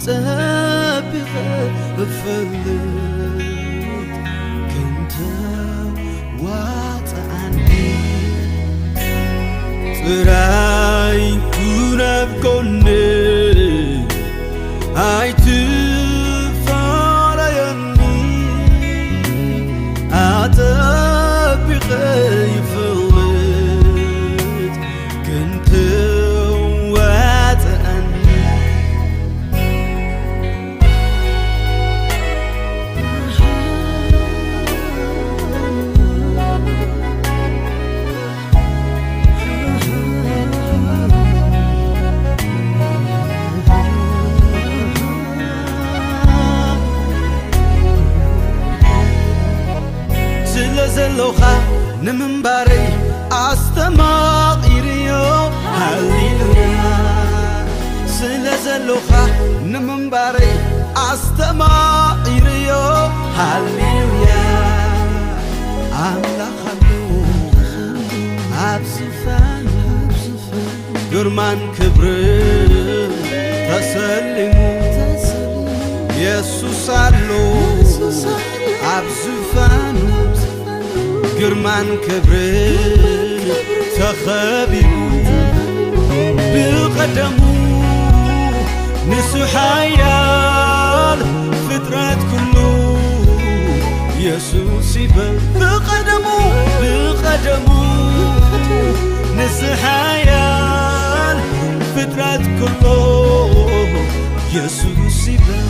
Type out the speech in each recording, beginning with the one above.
ጸቢቐ እፈልጥ ክንተ ዋጽኣኒ ጥራይ ኩን ኣብ ጎኒ ኣይትፋለየኒ ኣጸቢቐ ይፈልጥ ክንተ ዋጽኣኒ ስለ ዘሎኻ ንምንባረይ ኣስተማቒርዮ ሃሌሉያ ስለ ዘሎኻ ንምንባረይ ኣስተማቒርዮ ሃሌሉያ ኣምላኽ ኣሎ ኣብ ዝፋን ግርማን ክብርን ተሰሊሙ የሱስ ኣሎ ኣብ ዝፋኑ ግርማን ክብርን ተኸቢቡ ብቐደሙ ንሱ ሓያል ፍጥረት ኩሉ የሱስ ይበል ብቐደሙ ብቐደሙ ንሱ ሓያል ፍጥረት ኩሉ የሱስ ይበል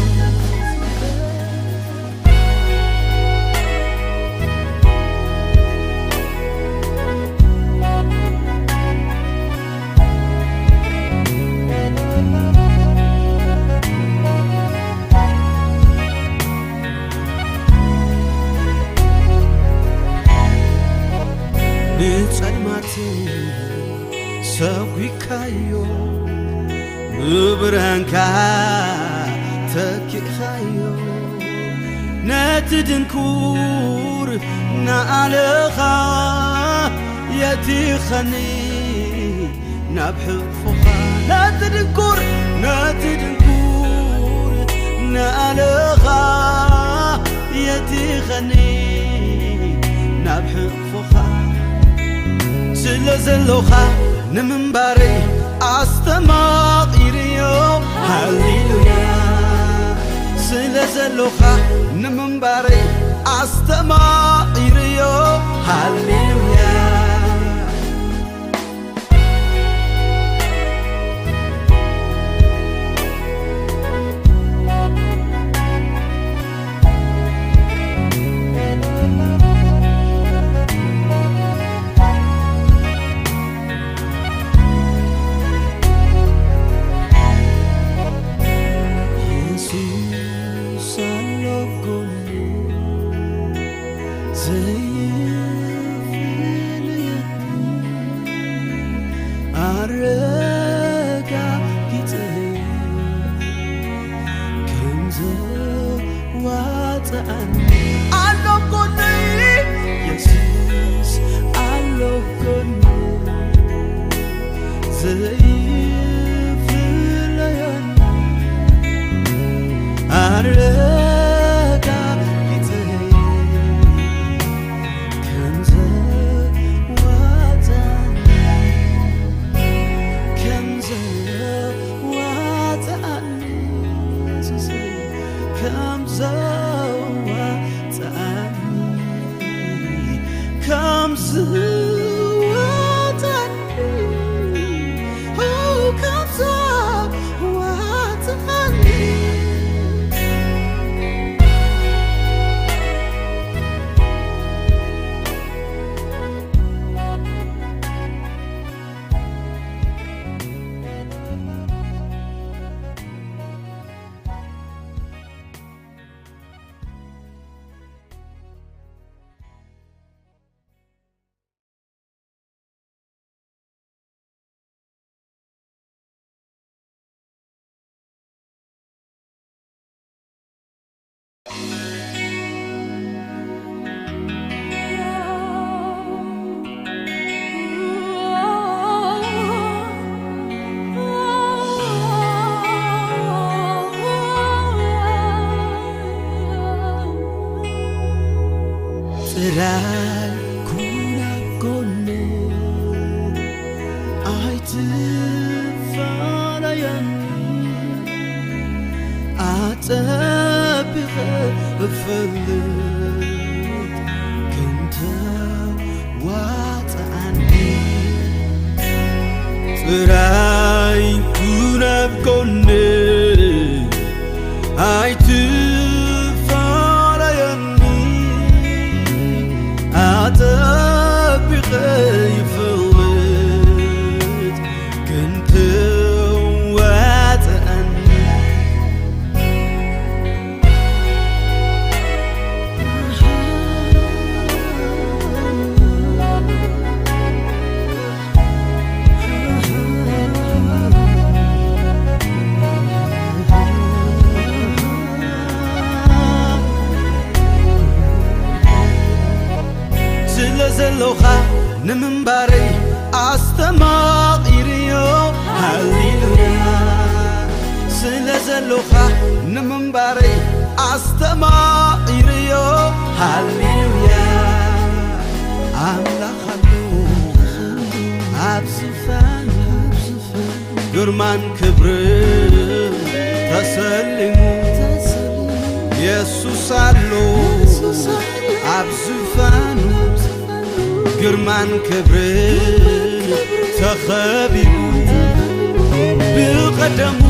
ንጸልማት ሰጒግካዮ ብብርሃንካ ተኪእኻዮ ነቲ ድንኩር ንኣለኻ የቲኸኒ ናብ ሕቕፎኻ ነቲ ድንኩር ነቲ ድንኩር ንኣለኻ የቲኸኒ ናብ ሕቕፎኻ ስለ ዘሎኻ ንምንባረይ ኣስተማቒርዮ ሃሌሉያ ስለ ዘሎኻ ንምንባረይ ኣስተማቒርዮ ሃሌሉያ ዋጽኣኒ፣ ጥራይ ኩን ኣብ ጎነይ፣ ኣይትፋለየኒ። ኣጸቢቐ ይፈልጥ፣ ግን ትዋጽኣኒ። ስለ ዘሎኻ ንምንባረይ ኣስተማቒርዮ። ሃሌሉያ። ስለ ዘሎኻ ንምንባረይ ኣስተማቒርዮ። ሃሌሉያ። ኣምላኽ ኣሎ ኣብ ዙፋኑ፣ ግርማን ክብርን ተሰሊሙ። የሱስ ኣሎ ኣብ ዙፋኑ፣ ግርማን ክብርን ተኸቢቡ። ብቐደሙ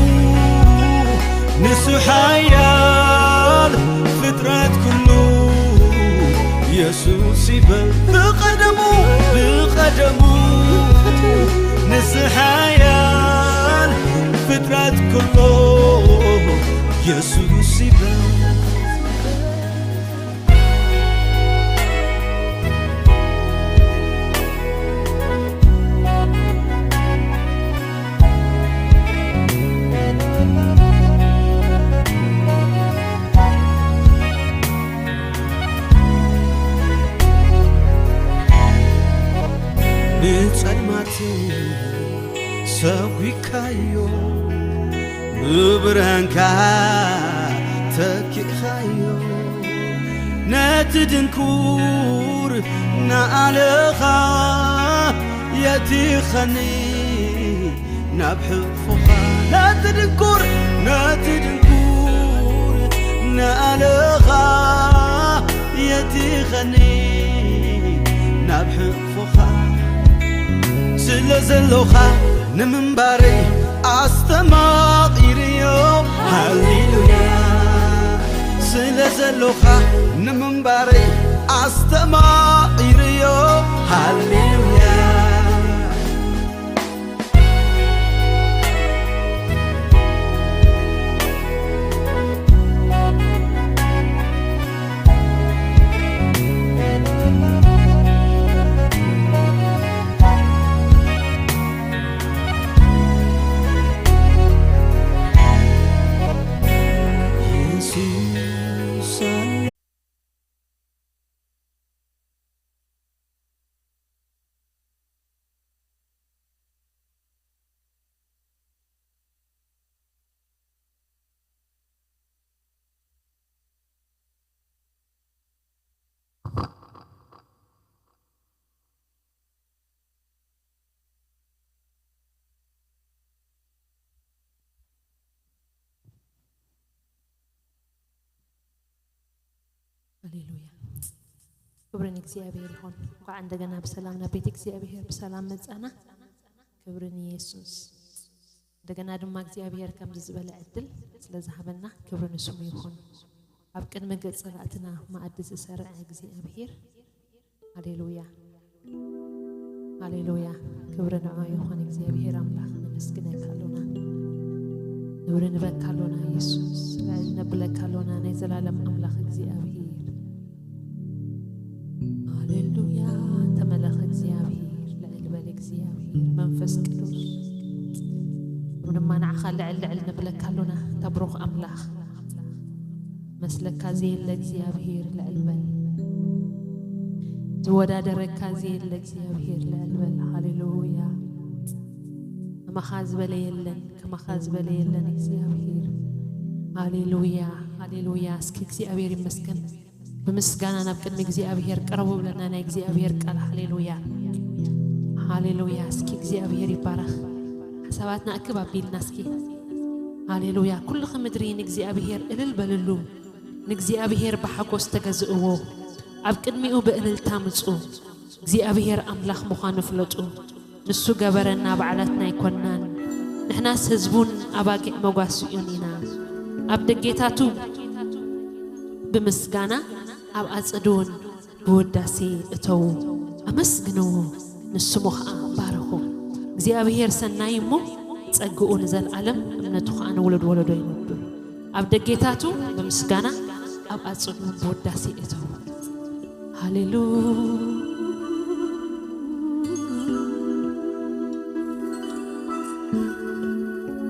ንሱ ሓያል፣ ፍጥረት ኩሉ የሱስ ይበል። ብቐደሙ፣ ብቐደሙ ንሱ ሓያል፣ ፍጥረት ኩሉ የሱስ ይበል። ንጸልማት ሰጒግካዮ፣ ብብርሃንካ ተኪእካዮ። ነቲ ድንኩር ንኣለኻ የቲኸኒ ናብ ሕቕፎኻ። ነቲ ድንኩር፣ ነቲ ድንኩር ንኣለኻ የቲኸኒ ናብ ሕቕፎኻ። ስለ ዘሎኻ ንምንባረይ ኣስተማቒርዮ። ሃሌሉያ። ስለ ዘሎኻ ንምንባረይ ኣስተማቒርዮ። ሃሌሉያ። ሃሌሉያ። ክብሪ ንእግዚኣብሔር ይኹን። እንኳዕ እንደገና ብሰላም ናብ ቤት እግዚኣብሔር ብሰላም መጻና። ክብሪ ንየሱስ። እንደገና ድማ እግዚኣብሔር ከምዚ ዝበለ ዕድል ስለ ዝሃበና ክብሪ ንስሙ ይኹን። ኣብ ቅድሚ ገጽ ጸላእትና መኣዲ ዝሰርዐ እግዚኣብሔር። ሃሌሉያ፣ ሃሌሉያ። ክብሪ ንዑ ይኹን እግዚኣብሔር ኣምላኽ። ነመስግነካ ኣሎና፣ ክብሪ ንበካ ኣሎና የሱስ። ልዕል ነብለካ ኣሎና ናይ ዘላለም ኣምላኽ እግዚኣብሔር። ሃሌሉያ። ተመለኽ እግዚኣብሔር፣ ልዕል በል እግዚኣብሔር። መንፈስ ቅዱስ ድማ ንዓኻ ልዕል ልዕል ነብለካ ኣሎና። ተብሩኽ ኣምላኽ። መስለካ ዘየለ እግዚኣብሔር ልዕል በል። ዝወዳደረካ ዘየለ እግዚኣብሔር ልዕል በል። ሃሌሉያ። ከማኻ ዝበለ የለን፣ ከማኻ ዝበለ የለን እግዚኣብሔር። ሃሌሉያ፣ ሃሌሉያ። እስኪ እግዚኣብሔር ይመስገን። ብምስጋና ናብ ቅድሚ እግዚኣብሔር ቅረቡ ብለና ናይ እግዚኣብሔር ቃል። ሃሌሉያ፣ ሃሌሉያ። እስኪ እግዚኣብሔር ይባረኽ። ሓሳባትና እክብ ኣቢልና እስኪ። ሃሌሉያ። ኩልኺ ምድሪ ንእግዚኣብሔር እልል በልሉ፣ ንእግዚኣብሔር ብሓጎስ ተገዝእዎ፣ ኣብ ቅድሚኡ ብእልልታ ምጹ። እግዚኣብሔር ኣምላኽ ምዃኑ ፍለጡ። ንሱ ገበረና፣ ባዕላትና ኣይኮንናን። ንሕናስ ህዝቡን ኣባጊዕ መጓስኡን ኢና። ኣብ ደጌታቱ ብምስጋና፣ ኣብ ኣጸዱ እውን ብውዳሴ እተዉ። ኣመስግንዎ፣ ንስሙ ኸዓ ባርኹ። እግዚኣብሔር ሰናይ እሞ ጸግኡ ንዘለዓለም፣ እምነቱ ኸዓ ንውሉድ ወለዶ ይነብር። ኣብ ደጌታቱ ብምስጋና፣ ኣብ ኣጸዱ እውን ብውዳሴ እተዉ። ሃሌሉ-፣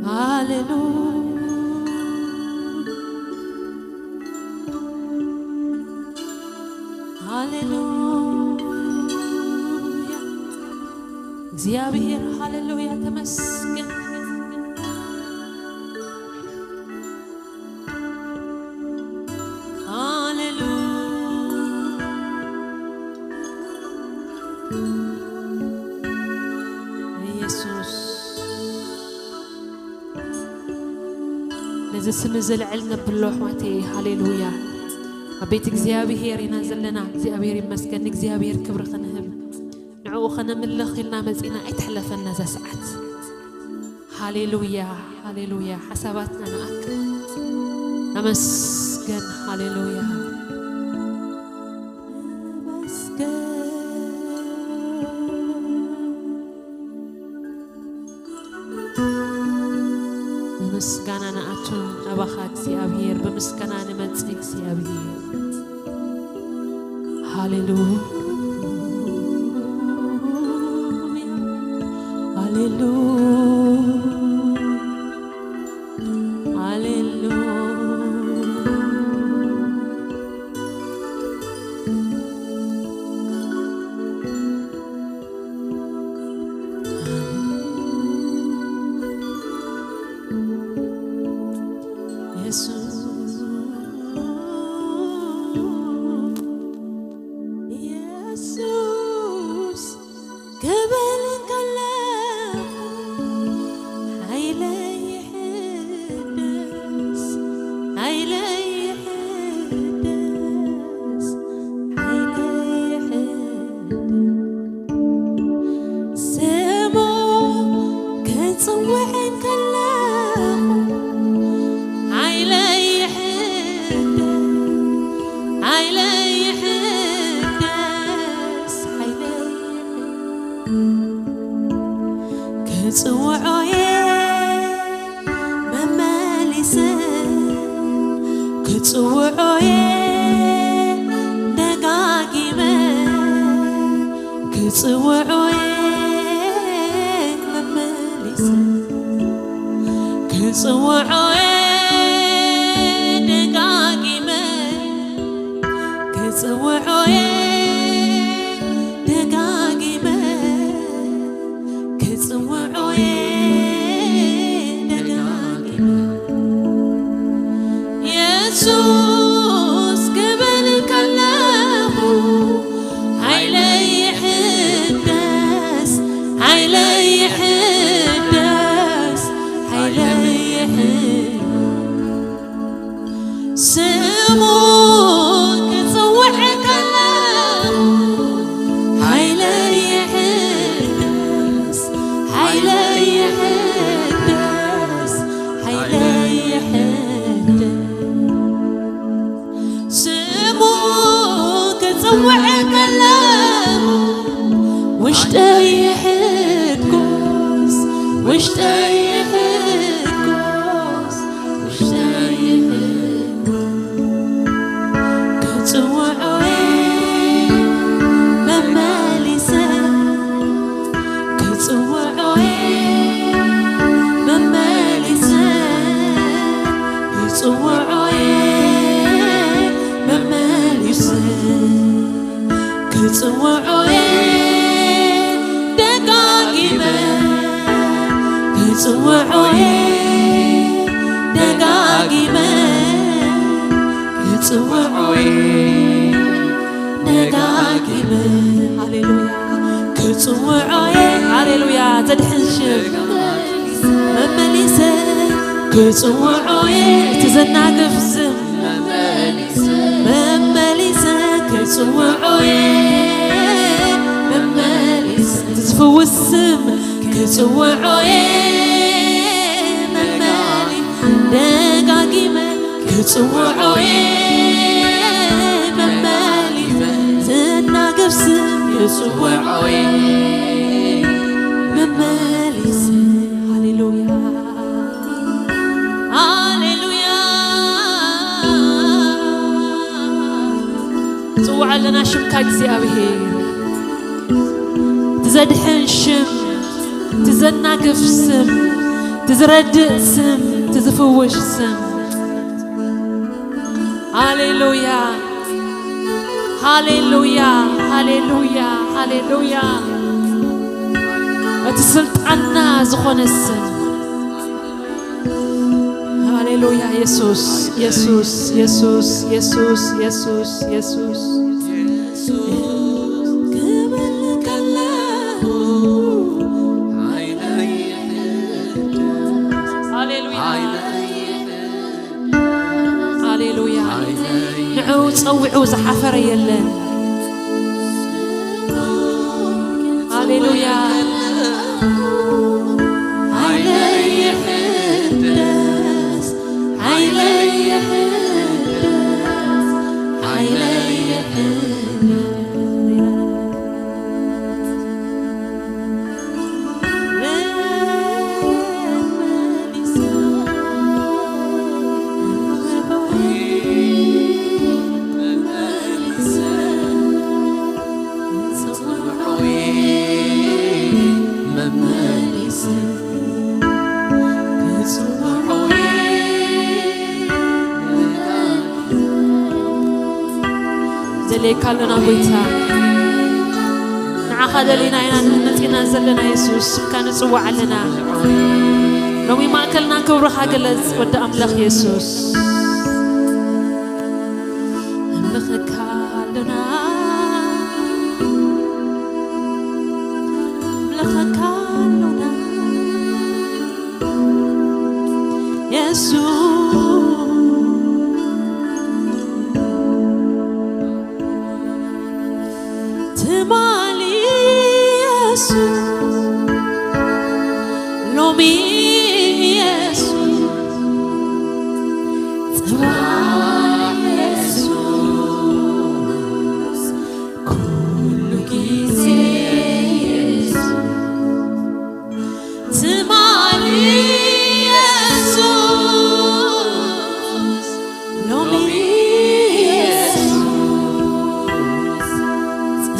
ሃሌሉ-፣ ሃሌሉያ። እግዚኣብሔር፣ ሃሌሉያ፣ ተመስገን። ሃሌሉያ። ኢየሱስ። ነዚ ስም እዚ ልዕል ነብሎ፣ ኣሕዋተይ። ሃሌሉያ። ኣብ ቤት እግዚኣብሔር ኢና ዘለና። እግዚኣብሔር ይመስገን። ንእግዚኣብሔር ክብሪ ክንህብ፣ ንዕኡ ከነምልኽ ኢልና መጺና። ኣይትሕለፈና እዛ ሰዓት። ሃሌሉያ፣ ሃሌሉያ። ሓሳባትና ንኣካ። ኣመስገን። ሃሌሉያ። ኣመስገን። ብምስጋና ንኣቱ ናባኻ እግዚኣብሔር፣ ብምስጋና ንመጽእ እግዚኣብሔር። ሃሌሉያ፣ ሃሌሉያ፣ ሃሌሉያ። የሱስ፣ የሱስ ክብል ከለኹ ሓይለይ ይሕደስ፣ ሓይለይ ይሕደስ፣ ሓይለይ ይሕደስ። ስሙ ክጽውዕ ከለኹ ሓይለይ ይሕደስ፣ ሓይለይ ይሕደስ፣ ሓይለይ ክጽውዖ እየ መመሊሰ፣ ክጽውዖ እየ ደጋጊመ፣ ክጽውዖ እየ መመሊሰ፣ ክጽውዖ እየ ደጋጊመ፣ ክጽውዖ እየ ደጋጊመ፣ ክጽውዖ እየ ደጋጊመ። የሱስ ክብል ከለኹ ሓይለይ ይሕደስ፣ ሓይለይ ይሕደስ፣ ሓይለይ ይሕደስ። ስሙ ክጽውዕ ከለኹ ሓይለይ ይሕደስ፣ ሓይለይ ይሕደስ፣ ሓይለይ ይሕደስ። ስሙ ክጽውዕ ከለኹ ውሽጠይ ይሕጎስ፣ ውሽጠይ ይሕጎስ፣ ውሽጠይ ይሕጎስ። ክጽውዖ እየ መመሊሰ፣ ክጽውዖ እየ መመሊሰ፣ ክጽውዖ እየ መመሊሰ፣ ክጽውዖ እየ ደጋጊመ፣ ክጽውዖ እየ ደጋጊመ፣ ክጽውዖ እየ ደጋጊመ። ሃሌሉያ። ክጽውዖ እየ፣ ሃሌሉያ፣ ዘድሕን ሽም መመሊሰ፣ ክጽውዖ እየ እቲ ዘናግፍ ስም መመሊሰ ክጽውዖ እየ፣ ክጽውዕ ስም ክጽውዖ እየ መመሊ ደጋጊመ ክጽውዖ እየ መመሊ ዝናገር ስም ክጽውዖ እየ መመሊ ስም። ሃሌሉያ፣ ሃሌሉያ። ጽውዕ ኣለና ሽምካ እግዚኣብሔር። ትዘድሕን ሽም፣ ትዘናግፍ ስም፣ ትዝረድእ ስም፣ ትዝፍውሽ ስም። ሃሌሉያ፣ ሃሌሉያ፣ ሃሌሉያ፣ ሃሌሉያ። እቲ ስልጣንና ዝኾነ ስም። ሃሌሉያ፣ የሱስ፣ የሱስ፣ የሱስ፣ የሱስ፣ የሱስ፣ የሱስ። ክብል ከለኹ ሃሌሉያ፣ ሃሌሉያ። ንዕኡ ጸዊዑ ዝሓፈረ የለን። ሃሌሉያ። ሃይለይ ይሕደስ፣ ሃይለይ ይሕደስ፣ ሃይለይ ይሕደስ። ደልየካ ኣለና ጎይታ፣ ንዓኻ ደሊና ኢና መጺና ዘለና የሱስ፣ ስምካ ንጽዋዕ ኣለና። ሎሚ ማእከልና ክብርኻ ግለጽ ወዲ ኣምላኽ የሱስ። ኣምልኸካ ኣሎና፣ ኣምልኸካ ኣሎና የሱስ። ትማሊ የሱስ፣ ሎሚ የሱስ፣ ጽባሕ የሱስ፣ ኩሉ ግዜ የሱስ። ትማሊ የሱስ፣ ሎሚ የሱስ፣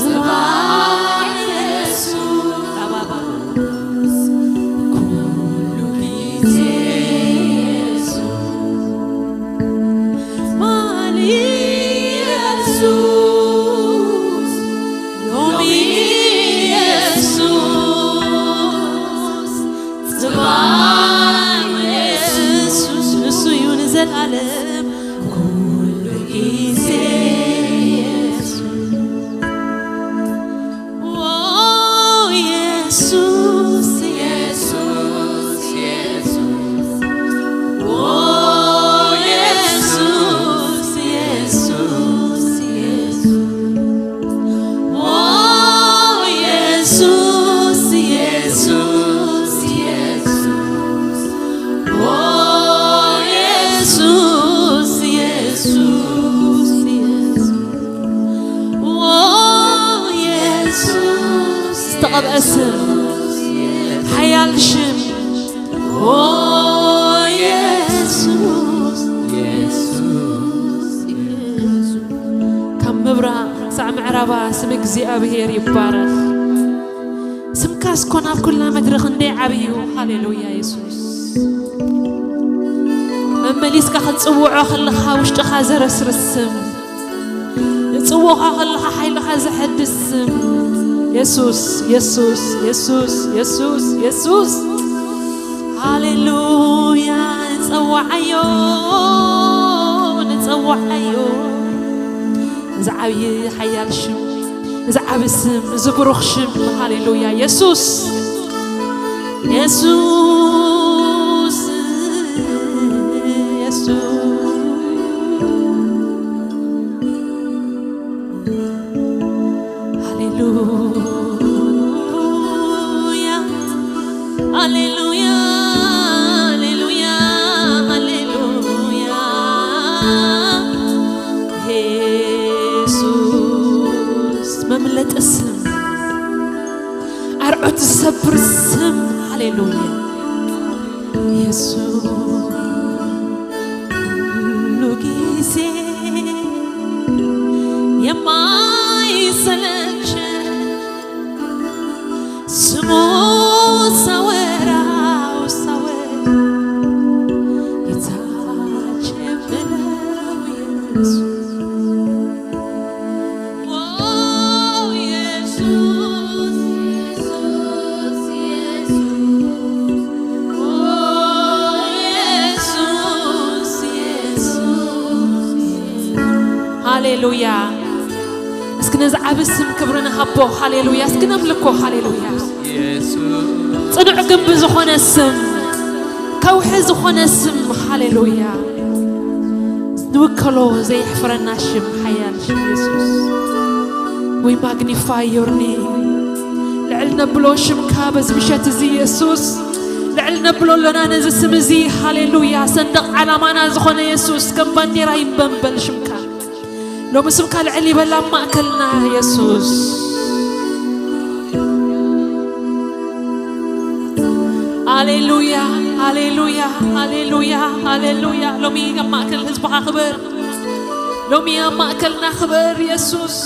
ጽባሕ የሱስ፣ ኩሉ ግዜ የሱስ። ትማሊ የሱስ፣ ሎሚ የሱስ፣ ጽባሕ የሱስ፣ ንሱ እዩ ንዘለኣለም ኩሉ ግዜ የሱስ። ኦ የሱስ፣ የሱስ፣ የሱስ። ኦ የሱስ፣ የሱስ፣ የሱስ። ኦ የሱስ፣ የሱስ፣ የሱስ። ኦ የሱስ፣ የሱስ፣ የሱስ። ኦ የሱስ፣ ዝተቐብአ ስም፣ ሓያል ሽም። ኦ የሱስ፣ የሱስ፣ የሱስ። ካብ ምብራቕ ክሳዕ ምዕራባ ስም እግዚኣብሔር ይባረኽ። ስምካስ ኮን ኣብ ኩላ ምድሪ ክንደይ ዓብዩ። ሃሌሉያ የሱስ። መመሊስካ ክትጽውዖ ከለኻ ውሽጥኻ ዘረስርስ ስም፣ ንጽውዖ ከለኻ ሓይልኻ ዘሐድስ ስም። የሱስ፣ የሱስ፣ የሱስ፣ የሱስ፣ የሱስ። ሃሌሉያ፣ ንጸውዓዮ፣ ንጸውዓዮ። እዚ ዓብዪ ሓያል ሽም፣ እዚ ዓቢ ስም፣ እዚ ብሩኽ ሽም። ሃሌሉያ፣ የሱስ፣ የሱስ፣ የሱስ። ሃሌሉያ። ዑት ዝሰብር ስም። ሃሌሉያ። ኢየሱስ ሁሉ ጊዜ የማይሰለች ስሙ ሳወራው ሳወር ጌታችን ብለው ኢየሱስ። ኦ ኢየሱስ፣ ኢየሱስ፣ ኢየሱስ፣ ኦ ኢየሱስ፣ ኢየሱስ። ሃሌሉያ። እስኪ ነዚ ዓቢ ስም ክብሪ ንሃቦ። ሃሌሉያ። እስኪ ነምልኮ። ሃሌሉያ። ጽኑዕ ግንቢ ዝኾነ ስም፣ ከውሒ ዝኾነ ስም። ሃሌሉያ። ንውከሎ ዘየሕፍረና ሽም፣ ሓያል ሽም የሱስ። We magnify your name። ልዕል ነብሎ ሽምካ በዚ ምሸት እዚ የሱስ። ልዕል ነብሎ ኣሎና ነዚ ስም እዚ። ሃሌሉያ። ሰንደቕ ዓላማና ዝኾነ የሱስ፣ ከም ባንዴራ ይንበንበል ሽምካ። ሎሚ ስምካ ልዕል ይበል ኣብ ማእከልና የሱስ። ሃሌሉያ፣ ሃሌሉያ፣ ሃሌሉያ፣ ሃሌሉያ። ሎሚ ኣብ ማእከል ህዝብኻ ክብር፣ ሎሚ ኣብ ማእከልና ክብር የሱስ።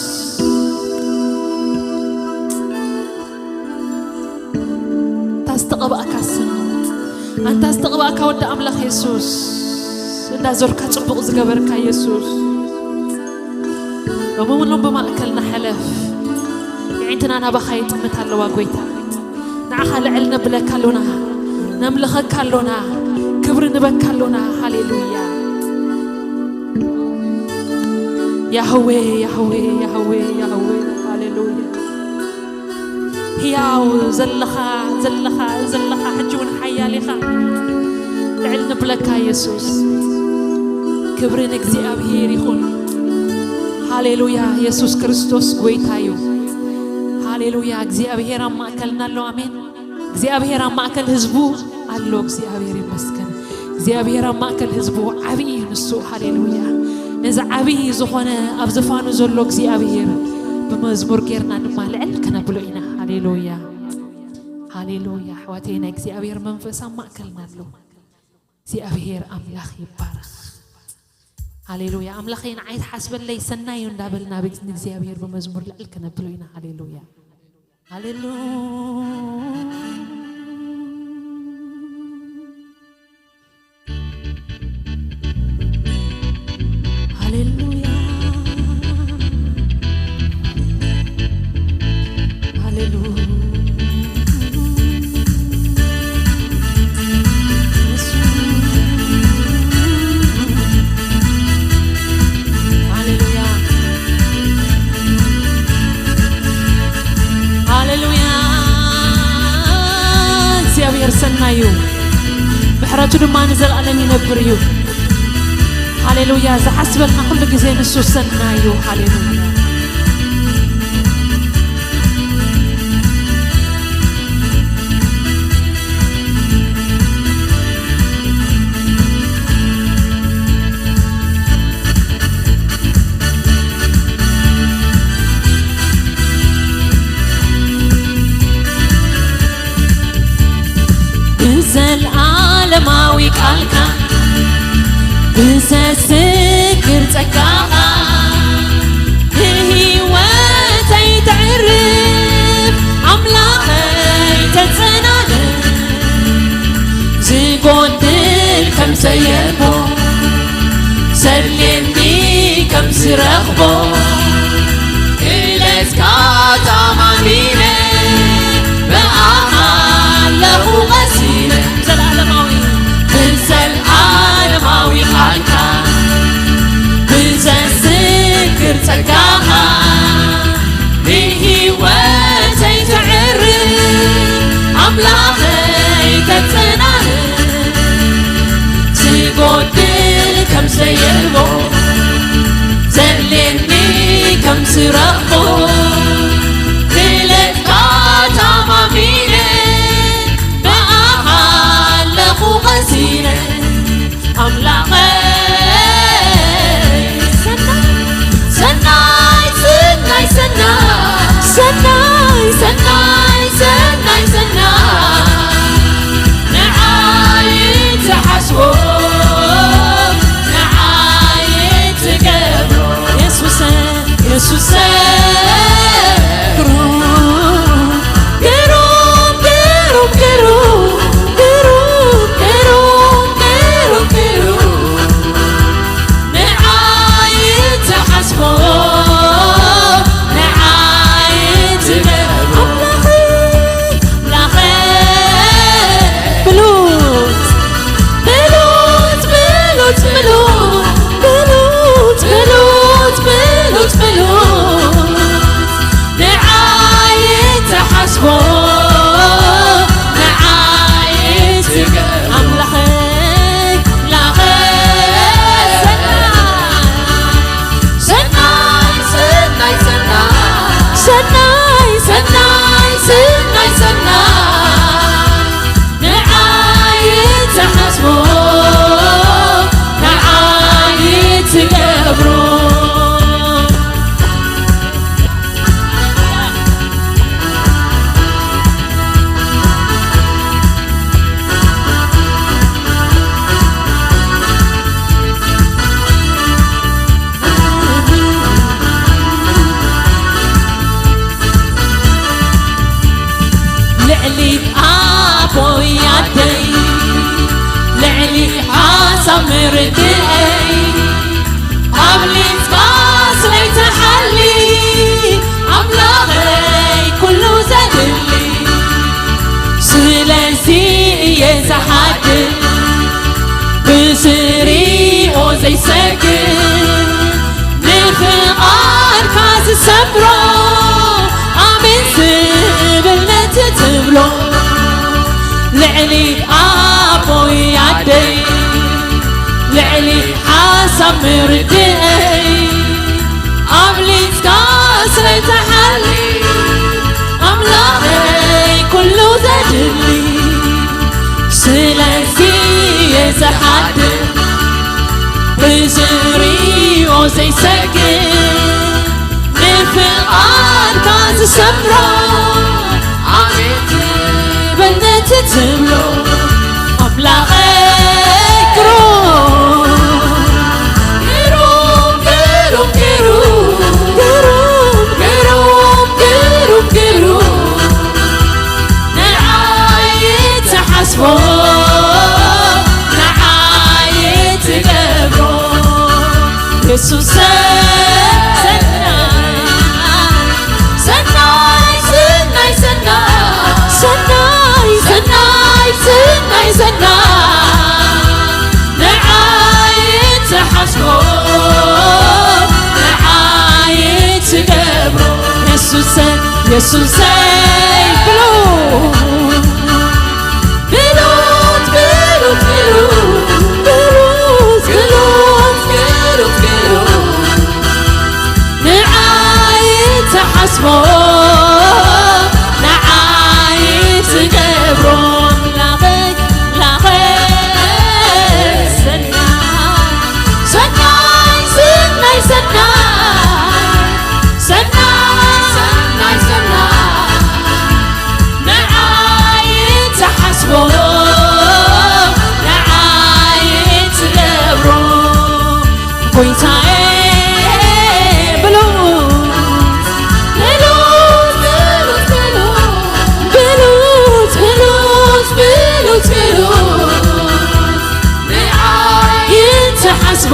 ኣንታ ዝተቐባእካ ስም፣ ኣንታ ዝተቐባእካ ወዲ ኣምላኽ የሱስ፣ እንዳዞርካ ጽቡቕ ዝገበርካ የሱስ፣ ሎሚ እውን ብማእከልና ሕለፍ። የዒንትና ናባኻ ይጥምት ኣለዋ ጎይታ። ንዓኻ ልዕል ነብለካ ኣሎና፣ ነምልኸካ ኣሎና፣ ክብሪ ንበካ ኣሎና። ሃሌሉያ። ያህዌ፣ ያህዌ፣ ያህዌ፣ ያህዌ። ሃሌሉያ። ህያው ዘለኻ፣ ዘለኻ፣ ዘለኻ፣ ሕጂ እውን ሓያል ኢኻ። ልዕል ንብለካ የሱስ። ክብሪ ንእግዚኣብሄር ይኹን። ሃሌሉያ። የሱስ ክርስቶስ ጎይታ እዩ። ሃሌሉያ። እግዚኣብሄር ኣብ ማእከልና ኣሎ። ኣሜን። እግዚኣብሄር ኣብ ማእከል ህዝቡ ኣሎ። እግዚኣብሄር ይመስገን። እግዚኣብሄር ኣብ ማእከል ህዝቡ ዓብዪ እዩ ንሱ። ሃሌሉያ። ነዚ ዓብዪ ዝኾነ ኣብ ዝፋኑ ዘሎ እግዚኣብሄር ብመዝሙር ጌርና ድማ ልዕል ከነብሎ ኢና። ሃሌሉያ፣ ሃሌሉያ። ኣሕዋተይ፣ ናይ እግዚኣብሄር መንፈስ ኣብ ማእከልና ኣሎ። እግዚኣብሄር ኣምላኽ ይባረኽ። ሃሌሉያ። ኣምላኸይ ንዓይ ትሓስበለይ ሰናይ እዩ እንዳበልና ንእግዚኣብሄር ብመዝሙር ልዕል ከነብሎ ኢና። ሃሌሉያ፣ ሃሌሉያ። ሃሌሉያ፣ ሃሌሉያ። ሃሌሉያ፣ ሃሌሉያ። እግዚኣብሔር ሰናይ እዩ፣ ምሕረቱ ድማ ንዘለኣለም ይነብር እዩ። ሃሌሉያ። ዝሓስበልና ኩሉ ግዜ ንሱ ሰናይ እዩ። ሃሌሉያ። ብዘለኣለማዊ ቃልካ፣ ብዘስክር ጸጋኻ፣ ንህይወተይ ተዕርፍ ኣምላኸይ ተጸናንዕ። ዝጎድል ከም ዘየልቦ፣ ዘድልየኒ ከም ዝረኽቦ፣ ክእለትካ ተኣማሚነ፣ ብኣኻ ኣለኹ ቀሲነ። ዘላለማዊ፣ ብዘለኣለማዊ ቃልካ፣ ብዘስክር ጸጋኻ፣ ንህይወተይ ተዕርፍ ኣምላኸይ ተጸናንዕ። ዝጎድል ከም ዘየልቦ፣ ዘድልየኒ ከም ዝረኽቦ፣ ኣቦይ ኣደይ ልዕሊ ሓሳብ ምርድእይ ኣብሊጽካ ስለይትሓሊ ኣምላኸይ ኩሉ ዘድሊ ስለዚ እየ ዝሓድር ብዝሪኦ ዘይሰግር ንፍቓድካ ዝሰምሮ ኣሜን ዝብል ነቲ ትብሎ ልዕሊ ኣቦይ ኣደይ ልዕሊ ሓሳብ ምርድእይ ኣብሊጽካ ስለይትሓሊ ኣምላኸይ ኩሉ ዘድሊ ስለዚ እየ ዝሓድር ብዝሪኦ ዘይሰግር ንፍቓድካ ዝሰምሮ ኣቤት በነቲ ትብሎ ኣምላኸይ ግሩም ግሩም ግሩም ግሩም ግሩም ግሩም ግሩም ግሩም ንዓይ ትሓስቦ ንዓይ ትገብሮ የሱሰ ሰናይ ሰናይ ሰናይ ሰናይ ሰናይ ሰናይ ሰናይ ንዓይ ትሓስቦ ንዓይ ትገብሮ የሱሰ የሱሰይ ብሎ ብሉት ብሉት ብሉት ብሉት ብሉት ብሉት ብሉት ንዓይ ትሓስቦ ንዓይ ትገብሮ ኣምላኸይ ኣምላኸይ ሰናይ ሰናይ ሰናይ ሰናይ ሰናይ ሰናይ ሰናይ ንዓይ ትሓስቦ ንዓይ ትገብሮ ጎይታየ ብሉጽ ብሉጽ ብሉጽ ብሉጽ ብሉጽ ብሉጽ ብሉጽ ንዓይ ትሓስቦ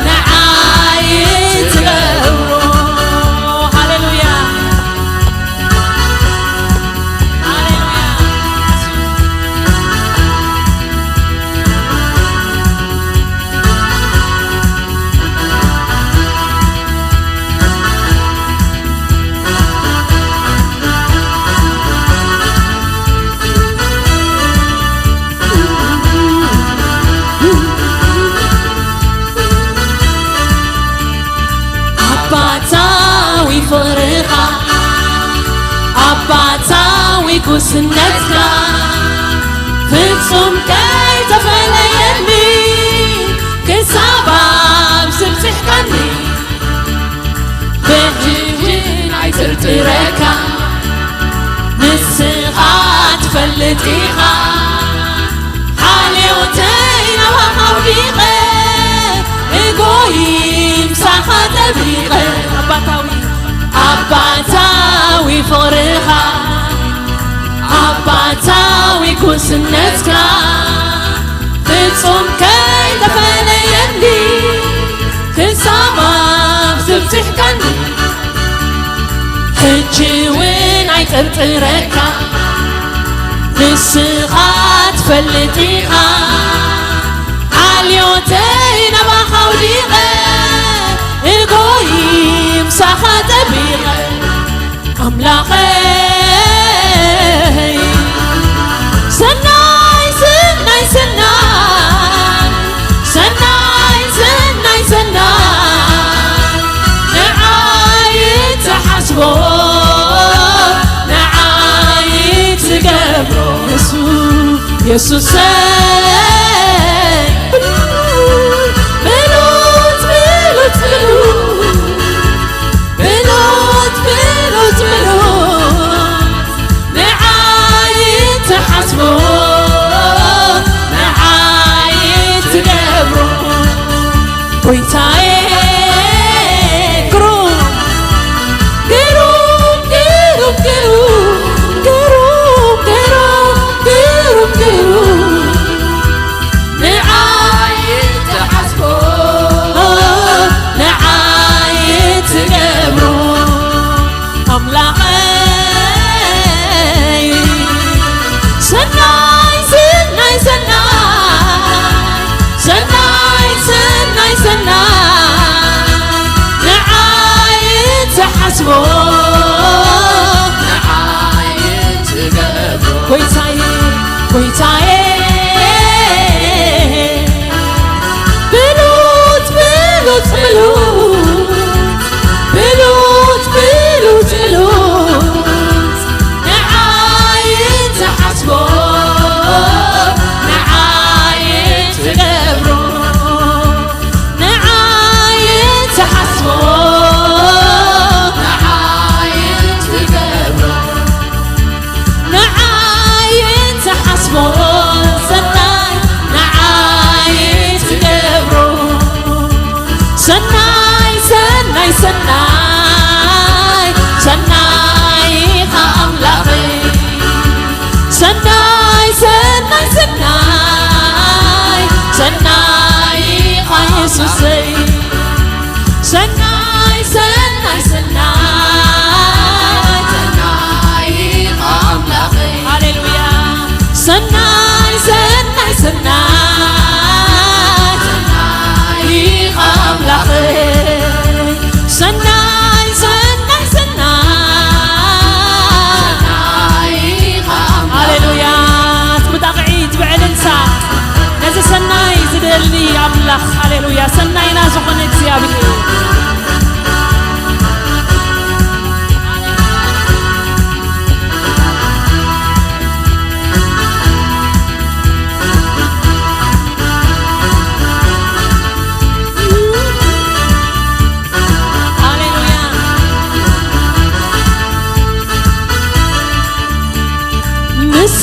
ንዓይ ትገብሮ ሃሌሉያ ሃሌሉያ ኣባታዊ ፍቕርኻ ኣባታዊ ጉስነትካ ፍጹም ከይተፈለየኒ ክሳብ ኣብዚ ብጽሕካኒ ብሕጂ ኣይጥርጥረካ ንስኻ ትፈልጥ ኢኻ ሓልዮተይ ናባኻ ኣውዲቐ እጎይ ምሳኻ ጠቢቐ ኣባታዊ ኣባታዊ ፍቕርኻ ኣባታዊ ጉስነትካ ፍጹም ከይተፈለየኒ ክሳብ ኣብዚ ብጽሕካኒ ሕጂ እውን ኣይጥርጥረካ ንስኻ ትፈልጥ ኢኻ ሓልዮተይ ናባኻ ኣውዲቐ እጎይ ምሳኻ ጠቢቐ ኣምላኸይ ሰናይ ሰናይ ሰናይ ሰናይ ሰናይ ሰናይ ንዓይ ትሓስቦ ንዓይ ትገብሮ የሱ የሱሰይ ብሉጽ ብሉጽ ብሉጽ ብሉጽ ብሉጽ ብሉጽ ንዓይ ትሓስቦ ንዓይ ትገብሮ ጎይታዬ ግሩም ግሩም ግሩም ግሩም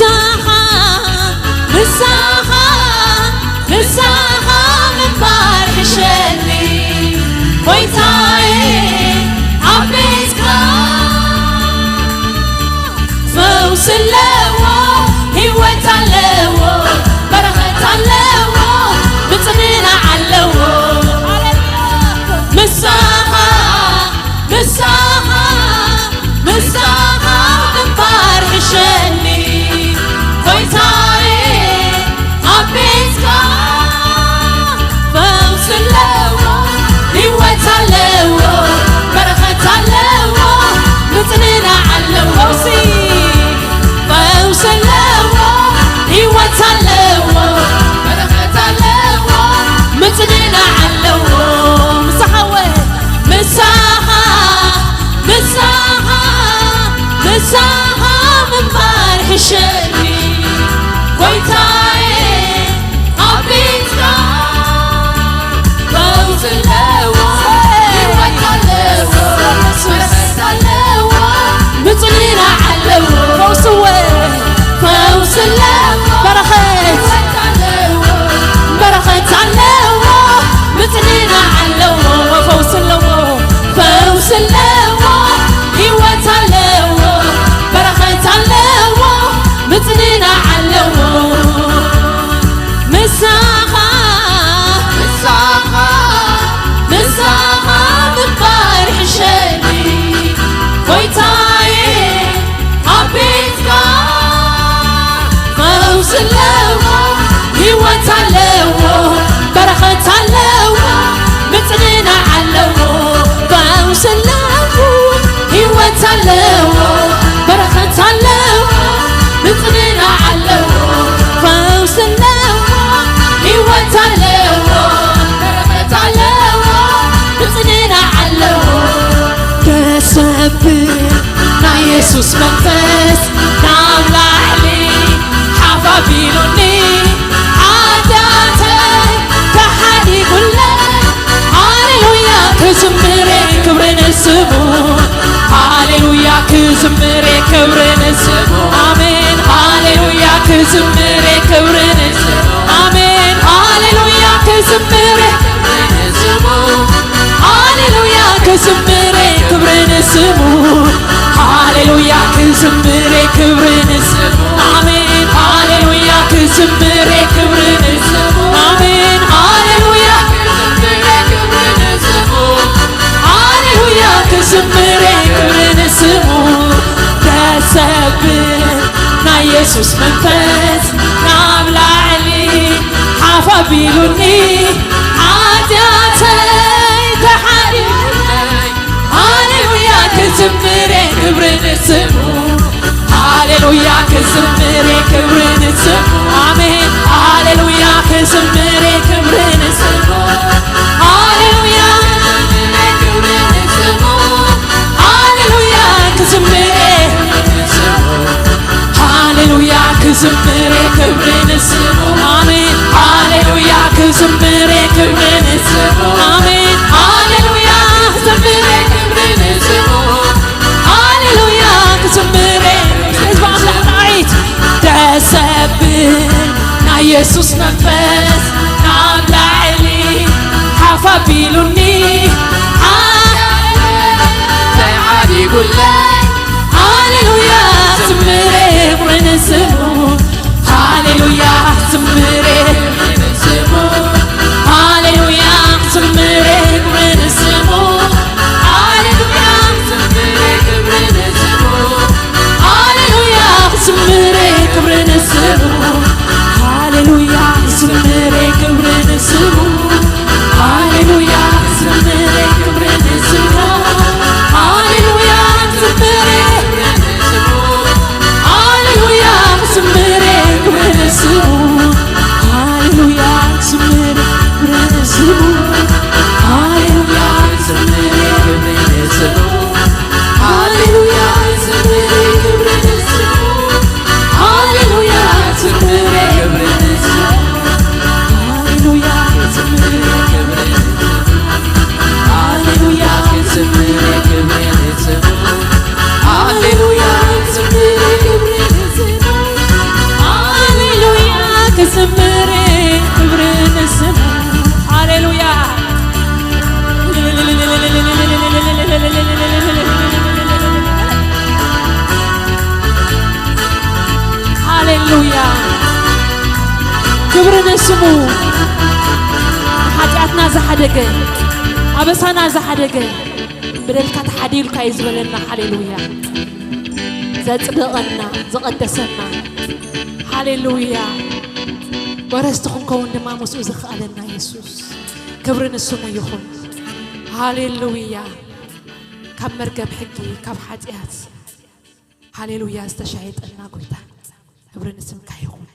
ምሳኻ፣ ምሳኻ፣ ምሳኻ ምንባር ሕሸኒ ጎይታዬ፣ ኣብ ቤትካ ፈውሲ ኣለዎ፣ ህይወት ኣለዎ፣ በረኸት ኣለዎ፣ ምጽንናዕ ኣለዎ። ምሳኻ፣ ምሳኻ፣ ምሳኻ ምንባር ሕሸኒ ጎይታዬ፣ ኣብ ቤትካ ፈውሲ ኣለዎ፣ ህይወት ኣለዎ፣ በረኸት ኣለዎ፣ ምጽንናዕ ኣለዎ። ፈውሲ፣ ፈውሲ ኣለዎ፣ ህይወት ኣለዎ፣ በረኸት ኣለዎ፣ ምጽንናዕ ኣለዎ። ምሳኻ ወ-፣ ምሳኻ፣ ምሳኻ፣ ምሳኻ ምንባር ሕሸኒ ጎይታዬ፣ ኣብ ቤትካ ፈውሲ ኣለዎ፣ ህይወት ኣለዎ፣ በረኸት ኣለዎ፣ ምጽንናዕ ኣለዎ። ፈውሲ ወ-፣ ፈውሲ ኣለዎ፣ በረኸት፣ በረኸት ኣለዎ፣ ምጽንናዕ ኣለዎ። ፈውሲ ኣለዎ፣ ፈውሲ ኣለዎ፣ ህይወት ኣለዎ፣ በረኸት ኣለዎ፣ ምጽንናዕ ኣለዎ። ምሳኻ፣ ምሳኻ፣ ምሳኻ ምንባር ሕሸኒ ጎይታዬ፣ ኣብ ቤትካ ፈውሲ ኣለዎ፣ ህይወት ኣለዎ፣ በረኸት ኣለዎ፣ ምጽንናዕ ኣለዎ። ፈውሲ ኣለዎ፣ ህይወት ኣለዎ፣ በረኸት ኣለዎ፣ ምጽንናዕ ኣለዎ። ፈውሲ ኣለዎ፣ ህይወት ኣለዎ፣ በረኸት ኣለዎ፣ ምጽንናዕ ኣለዎ። ደስ ዘብል ናይ የሱስ መንፈስ ናብ ላዕሊ ሓፍ ኣቢሉኒ፣ ሓጢኣተይ ተሓዲጉለይ። ሃሌሉያ ክዝምር ክብሪ ንስሙ፣ ሃሌሉያ ክዝምር ክብሪ ንስሙ። ኣሜን ሃሌሉያ ክዝምር ክብሪ ንስሙ። ኣሜን ሃሌሉያ ክዝምር፣ ሃሌሉያ ክዝምር ክብሪ ንስሙ። ሃሌሉያ ክዝምር ክብሪ ንስሙ። ኣሜን ሃሌሉያ ክዝምር ክብሪ ንስሙ። ኣሜን ሃሌሉያ፣ ሃሌሉያ ክዝምር ክብሪ ንስሙ። ደስ ዘብል ናይ የሱስ መንፈስ ናብ ላዕሊ ሓፍ ኣቢሉኒ፣ ሓጢኣተይ ተሓዲጉለይ። ሃሌሉያ ክዝምር ክብሪ ንስሙ፣ ሃሌሉያ ክዝምር ክብሪ ንስሙ። ኣሜን ሃሌሉያ ክዝምር ክብሪ ንስሙ፣ ሃሌሉያ ክብሪ ንስሙ፣ ሃሌሉያ ክዝምር፣ ሃሌሉያ ክዝምር ክብሪ ንስሙ። ኣሜን ሃሌሉያ ክዝምር ክብሪ ንስሙ። ኣሜን ሃሌሉያ ክዝምር ክብሪ ንስሙ። ሃሌሉያ ክዝምር። ህዝቢ ኣምላኽ ዳዊት ደስ ዘብል ናይ የሱስ መንፈስ ናብ ላዕሊ ሓፍ ኣቢሉኒ፣ ተሓዲጉለይ። ሃሌሉያ ክዝምር ክብሪ ንስሙ፣ ሃሌሉያ ክዝምር ክብሪ ንስሙ፣ ሃሌሉያ ክዝምር ክብሪ ንስሙ፣ ሃሌሉያ ክዝምር ክብሪ ንስሙ፣ ሃሌሉያ ክዝምር ክብሪ ንስሙ፣ ሃሌሉያ ክዝምር ክብሪ ንስሙ፣ ሃሌሉያ ክዝምር ክብሪ ንስሙ፣ ሃሌሉያ ክዝምር ክብሪ ንስሙ። ንሓጢኣትና ዝሓደገ፣ ኣበሳና ዝሓደገ፣ በደልካ ተሓዲሉካ እዩ ዝበለና። ሃሌሉያ። ዘጽደቐና፣ ዝቐደሰና። ሃሌሉያ። ወረስቲ ክንከውን ድማ ምስኡ ዘኽኣለና የሱስ። ክብሪ ንስሙ ይኹን። ሃሌሉያ። ካብ መርገም ሕጊ፣ ካብ ሓጢኣት፣ ሃሌሉያ፣ ዝተሻየጠና ጎይታ። ክብሪ ንስምካ ይኹን።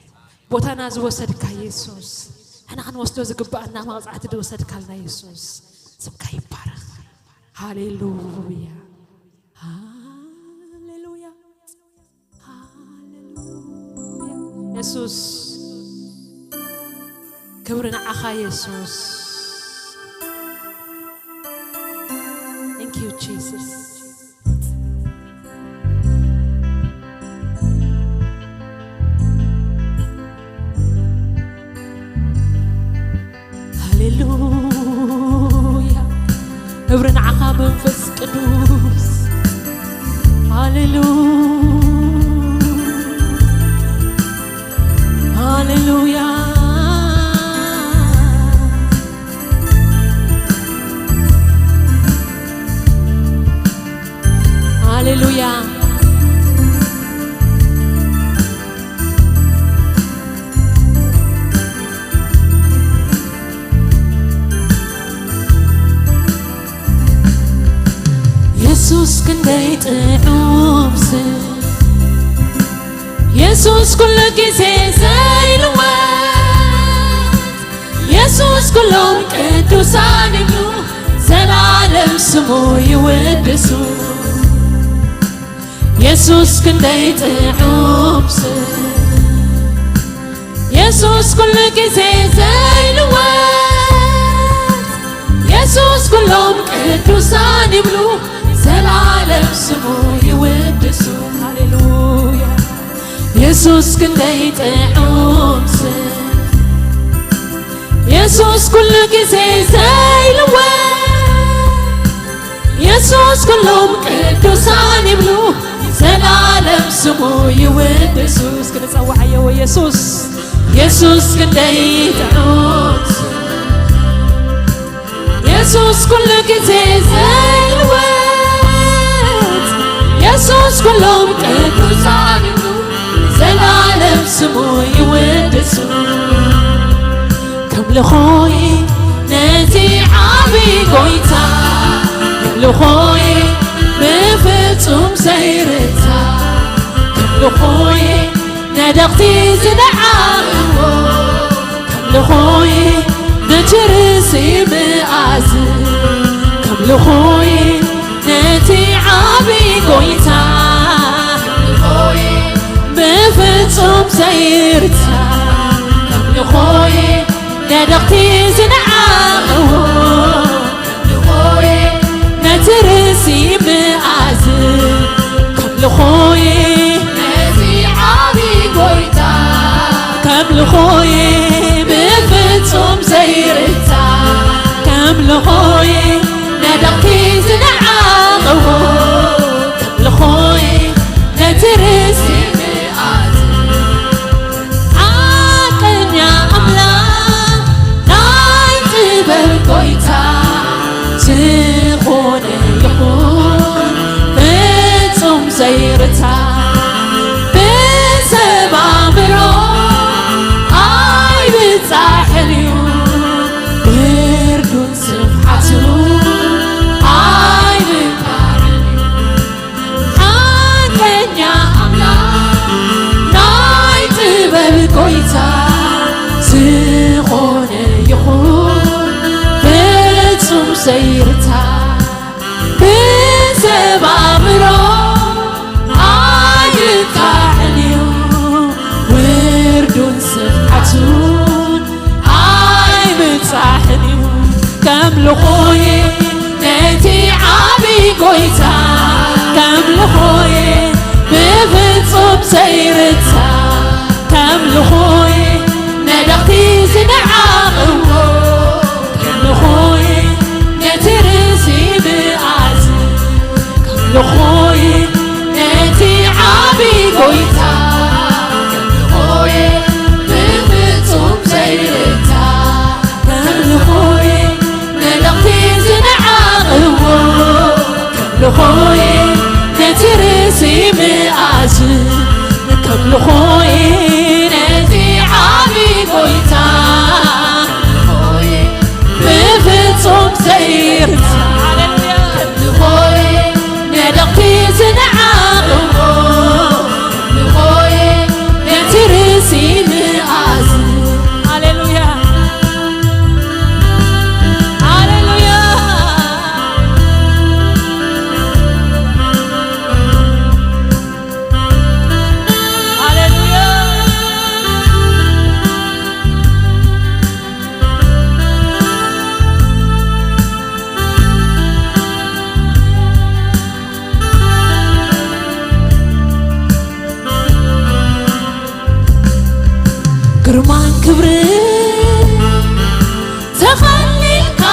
ቦታና ዝወሰድካ የሱስ፣ ንሕና ክንወስዶ ዝግብኣና መቕጻዕቲ ዝወሰድካልና የሱስ፣ ስምካ ይባረኽ። ሃሌሉያ፣ ሃሌሉያ፣ ሃሌሉያ። የሱስ፣ ክብሪ ንዓኻ የሱስ። Thank you, Jesus. ሃሌሉያ። ክብሪ ንዓኻ መንፈስ ቅዱስ። ሃሌሉያ። ሃሌሉያ። ሃሌሉያ። የሱስ ክንደይ ጥዑም ስም፣ የሱስ ኩሉ ግዜ ዘይልወጥ፣ የሱስ ኩሎም ቅዱሳን ይብሉ፣ ዘላለም ስሙ ይውድሱ። የሱስ ክንደይ ጥዑም ስም፣ የሱስ ኩሉ ግዜ ዘይልወጥ፣ የሱስ ኩሎም ቅዱሳን ይብሉ፣ ዘላለም ስሙ ይውድሱ። ሃሌሉያ። የሱስ ክንደይ ጥዑም ስም፣ የሱስ ኩሉ ግዜ ዘይልወጥ፣ የሱስ ኩሎም ቅዱሳን ይብሉ፣ ዘላለም ስሙ ይውደሱ። እስኪ ንጸውዓዮ የሱስ፣ የሱስ ክንደይ ጥዑም ስም፣ የሱስ ኩሉ ግዜ ዘይልወጥ፣ የሱስ ኩሎም ቅዱሳን ይብሉ፣ ዘላለም ስሙ ይውደሱ። ከምልኾይ ነቲ ዓቢ ጎይታ፣ ከምልኾይ ብፍጹም ዘይርታ፣ ከምልኾይ ነደቕቲ ዝነዓቕዎ፣ ከምልኾይ ነቲ ርእሲ ምኣዝ፣ ከምልኾይ ነቲ ዓቢ ጎይታ፣ ከምልኾይ ብፍጹም ዘይርታ፣ ከምልኾይ ነደቕቲ ዝነዓቕዎ፣ ከምልኾይ ነቲ ርእሲ ምኣዝ፣ ከምልኾይ ነቲ ዓቢ ጎይታ፣ ከምልኾይ ብፍጹም ዘይርታ፣ ከምልኾይ ነደቕቲ ዝነዓቕዎ፣ ከምልኾይ ነቲ ርእሲ ምኣዝ። ሓቀኛ ኣምላኽ ናይ ጥበብ ጎይታ ዝኾነ ይኹን ፍጹም ዘይርታ፣ ብሰብ ኣእምሮ ኣይብጻሕን እዩ፣ ብርዱን ስፍሓቱ ኣይብቃዕን እዩ። ሓቀኛ ኣምላኽ ናይ ጥበብ ጎይታ፣ ዝኾነ ይኹን ፍጹም ዘይርታ፣ ብሰብ ኣእምሮ ኣይርታዕን እዩ፣ ውርዱን ስፍሓቱን ኣይብጻሕን እዩ። ከምልኾይ ነቲ ዓቢ ጎይታ፣ ከምልኾይ ብፍጹም ዘይርታ፣ ከምልኾይ ነደቕቲ ዝነዓቕዎ፣ ከምልኾይ ነቲ ርእሲ ምኣዝ፣ ከምልኾይ ነቲ ዓቢ ጎይታ፣ ከምልኾይ ብፍጹም ዘይ ሆይ ነቲ ዓቢ ጎይታ ሆይ ብፍጹም ዘይርታ ሆይ ነደቕቲ ዝነዓቕዎ ሆይ ነቲ ርእሲ ምኣዝ ሃሌሉያ ሃሌሉያ ሃሌሉያ ግርማን ክብርን ተኸሊልካ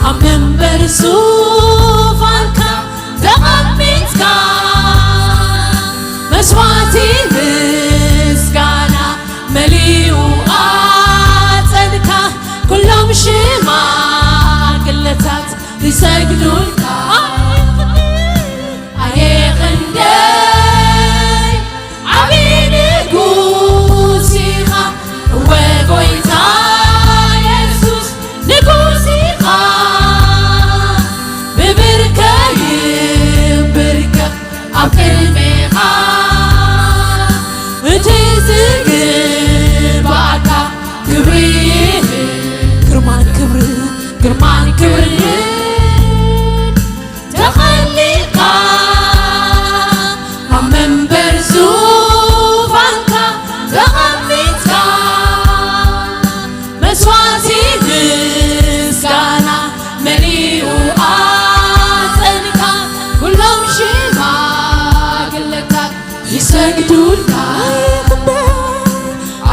ኣብ መንበር ዙፋንካ ተቐሚጥካ መስዋዕቲ ምስጋና መሊኡ ኣጸድካ ኩሎም ሽማግለታት ይሰግዱልካ ኣየ ክንደይ ዓቢ ንጉስ ኢኻ እወ ጎይታ የሱስ ንጉስ ኢኻ ብብርከ ይብርከ ኣብ ቅድሜኻ እቲ ዝግባእካ ክብሪ ግርማን ክብሪ ግርማን ክብሪ ተኸሊልካ ኣብ መንበር ዙፋንካ ተቐሚጥካ መስዋዕቲ ምስጋና መሊኡ ኣጸንካ ኩሎም ሽማግለታት ይሰግዱልካ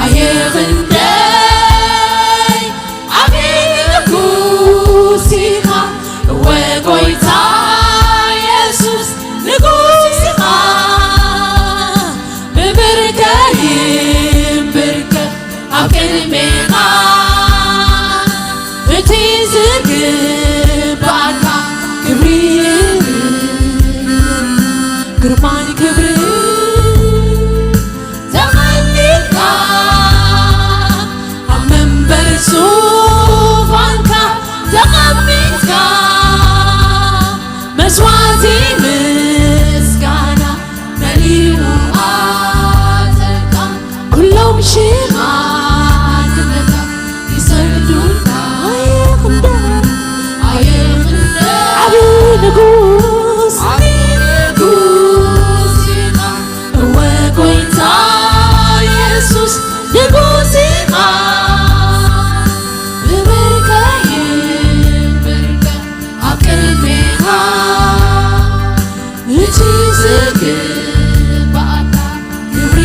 ኣየ ክንደይ ዓቢ ንጉስ ኢኻ እወ ጎይታ የሱስ ንጉስ ኢኻ ብብርከ ይብርከ ኣብ ቅድሜኻ እቲ ዝግባእካ ክብሪ ግርማን ክብሪ ተቐሊልካ ኣብ መንበር ዙፋንካ ተቐሚጥካ መስዋዕቲ ምስጋና መሊኡ ኣጸድካ ኩሎም ሽማግለታት ይሰግዱልካ ኣየ ክንደይ ኣየ ክንደይ ዓቢ ንጉስ ዓቢ ንጉስ ኢኻ እወ ጎይታ የሱስ ንጉስ ኢኻ ብብርከ ይብርከ ኣብ ቅድሜኻ እቲ ዝግባእካ ክብሪ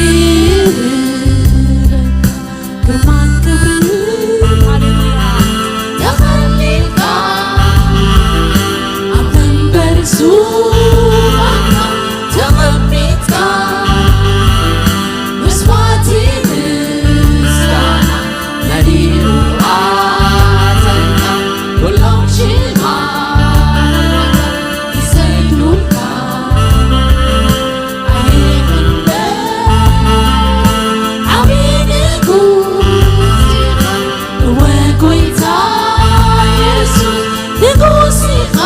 ይብለካ ግርማን ክብሪ ሃሌሉያ ተኸሊልካ ኣብ መንበር ዙፋንካ ተቐሚጥካ መስዋዕቲ ምስጋና መሊኡ ኣጸንካ ኩሎም ሽማግለታት ይሰግዱልካ ኣየ ክንደይ ዓቢ ንጉስ ኢኻ እወ ጎይታ የሱስ ንጉስ ኢኻ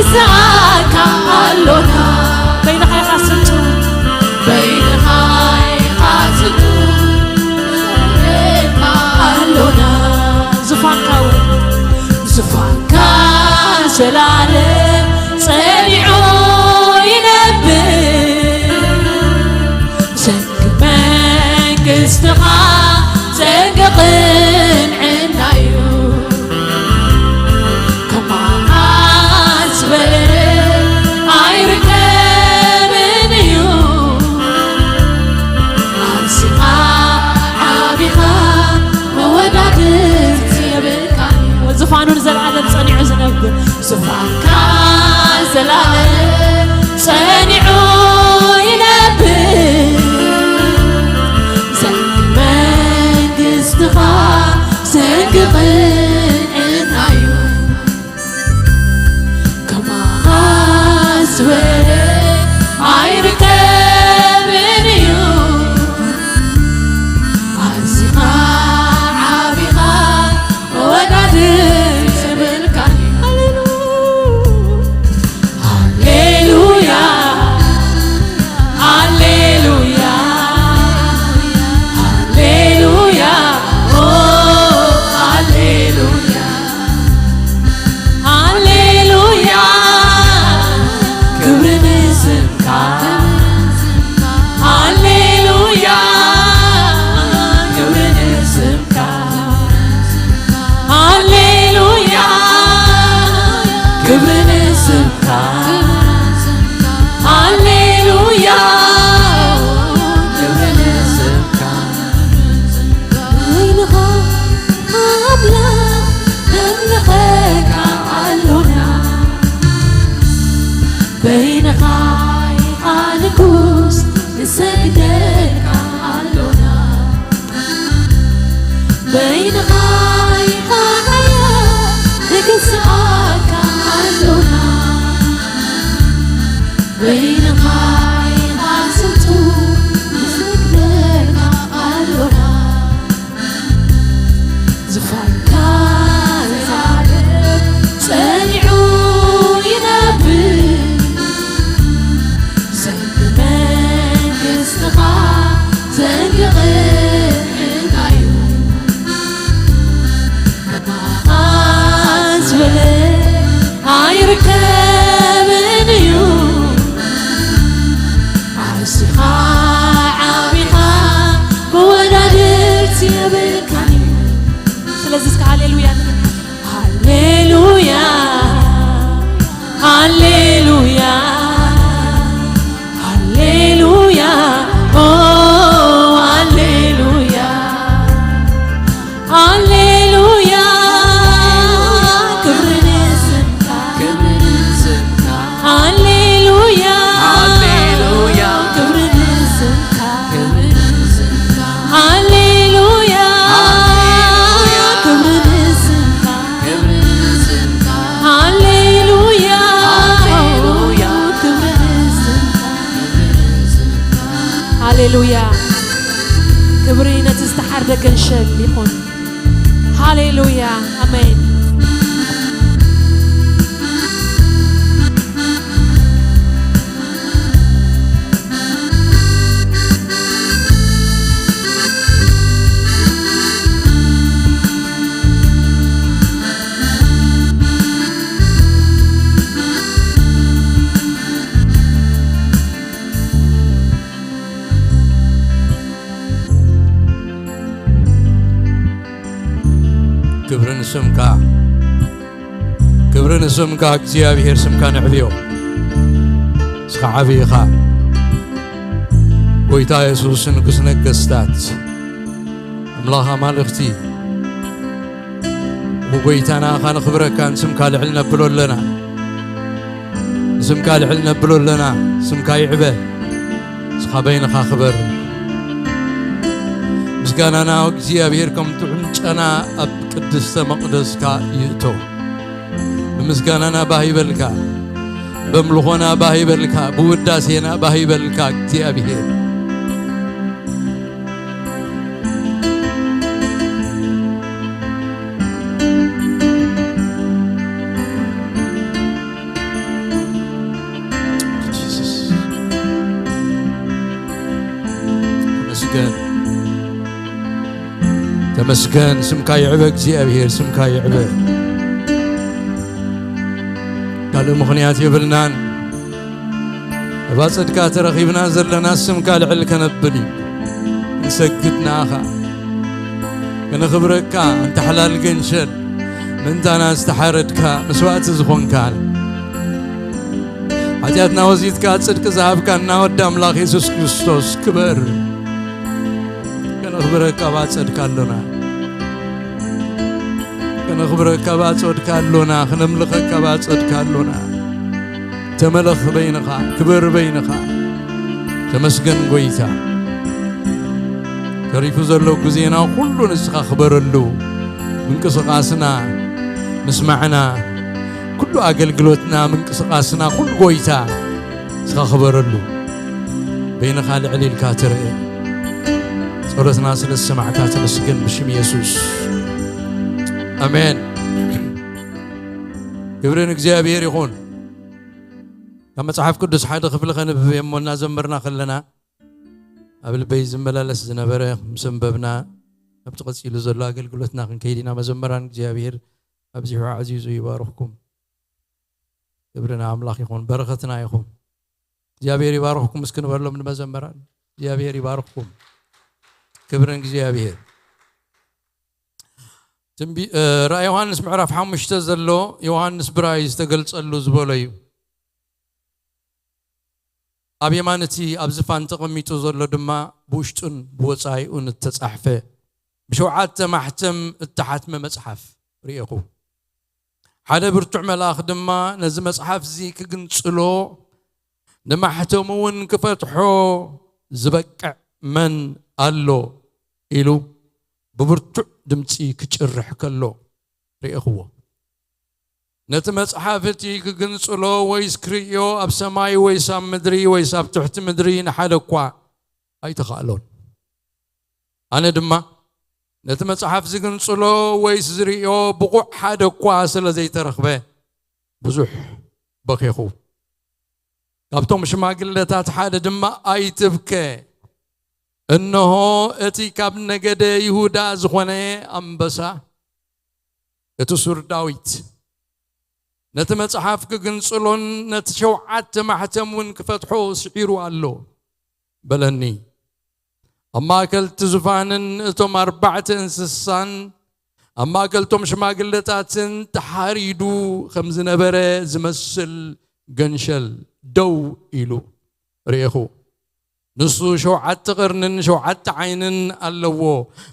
ንስኣካ ኣሎና። በይንኻ ኢኻ ስልጡን። በይንኻ ኢኻ ስልጡን። ንስኣካ ኣሎና። ዙፋንካ እውን። ዙፋንካ ዘላለም ጸኒዑ ይነብር። ዘንጊ መንግስትኻ ዘንጊ ቅንዕና እዩ። ከማኻ ዝበለ ኣይርከብን እዩ። ኣዚኻ ዓቢኻ መወዳድርቲ የብልካን እዩ። ዙፋኑ ንዘለኣለም ጸኒዑ ዝነብር። ዙፋንካ ዘላለም ጸኒዑ ይነብር። ዘንጊ መንግስትኻ ዘንጊ ቅንዕና እዩ። ከማኻ ዝበለ ኣይርከብን እዩ። ኣዚኻ ዓቢኻ መወዳድርቲ የብልካን። ሃሌሉያ፣ ሃሌሉያ፣ ሃሌሉያ፣ ኦ፣ ሃሌሉያ፣ ሃሌሉያ፣ ክብሪ ንስምካ። ሃሌሉያ፣ ክብሪ ንስምካ። ሃሌሉያ፣ ክብሪ ንስምካ። ሃሌሉያ፣ ክብሪ ንስምካ። በይንኻ ኣምላኽ ነምልኸካ ኣሎና። በይንኻ ኢኻ ንጉስ ንሰግደልካ ኣሎና። በይንኻ ኢኻ ሓያል ንግስኣካ ኣሎና። በይንኻ ኢኻ ስልጡን ንሰግደልካ ኣሎና። ዙፋንካ ንዘለኣለም ጸኒዑ ይነብር። ዘንጊ መንግስትኻ ዘንጊ ቅንዕና እዩ። ከማኻ ዝበለ ኣይርከብን እዩ። ኣዚኻ ዓቢኻ መወዳድርቲ የብልካን እዩ። ስለዚ እስከ ሃሌሉያ ንብል። ሃሌሉያ፣ ሃሌሉያ፣ ሃሌሉያ፣ ኦ፣ ሃሌሉያ፣ ሃሌሉያ፣ ክብሪ ንስምካ፣ ክብሪ ንስምካ። ሃሌሉያ፣ ሃሌሉያ፣ ክብሪ ንስምካ፣ ክብሪ ንስምካ። ሃሌሉያ፣ ሃሌሉያ፣ ክብሪ ንስምካ፣ ክብሪ ንስምካ። ሃሌሉያ፣ ሃሌሉያ፣ ክብሪ ንስምካ፣ ክብሪ ንስምካ። ሃሌሉያ፣ ክብሪ ነቲ ዝተሓርደ ገንሸል ይኹን። ሃሌሉያ፣ ኣሜን። ክብሪ ንስምካ፣ ክብሪ ንስምካ እግዚኣብሔር፣ ስምካ ነዕብዮ። ንስኻ ዓብዪ ኢኻ ጎይታ የሱስ፣ ንጉስ ነገስታት፣ ኣምላኽ ኣማልኽቲ። ጎይታና፣ ንዓኻ ነኽብረካ፣ ንስምካ ልዕል ነብሎ ኣለና። ንስምካ ልዕል ነብሎ ኣለና። ስምካ ይዕበ። ንስኻ በይንኻ ክበር። ምስጋናና እግዚኣብሔር ከም ጥዑም ጨና ኣብ ቅድስተ መቕደስካ ይእቶ። ብምስጋናና ባህ ይበልካ፣ በምልኾና ባህ ይበልካ፣ ብውዳሴና ባህ ይበልካ እግዚኣብሔር። ተመስገን። ስምካ ይዕበ እግዚኣብሔር፣ ስምካ ይዕበ። ካልእ ምኽንያት የብልናን። እባ ጽድካ ተረኺብና ዘለና ስምካ ልዕል ከነብል እዩ። ክንሰግድ ንኣኻ፣ ከነኽብረካ፣ ኣንታ ሓላል ገንሸል፣ ምእንታና ዝተሓረድካ፣ መስዋእቲ ዝኾንካ፣ ሓጢኣትና ወዚትካ ጽድቂ ዝሃብካና ወዲ ኣምላኽ የሱስ ክርስቶስ ክበር። ከነኽብረካ ባጸድካ ኣሎና። ከነኽብረካ ባጸድካ ኣሎና። ከነምልኸካ ባጸድካ ኣሎና። ተመለኽ በይንኻ፣ ክበር በይንኻ። ተመስገን ጎይታ። ተሪፉ ዘሎ ግዜና ኩሉ ንስኻ ክበረሉ። ምንቅስቓስና፣ ምስማዕና፣ ኩሉ ኣገልግሎትና፣ ምንቅስቓስና፣ ኩሉ ጎይታ ንስኻ ክበረሉ። በይንኻ ልዕል ኢልካ ትርእ። ጸሎትና ስለ ዝሰማዕካ ተመስገን ብሽም የሱስ። ኣሜን። ክብሪ ንእግዚኣብሔር ይኹን። ካብ መጽሓፍ ቅዱስ ሓደ ክፍሊ ከንብብ እየ እሞ እናዘመርና ከለና ኣብ ልበይ ዝመላለስ ዝነበረ ምስ ኣንበብና ኣብቲ ቀጺሉ ዘሎ ኣገልግሎትና ክንከይድ ኢና። መዘመራን እግዚኣብሔር ኣብዚሑ ኣዕዚዙ ይባርኽኩም። ክብሪ ንኣምላኽ ይኹን፣ በረኸትና ይኹን። እግዚኣብሔር ይባርኽኩም እስኪ ንበሎም ንመዘመራን። እግዚኣብሔር ይባርኽኩም። ክብሪ ንእግዚኣብሔር። ትንቢ-፣ እ፣ ራእይ ዮሃንስ ምዕራፍ ሓሙሽተ ዘሎ ዮሃንስ ብራእይ ዝተገልጸሉ ዝበሎ እዩ። ኣብ የማን እቲ ኣብ ዝፋን ተቐሚጡ ዘሎ ድማ ብውሽጡን ብወጻኢኡን እተጻሕፈ ብሸውዓተ ማሕተም እተሓትመ መጽሓፍ ርኤኹ። ሓደ ብርቱዕ መልኣኽ ድማ ነዚ መጽሓፍ እዚ ክግንጽሎ ንማሕተሙ እውን ክፈትሖ ዝበቅዕ መን ኣሎ ኢሉ ብብርቱዕ ድምጺ ክጭርሕ ከሎ ርኤኽዎ። ነቲ መጽሓፍ እቲ ክግንጽሎ ወይስ ክርእዮ ኣብ ሰማይ ወይስ ኣብ ምድሪ ወይስ ኣብ ትሕቲ ምድሪ ንሓደ እኳ ኣይተኻእሎን። ኣነ ድማ ነቲ መጽሓፍ ዝግንጽሎ ወይስ ዝርእዮ ብቑዕ ሓደ እኳ ስለ ዘይተረኽበ ብዙሕ በኼኹ። ካብቶም ሽማግለታት ሓደ ድማ፣ "ኣይትብከ፣ እንሆ እቲ ካብ ነገደ ይሁዳ ዝኾነ ኣንበሳ፣ እቲ ሱር ዳዊት፣ ነቲ መጽሓፍ ክግንጽሎን ነቲ ሸውዓተ ማሕተም እውን ክፈትሖ ስዒሩ ኣሎ" በለኒ። ኣብ ማእከል እቲ ዙፋንን እቶም ኣርባዕተ እንስሳን ኣብ ማእከል እቶም ሽማግለታትን ተሓሪዱ ከም ዝነበረ ዝመስል ገንሸል ደው ኢሉ ርኤኹ። ንሱ ሸውዓተ ቐርንን ሸውዓተ ዓይንን ኣለዎ።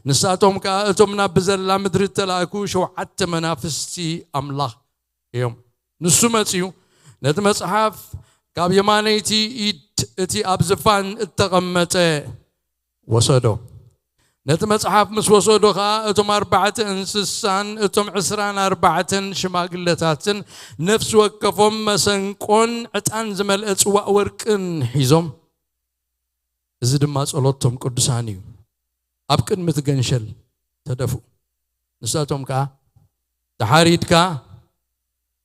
ንሳቶም ከኣ እቶም ናብ ብዘላ ምድሪ እተላእኩ ሸውዓተ መናፍስቲ ኣምላኽ እዮም። ንሱ መጺኡ ነቲ መጽሓፍ ካብ የማነይቲ ኢድ እቲ ኣብ ዝፋን እተቐመጠ ወሰዶ። ነቲ መጽሓፍ ምስ ወሰዶ ኸኣ እቶም ኣርባዕተ እንስሳን እቶም ዕስራን ኣርባዕተን ሽማግለታትን ነፍሲ ወከፎም መሰንቆን ዕጣን ዝመልአ ጽዋእ ወርቅን ሒዞም፣ እዚ ድማ ጸሎቶም ቅዱሳን እዩ፣ ኣብ ቅድሚ እቲ ገንሸል ተደፍኡ። ንሳቶም ከኣ፣ "ተሓሪድካ፣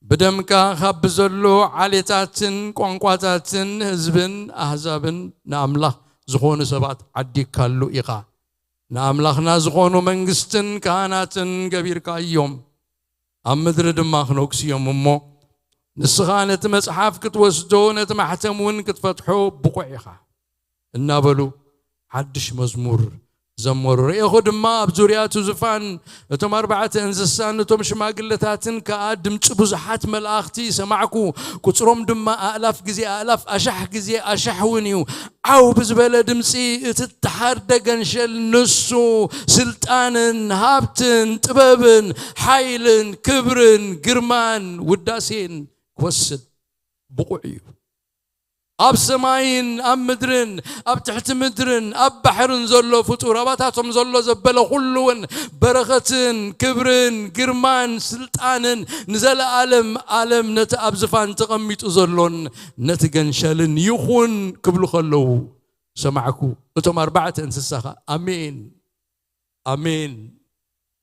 ብደምካ ካብ ብዘሎ ዓሌታትን ቋንቋታትን ህዝብን ኣህዛብን ንኣምላኽ ዝኾኑ ሰባት ዓዲግካሉ ኢኻ። ንኣምላኽና ዝኾኑ መንግስትን ካህናትን ገቢርካዮም። ኣብ ምድሪ ድማ ክነግሱ እዮም እሞ፣ ንስኻ ነቲ መጽሓፍ ክትወስዶ፣ ነቲ ማሕተም እውን ክትፈትሖ ብቑዕ ኢኻ" እናበሉ ሓድሽ መዝሙር ዘመሩ። ርኤኹ ድማ ኣብ ዙርያ እቲ ዙፋን እቶም ኣርባዕተ እንስሳን እቶም ሽማግለታትን ከኣ ድምጺ ብዙሓት መላእኽቲ ሰማዕኩ። ቁጽሮም ድማ ኣእላፍ ግዜ ኣእላፍ፣ ኣሻሕ ግዜ ኣሻሕ እውን እዩ። ዓው ብዝበለ ድምጺ፣ "እቲ እተሓርደ ገንሸል ንሱ ስልጣንን ሃብትን ጥበብን ሓይልን ክብርን ግርማን ውዳሴን ክወስድ ብቑዕ እዩ። ኣብ ሰማይን ኣብ ምድርን ኣብ ትሕቲ ምድርን ኣብ ባሕርን ዘሎ ፍጡር፣ ኣባታቶም ዘሎ ዘበለ ኩሉ እውን በረኸትን ክብርን ግርማን ስልጣንን ንዘለኣለም ኣለም ነቲ ኣብ ዝፋን ተቐሚጡ ዘሎን ነቲ ገንሸልን ይኹን ክብሉ ከለዉ ሰማዕኩ። እቶም ኣርባዕተ እንስሳ ኸኣ ኣሜን፣ ኣሜን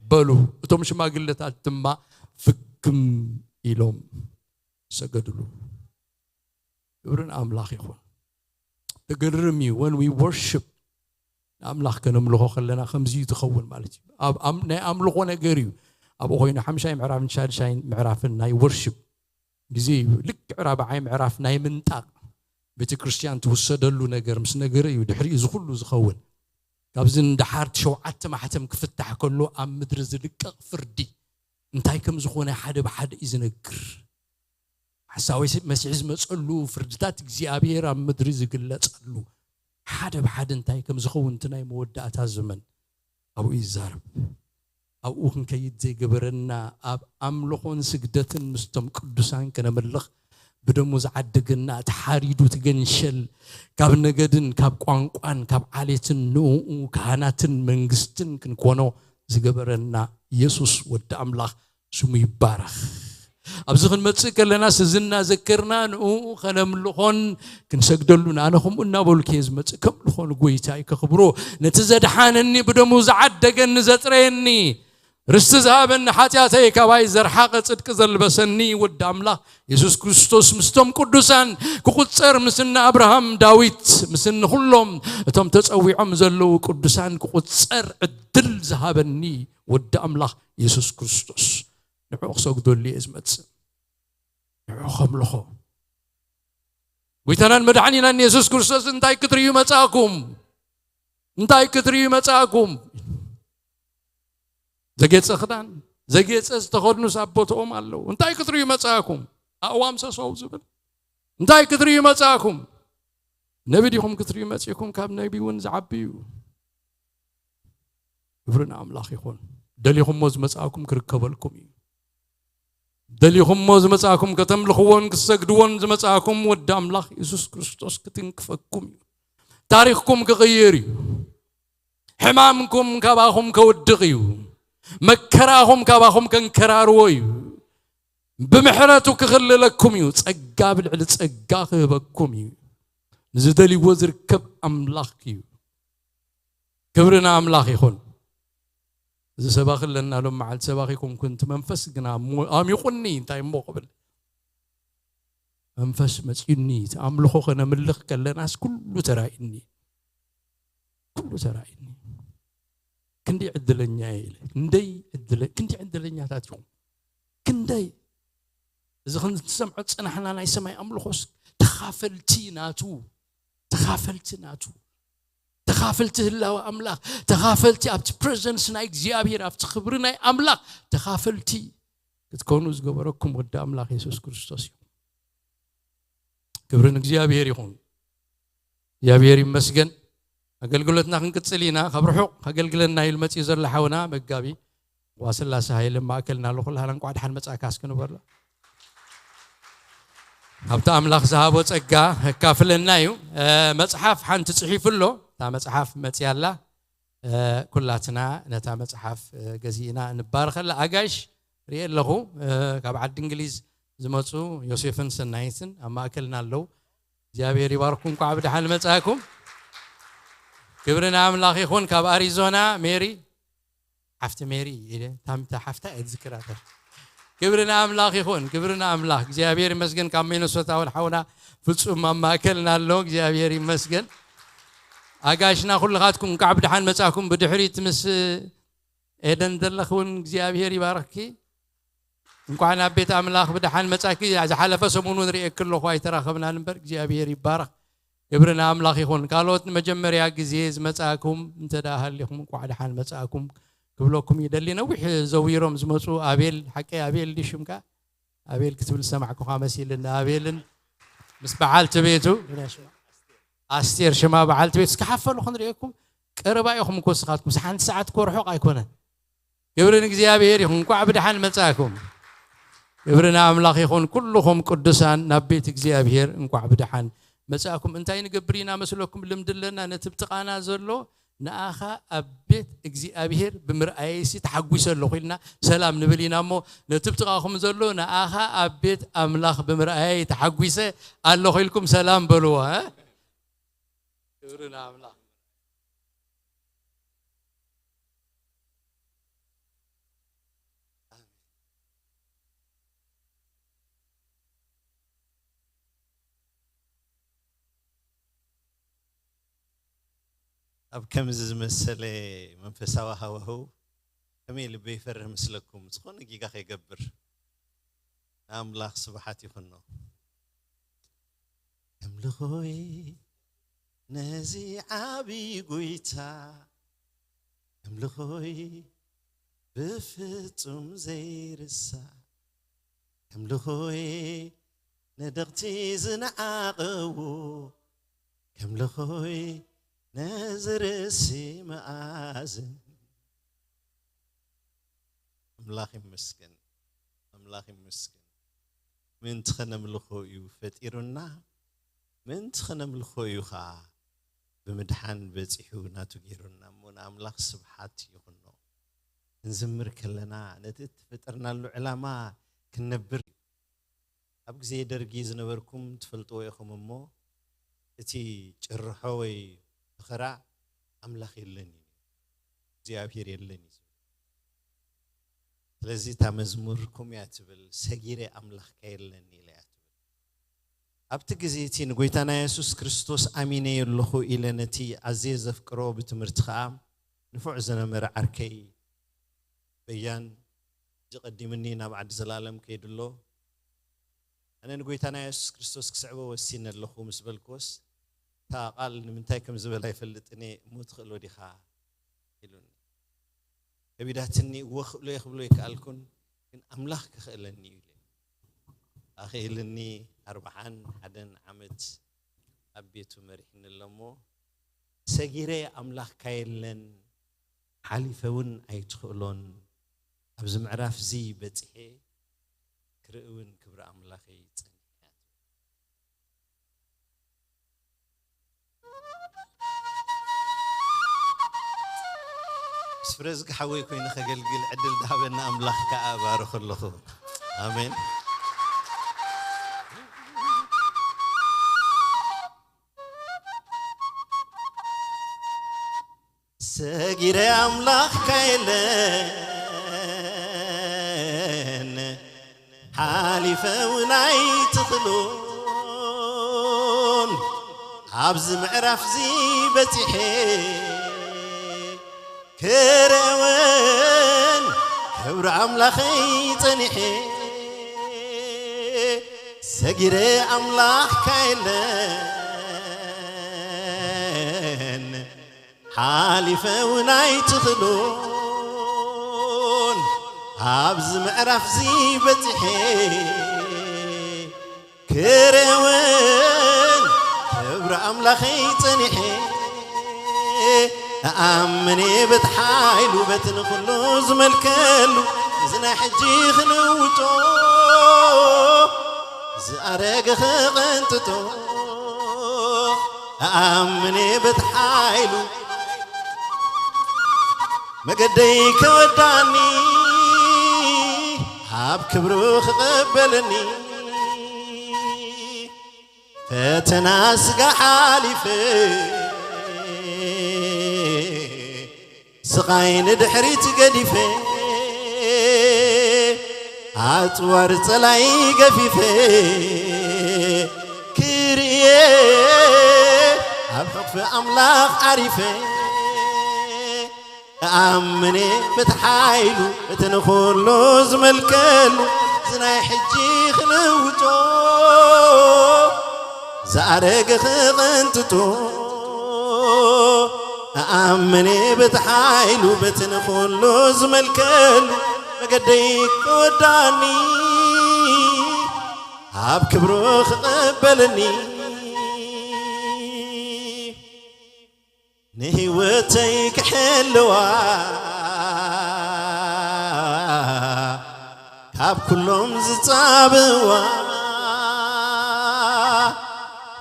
በሉ። እቶም ሽማግለታት ድማ ፍግም ኢሎም ሰገድሉ። ክብሪ ንኣምላኽ ይኹን። ትግርም እዩ። When we worship፣ ኣምላኽ ከነምልኾ ከለና ከምዚ እዩ ትኸውን ማለት እዩ። ኣብ ኣም- ናይ ኣምልኾ ነገር እዩ። ኣብኡ ኮይኑ ሓምሻይ ምዕራፍን ሻድሻይ ምዕራፍን ናይ ወርሽፕ ግዜ እዩ። ልክዕ ራብዓይ ምዕራፍ ናይ ምንጣቕ ቤተ ክርስቲያን ትውሰደሉ ነገር ምስ ነገረ እዩ ድሕሪ እዚ ኩሉ ዝኸውን። ካብዚ ንደሓር ሸውዓተ ማሕተም ክፍታሕ ከሎ ኣብ ምድሪ ዝልቀቕ ፍርዲ እንታይ ከም ዝኾነ ሓደ ብሓደ እዩ ዝነግር። ሓሳዊ መሲሕ ዝመፀሉ፣ ፍርድታት እግዚኣብሔር ኣብ ምድሪ ዝግለፀሉ፣ ሓደ ብሓደ እንታይ ከም ዝኸውን እቲ ናይ መወዳእታ ዘመን ኣብኡ ይዛረብ። ኣብኡ ክንከይድ ዘይገበረና፣ ኣብ ኣምልኾን ስግደትን ምስቶም ቅዱሳን ከነምልኽ ብደሙ ዝዓደገና፣ ተሓሪዱ ትገንሸል፣ ካብ ነገድን ካብ ቋንቋን ካብ ዓሌትን ንኡ ካህናትን መንግስትን ክንኮኖ ዝገበረና ኢየሱስ ወዲ ኣምላኽ ስሙ ይባረኽ። ኣብዚ ክንመጽእ ከለና ስዝና ዘከርና ንኡ ከነምልኾን ክንሰግደሉን፣ ኣነ ከምኡ እናበልኩ እየ ዝመጽእ፣ ከምልኾ ንጎይታይ ከኽብሮ፣ ነቲ ዘድሓነኒ ብደሙ ዝዓደገኒ ዘጥረየኒ ርስቲ ዝሃበኒ፣ ሓጢኣተይ ካባይ ዘርሓቐ፣ ጽድቂ ዘልበሰኒ ወዲ ኣምላኽ የሱስ ክርስቶስ ምስቶም ቅዱሳን ክቑጸር፣ ምስኒ ኣብርሃም፣ ዳዊት፣ ምስኒ ኩሎም እቶም ተጸዊዖም ዘለዉ ቅዱሳን ክቑጸር ዕድል ዝሃበኒ ወዲ ኣምላኽ የሱስ ክርስቶስ፣ ንዕኡ ክሰግደሉ እየ ዝመጽእ። ንዕኡ ከምልኾ። ጎይታናን መድሓኒናን የሱስ ክርስቶስ እንታይ ክትርእዩ መጻእኩም? እንታይ ክትርእዩ መጻእኩም? ዘጌጸ ክዳን፣ ዘጌጸ ዝተኸድኑስ ኣብ ቦታኦም ኣለዉ። እንታይ ክትርእዩ መጻእኩም? ኣእዋም ሰሰው ዝብል። እንታይ ክትርእዩ መጻእኩም? ነቢ ዲኹም ክትርእዩ መጺእኩም? ካብ ነቢ እውን ዝዓቢ እዩ። ክብሪ ንኣምላኽ ይኹን። ደሊኹሞ ዝመጻእኩም ክርከበልኩም እዩ። ደሊኹሞ ዝመጻእኩም፣ ከተምልኽዎን ክትሰግድዎን ዝመጻእኩም፣ ወዲ ኣምላኽ የሱስ ክርስቶስ ክትንክፈኩም እዩ። ታሪኽኩም ክቕይር እዩ። ሕማምኩም ካባኹም ከውድቕ እዩ። መከራኹም ካባኹም ከንከራርዎ እዩ። ብምሕረቱ ክኽልለኩም እዩ። ጸጋ ብልዕሊ ጸጋ ክህበኩም እዩ። ንዝደልይዎ ዝርከብ ኣምላኽ እዩ። ክብሪ ንኣምላኽ ይኹን። እዚ ሰባኺ ኣለና ሎም መዓልቲ ሰባኺ ኮንኩን፣ እቲ መንፈስ ግና ሞ- ኣሚቑኒ፣ እንታይ እሞ ክብል፣ መንፈስ መጺኡኒ፣ እቲ ኣምልኾ ከነምልኽ ከለናስ ኩሉ ተራእዩኒ፣ ኩሉ ተራእዩኒ። ክንደይ ዕድለኛ እየ ኢለ፣ ክንደይ ዕድለ- ክንደይ ዕድለኛታት ኢኹም፣ ክንደይ እዚ ክንሰምዖ ዝጸናሕና ናይ ሰማይ ኣምልኾስ ተኻፈልቲ ናቱ፣ ተኻፈልቲ ናቱ፣ ተኻፈልቲ ህላወ ኣምላኽ፣ ተኻፈልቲ ኣብቲ ፕሬዘንስ ናይ እግዚኣብሔር፣ ኣብቲ ክብሪ ናይ ኣምላኽ ተኻፈልቲ ክትኮኑ ዝገበረኩም ወዲ ኣምላኽ የሱስ ክርስቶስ እዩ። ክብሪ ንእግዚኣብሔር ይኹን። እግዚኣብሔር ይመስገን። ኣገልግሎትና ክንቅጽል ኢና። ካብ ርሑቕ ከገልግለና ኢሉ መጺኡ ዘሎ ሓውና መጋቢ ዋስላሴ ሃይለ ማእከልና ኣሎ። ኩላህና እንቋዕ ደሓን መጻእካ እስኪ ንበሎ። ኣብቲ ኣምላኽ ዝሃቦ ጸጋ ከካፍለና እዩ። እ፣ መጽሓፍ ሓንቲ ጽሒፉ ኣሎ። እታ መጽሓፍ መጺኣ ኣላ። እ፣ ኩላትና ነታ መጽሓፍ፣ እ፣ ገዚእና እንባረኸላ። ኣጋይሽ ርኤ ኣለኹ፣ እ፣ ካብ ዓዲ እንግሊዝ ዝመጹ ዮሴፍን ሰናይትን ኣብ ማእከልና ኣለዉ። እግዚኣብሔር ይባርኩም። እንኳዕ ብደሓን መጻእኩም። ክብሪ ንኣምላኽ ይኹን። ካብ ኣሪዞና ሜሪ፣ ሓፍቲ ሜሪ ኢለ፣ ታምታ ሓፍታ እየ ዝዝክራ። ክብሪ ንኣምላኽ ይኹን። ክብሪ ንኣምላኽ። እግዚኣብሔር ይመስገን። ካብ ሚነሶታ እውን ሓውና ፍጹም ኣብ ማእከልና ኣሎ። እግዚኣብሔር ይመስገን። ኣጋሽና ኩልኻትኩም እንኳዕ ብደሓን መጻእኩም። ብድሕሪት ምስ ኤደን ዘለኺ እውን እግዚኣብሔር ይባርኽኪ። እንኳዕ ናብ ቤት ኣምላኽ ብደሓን መጻኪ። ዝሓለፈ ሰሙን እውን ርእየኪ ኣለኹ፣ ኣይተራኸብናን እምበር እግዚኣብሔር ይባረኽ። ክብሪ ንኣምላኽ ይኹን። ካልኦት ንመጀመርያ ግዜ ዝመጻእኩም እንተ ደኣ ሃሊኹም እንኳዕ ደሓን መጻእኩም ክብለኩም ይደሊ። ነዊሕ ዘዊሮም ዝመጹ ኣቤል፣ ሓቀይ ኣቤል ድዩ ሽምካ? ኣቤል ክትብል ዝሰማዕኩኻ መሲልኒ። ኣቤልን ምስ በዓልቲ ቤቱ ኣስቴር ሽማ በዓልቲ ቤት እስኪ ሓፈሉ ክንርእየኩም። ቀረባ ኢኹም እኮ ንስኻትኩም፣ ሓንቲ ሰዓት እኮ ርሑቕ ኣይኮነን። ክብሪ ንእግዚኣብሔር ይኹን። እንኳዕ ብደሓን መጻእኩም። ክብሪ ንኣምላኽ ይኹን። ኩልኹም ቅዱሳን ናብ ቤት እግዚኣብሔር እንኳዕ ብደሓን መጻእኩም። እንታይ ንገብር ኢና መስለኩም? ልምዲ ኣለና። ነቲ ብጥቓና ዘሎ ንኣኻ ኣብ ቤት እግዚኣብሔር ብምርኣየይሲ ተሓጒሰ ኣለኹ ኢልና ሰላም ንብል ኢና እሞ፣ ነቲ ብጥቓኹም ዘሎ ንኣኻ ኣብ ቤት ኣምላኽ ብምርኣየይ ተሓጒሰ ኣለኹ ኢልኩም ሰላም በልዎ። እ? ክብሪ ንኣምላኽ። ኣብ ከምዚ ዝመሰለ መንፈሳዊ ሃዋህው ከመይ ልበይ ይፈርህ ምስለኩም? ዝኾነ ጌጋ ከይገብር ንኣምላኽ ስብሓት ይኹኖ። ኣምልኾይ ነዚ ዓቢ ጎይታ፣ ኣምልኾይ ብፍጹም ዘይርሳዕ፣ ኣምልኾይ ነደቕቲ ዝነዓቐዎ፣ ከምልኾይ ነዚ ርእሲ መኣዝን። ኣምላኽ ይመስገን፣ ኣምላኽ ይመስገን። ምእንቲ ኸነምልኾ እዩ ፈጢሩና፣ ምእንቲ ኸነምልኾ እዩ ኸዓ ብምድሓን በጺሑ ናቱ ገይሩና። እሞ ንኣምላኽ ስብሓት ይኹኖ። ክንዝምር ከለና ነቲ እተፈጠርናሉ ዕላማ ክንነብር እዩ። ኣብ ግዜ ደርጊ ዝነበርኩም ትፈልጥዎ ኢኹም እሞ፣ እቲ ጭርሖ ወይ ፈኸራ ኣምላኽ የለን እዩ፣ እግዚኣብሄር የለን እዩ ዝብል። ስለዚ እታ መዝሙር ከምኡ እያ ትብል፣ ሰጊረ ኣምላኽካ የለን ኢለ እያ ትብል። ኣብቲ ግዜ እቲ ንጎይታና የሱስ ክርስቶስ ኣሚነዮ ኣለኹ ኢለ ነቲ ኣዝየ ዘፍቅሮ ብትምህርቲ ኸኣ ንፉዕ ዝነበረ ዓርከይ በያን ሕጂ ቀዲምኒ ናብ ዓዲ ዘላለም ከይዱ ኣሎ። ኣነ ንጎይታና የሱስ ክርስቶስ ክስዕቦ ወሲነ ኣለኹ ምስ በልክዎስ፣ እታ ቃል ንምንታይ ከም ዝበላ ኣይፈልጥን እየ፣ እሞ ትኽእሎ ዲኻ ኢሉኒ። ከቢዳትኒ፣ እወ ክእሎ እየ ክብሎ ኣይከኣልኩን፣ ግን ኣምላኽ ከኽእለኒ እዩ ኢለ። ኣኽኢልኒ፣ ኣርብዓን ሓደን ዓመት ኣብ ቤቱ መሪሕኒ ኣሎ እሞ፣ ሰጊረ ኣምላኽካ የለን፣ ሓሊፈ እውን ኣይትኽእሎን። ኣብዚ ምዕራፍ እዚ በጺሐ ክርኢ እውን ክብሪ ኣምላኸይ ጸኒሐ እያ ትብል። ምስ ፍረዝጊ ሓወይ ኮይነ ከገልግል ዕድል ዝሃበኒ ኣምላኽ ከኣ እባርኾ ኣለኹ። ኣሜን። ሰጊረ ኣምላኽካ የለን፣ ሓሊፈ እውን ኣይትኽእሎን። ኣብዚ ምዕራፍዚ በጺሐ ክርእውን ክብሪ ኣምላኸይ ጸኒሐ፣ ሰጊረ ኣምላኽካ የለን፣ ሓሊፈ እውን ኣይትኽእሎን። ኣብዚ ምዕራፍዚ በጺሐ ክርእውን ክብሪ ኣምላኸይ ጸኒሐ፣ እኣምን እየ በቲ ሓይሉ በቲ ንኹሉ ዝመልከሉ፣ እዚ ናይ ሕጂ ክልውጦ፣ ዝኣረገ ክቐንጥጦ፣ እኣምን እየ በቲ ሓይሉ መገደይ ከወዳኒ፣ ኣብ ክብሩ ክቐበለኒ። ፈተና ስጋ ሓሊፈ፣ ስቓይ ንድሕሪት ገዲፈ፣ ኣጽዋር ጸላይ ገፊፈ፣ ክርእየ ኣብ ሕቕፊ ኣምላኽ ዓሪፈ። እኣምን በቲ ሓይሉ በቲ ንኹሉ ዝመልከሉ፣ እዚ ናይ ሕጂ ክልውጦ፣ ዝኣረገ ክቐንጥጦ። እኣምን በቲ ሓይሉ በቲ ንኹሉ ዝመልከሉ፣ መገደይ ክወዳኒ፣ ኣብ ክብሩ ክቐበለኒ። ንህይወተይ ክሕልዋ ካብ ኩሎም ዝጻብዋ፣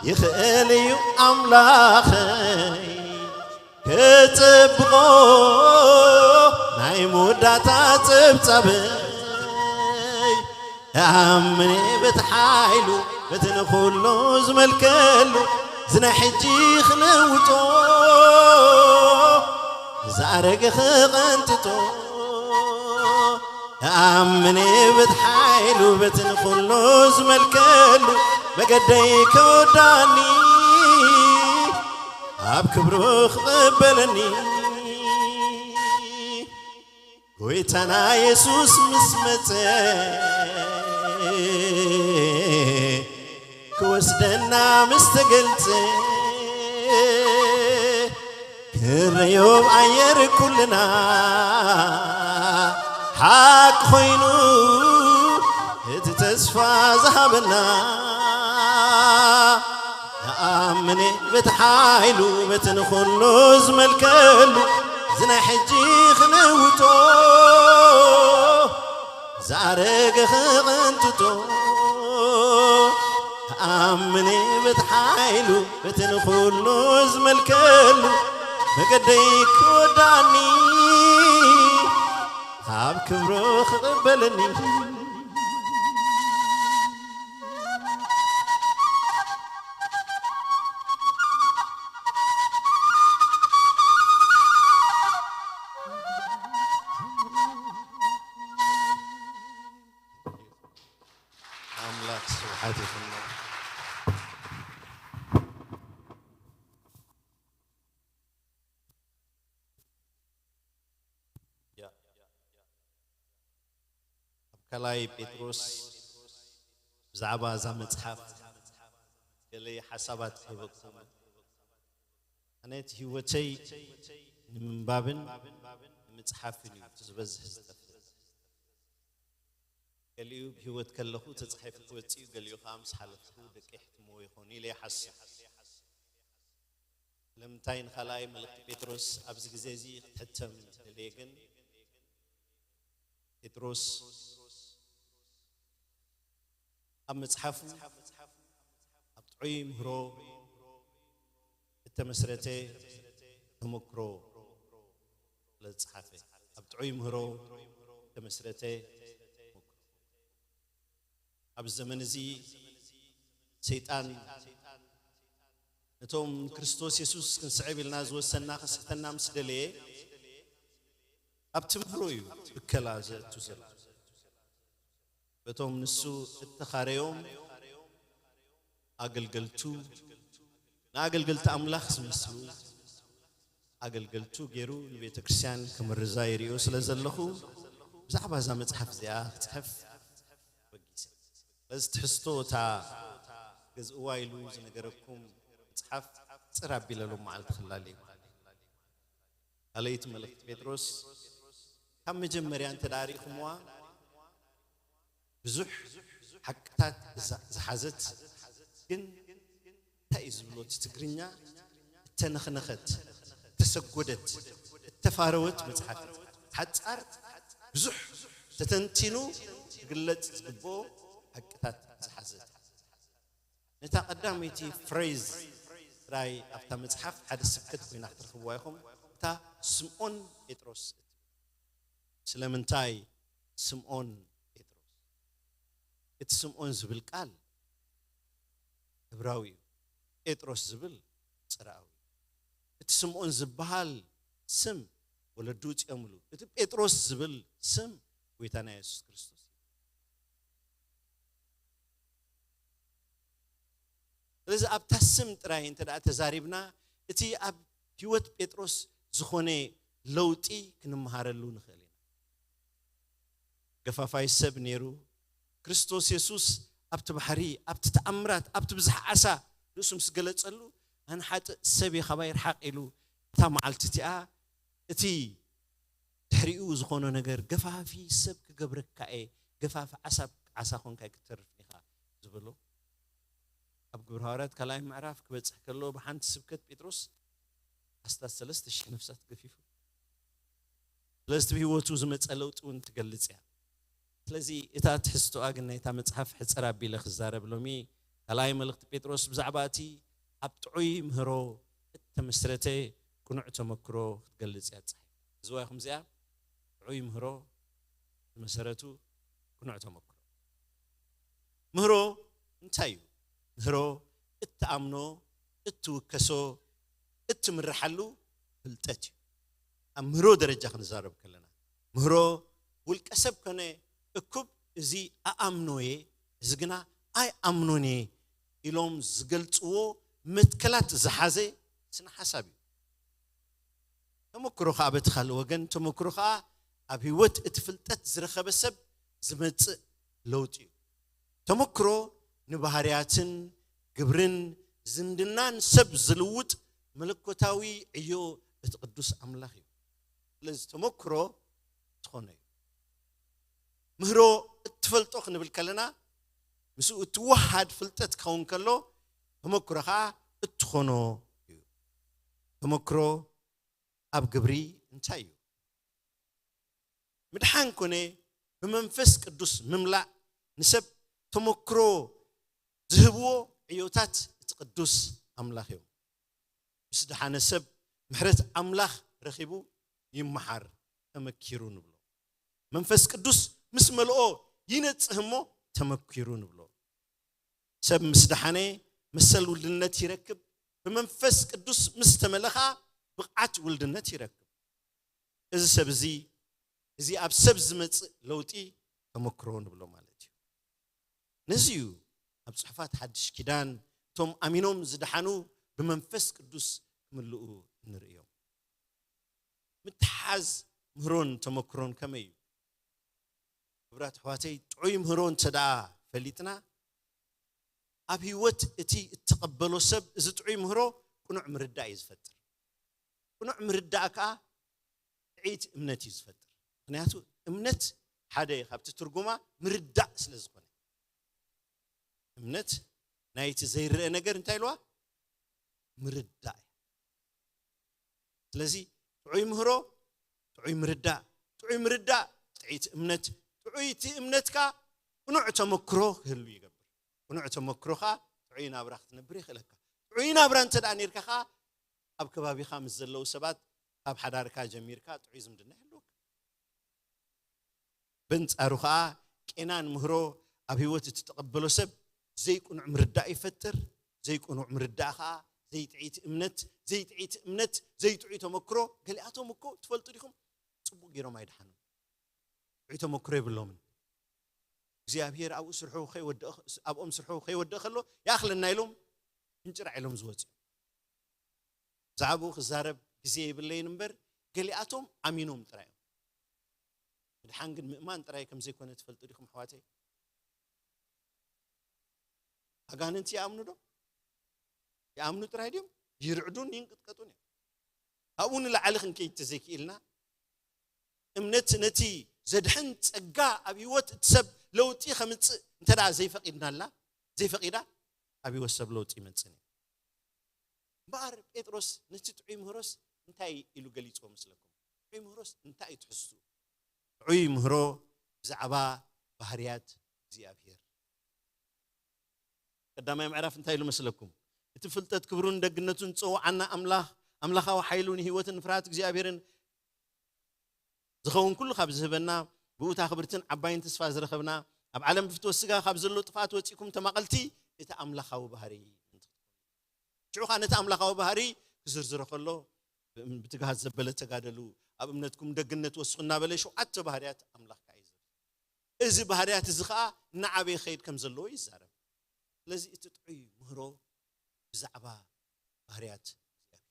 ይኽእል እዩ ኣምላኸይ ክጽብቖ ናይ መወዳእታ ጸብጻበይ። እኣምን በቲ ሓይሉ በቲ ንኹሉ ዝመልከሉ፣ እዚ ናይ ሕጂ ክልውጦ፣ ዝኣረገ ክቐንጥጦ። እኣምን በቲ ሓይሉ በቲ ንኹሉ ዝመልከሉ፣ መገደይ ከወዳኒ፣ ኣብ ክብሩ ክቕበለኒ ጎይታና የሱስ ምስ መጸ፣ ክወስደና ምስ ተገልጸ፣ ክንረዮ ኣብ ኣየር ኩልና ሓቂ ኮይኑ እቲ ተስፋ ዝሃበና። ንኣምኔ በቲ ሓይሉ በቲ ንኹሉ ዝመልከሉ፣ እዚ ናይ ሕጂ ክልውጦ፣ ዝኣረገ ክቕንጥጦ። ንኣምኔ በቲ ሓይሉ በቲ ንኹሉ ዝመልከሉ፣ መገደይ ክወዳኒ ኣብ ክብሩ ክቕበለኒ። ኣምላኽ ስብሓት ይኹን። ያ። ኣብ ካልኣይ ጴጥሮስ ብዛዕባ እዛ መጽሓፍ ገለ ሓሳባት ክህበኩም። ኣነ እቲ ህይወተይ ንምንባብን ንምጽሓፍን እዩ እቲ ዝበዝሕ ዝጠፍእ። ገሊኡ ብህይወት ከለኹ ተጻሒፉ ክወጽእ እዩ፣ ገሊኡ ከኣ ምስ ሓለፍኩ ደቀይ ሕትምዎ ይኾኑ ኢለ ይሓስብ። ስለምንታይ ንኻልኣይ መልእኽቲ ጴጥሮስ ኣብዚ ግዜ እዚ ክትሕተም ደልየ ግን፣ ጴጥሮስ ኣብ መጽሓፉ ኣብ ጥዑይ ምህሮ እተመስረተ ተመክሮ ስለ ዝጸሓፈ፣ ኣብ ጥዑይ ምህሮ እተመስረተ ተመክሮ። ኣብዚ ዘመን እዚ ሰይጣን ነቶም ክርስቶስ የሱስ ክንስዕብ ኢልና ዝወሰንና ክስሕተና ምስ ደለየ፣ ኣብቲ ምህሮ እዩ ብከላ ዘእቱ ዘሎ። በቶም ንሱ እተኻረዮም ኣገልገልቱ፣ ንኣገልገልቲ ኣምላኽ ዝመስሉ ኣገልገልቱ ገይሩ ንቤተ ክርስቲያን ክምርዛ ይርእዮ ስለ ዘለኹ፣ ብዛዕባ እዛ መጽሓፍ እዚኣ ክጽሕፍ በጊሰ። ስለዚ ትሕዝቶ እታ ገዝእዋ ኢሉ ዝነገረኩም መጽሓፍ ጽር ኣቢለ ሎም መዓልቲ ክላል እዩ። ካልኣይቲ መልእኽቲ ጴጥሮስ ካብ መጀመርያ እንተ ደኣ ርኢኹምዋ፣ ብዙሕ ሓቅታት ዝሓዘት፣ ግን እንታይ እዩ ዝብሎ እቲ ትግርኛ፣ እተነኽነኸት፣ እተሰጎደት፣ እተፋረወት መጽሓፍ እያ። ሓጻር፣ ብዙሕ ተተንቲኑ ክግለጽ ዝግብኦ ሓቅታት ዝሓዘት። ነታ ቀዳመይቲ ፍሬዝ ጥራይ ኣብታ መጽሓፍ ሓደ ስብከት ኮይና ክትረኽብዋ ኢኹም። እታ ስምዖን ጴጥሮስ እትብል። ስለምንታይ ስምዖን ጴጥሮስ? እቲ ስምዖን ዝብል ቃል ዕብራዊ እዩ። ጴጥሮስ ዝብል ጽርኣዊ እዩ። እቲ ስምዖን ዝበሃል ስም ወለዱ ውጽኦምሉ። እቲ ጴጥሮስ ዝብል ስም ጎይታና የሱስ ክርስቶስ እዩ። ስለዚ ኣብታ ስም ጥራይ እንተ ደኣ ተዛሪብና፣ እቲ ኣብ ህይወት ጴጥሮስ ዝኾነ ለውጢ ክንመሃረሉ ንኽእል ኢና። ገፋፋይ ሰብ ነይሩ። ክርስቶስ የሱስ ኣብቲ ባሕሪ፣ ኣብቲ ተኣምራት፣ ኣብቲ ብዝሒ ዓሳ ርእሱ ምስ ገለጸሉ፣ "ኣነ ሓጥእ ሰብ እየ፣ ካባይ ርሓቕ" ኢሉ፣ እታ መዓልቲ እቲኣ እቲ ድሕሪኡ ዝኾኖ ነገር፣ "ገፋፊ ሰብ ክገብረካ እየ፣ ገፋፊ ዓሳ፣ ዓሳ ኮንካ ክትተርፍ ኢኻ" ዝበሎ። ኣብ ግብረ ሃዋርያት ካልኣይ ምዕራፍ ክበጽሕ ከሎ፣ ብሓንቲ ስብከት ጴጥሮስ ኣስታት ሰለስተ ሽሕ ነፍሳት ገፊፉ። ስለዚ እቲ ብህይወቱ ዝመጸ ለውጢ እውን ትገልጽ እያ። ስለዚ እታ ትሕዝቶኣ ግን ናይታ መጽሓፍ ሕጽር ኣቢለ ክዛረብ ሎሚ፣ ካልኣይ መልእኽቲ ጴጥሮስ ብዛዕባ እቲ ኣብ ጥዑይ ምህሮ እተመስረተ ቅኑዕ ተመክሮ ክትገልጽ እያ ትጽሕፍ። ዝዋ ኢኹም እዚኣ ጥዑይ ምህሮ ብመሰረቱ ቅኑዕ ተመክሮ። ምህሮ እንታይ እዩ? ምህሮ እትኣምኖ፣ እትውከሶ፣ እትምርሓሉ ፍልጠት እዩ። ኣብ ምህሮ ደረጃ ክንዛረብ ከለና፣ ምህሮ ውልቀ ሰብ ኮነ እኩብ፣ "እዚ ኣኣምኖ እየ፣ እዚ ግና ኣይኣምኖን እየ" ኢሎም ዝገልጽዎ መትከላት ዝሓዘ ስነ ሓሳብ እዩ። ተመክሮ ከዓ በቲ ካልእ ወገን፣ ተመክሮ ከዓ ኣብ ህይወት እቲ ፍልጠት ዝረኸበ ሰብ ዝመጽእ ለውጢ እዩ። ተመክሮ ንባህርያትን ግብርን ዝምድናን ሰብ ዝልውጥ መለኮታዊ ዕዮ እቲ ቅዱስ ኣምላኽ እዩ። ስለዚ ተመክሮ ትኾኖ እዩ። ምህሮ እትፈልጦ ክንብል ከለና፣ ምስኡ እትወሃድ ፍልጠት ክኸውን ከሎ፣ ተመክሮ ከዓ እትኾኖ እዩ። ተመክሮ ኣብ ግብሪ እንታይ እዩ? ምድሓን ኮነ ብመንፈስ ቅዱስ ምምላእ ንሰብ ተመክሮ ዝህብዎ ዕዮታት እቲ ቅዱስ ኣምላኽ እዮም። ምስ ደሓነ ሰብ ምሕረት ኣምላኽ ረኺቡ ይመሓር፣ ተመኪሩ ንብሎ። መንፈስ ቅዱስ ምስ መልኦ ይነጽህ እሞ ተመኪሩ ንብሎ። ሰብ ምስ ደሓነ መሰል ውልድነት ይረክብ፣ ብመንፈስ ቅዱስ ምስ ተመለኻ ብቕዓት ውልድነት ይረክብ። እዚ ሰብ እዚ፣ እዚ ኣብ ሰብ ዝመጽእ ለውጢ ተመክሮ ንብሎ ማለት እዩ። ነዚ እዩ ኣብ ጽሑፋት ሓድሽ ኪዳን እቶም ኣሚኖም ዝደሓኑ ብመንፈስ ቅዱስ ክምልኡ እንርእዮም። ምትሓዝ ምህሮን ተመክሮን ከመይ እዩ? ክቡራት ኣሕዋተይ፣ ጥዑይ ምህሮ እንተ ደኣ ፈሊጥና፣ ኣብ ህይወት እቲ እትቐበሎ ሰብ እዚ ጥዑይ ምህሮ ቅኑዕ ምርዳእ እዩ ዝፈጥር። ቅኑዕ ምርዳእ ከኣ ጥዕይቲ እምነት እዩ ዝፈጥር። ምኽንያቱ እምነት ሓደ ካብቲ ትርጉማ ምርዳእ ስለ ዝኾነ፣ እምነት ናይቲ ዘይረአ ነገር እንታይ ኢልዋ? ምርዳእ እዩ። ስለዚ ጥዑይ ምህሮ፣ ጥዑይ ምርዳእ፣ ጥዑይ ምርዳእ ጥዕይቲ እምነት፣ ጥዑይቲ እምነትካ ቅኑዕ ተመክሮ ክህሉ ይገብር። ቅኑዕ ተመክሮኻ ጥዑይ ናብራ ክትነብር የኽእለካ። ጥዑይ ናብራ እንተ ደኣ ኔርካ ኸኣ ኣብ ከባቢኻ ምስ ዘለዉ ሰባት ካብ ሓዳርካ ጀሚርካ ጥዑይ ዝምድና ይህልወካ። በንጻሩ ኸኣ ቄናን ምህሮ ኣብ ህይወት እትተቐበሎ ሰብ ዘይቅኑዕ ምርዳእ ይፈጥር። ዘይቅኑዕ ምርዳእ ኸኣ ዘይጥዒቲ እምነት፣ ዘይጥዒቲ እምነት ዘይጥዑይ ተመክሮ። ገሊኣቶም እኮ ትፈልጡ ዲኹም? ጽቡቕ ገይሮም ኣይደሓኑን። ጥዑይ ተመክሮ የብሎምን። እግዚኣብሔር ኣብኡ ስርሑ ከይወድእ፣ ኣብኦም ስርሑ ከይወድእ ከሎ ይኣኽለና ኢሎም እንጭራዕ ኢሎም ዝወፁ። ብዛዕባኡ ክዛረብ ግዜ የብለይን እምበር፣ ገሊኣቶም ኣሚኖም ጥራይ እዮም። ምድሓን ግን ምእማን ጥራይ ከም ዘይኮነ ትፈልጡ ዲኹም ኣሕዋተይ? ኣጋንንቲ ይኣምኑ ዶ? ይኣምኑ ጥራይ ድዮም? ይርዕዱን ይንቅጥቀጡን እዮም። ካብኡ ንላዕሊ ክንከይድ ተዘይክኢልና፣ እምነት ነቲ ዘድሕን ጸጋ ኣብ ህይወት እቲ ሰብ ለውጢ ከምጽእ እንተ ደኣ ዘይፈቒድናላ፣ ዘይፈቒዳ፣ ኣብ ህይወት ሰብ ለውጢ ይመጽእን እዩ። እምበኣር ጴጥሮስ ነቲ ጥዑይ ምህሮስ እንታይ ኢሉ ገሊጽዎ መስለኩም? ጥዑይ ምህሮስ እንታይ እዩ ትሕዝትኡ? ጥዑይ ምህሮ ብዛዕባ ባህርያት እግዚኣብሔር። ቀዳማይ ምዕራፍ እንታይ ኢሉ መስለኩም? እቲ ፍልጠት ክብሩን ደግነቱን ዝጸውዓና ኣምላኽ፣ ኣምላኻዊ ሓይሉ ንህይወትን ፍርሃት እግዚኣብሔርን ዝኸውን ኩሉ ካብ ዝህበና፣ ብእታ ክብርትን ዓባይን ተስፋ ዝረኸብና፣ ኣብ ዓለም ብፍትወት ስጋ ካብ ዘሎ ጥፍኣት ወጺእኩም ተማቐልቲ እቲ ኣምላኻዊ ባህሪ። ሽዑ ኸኣ ነቲ ኣምላኻዊ ባህሪ ክዝርዝሮ ከሎ፣ ብትግሃት ዘበለ ተጋደሉ፣ ኣብ እምነትኩም ደግነት ወስኹ እናበለ ሸውዓተ ባህርያት ኣምላኽ ከኣ እዩ ዝብል። እዚ ባህርያት እዚ ኸኣ እናዓበየ ክኸይድ ከም ዘለዎ ይዛረብ። ስለዚ እቲ ጥዑይ ምህሮ ብዛዕባ ባህርያት እግዚኣብሔር፣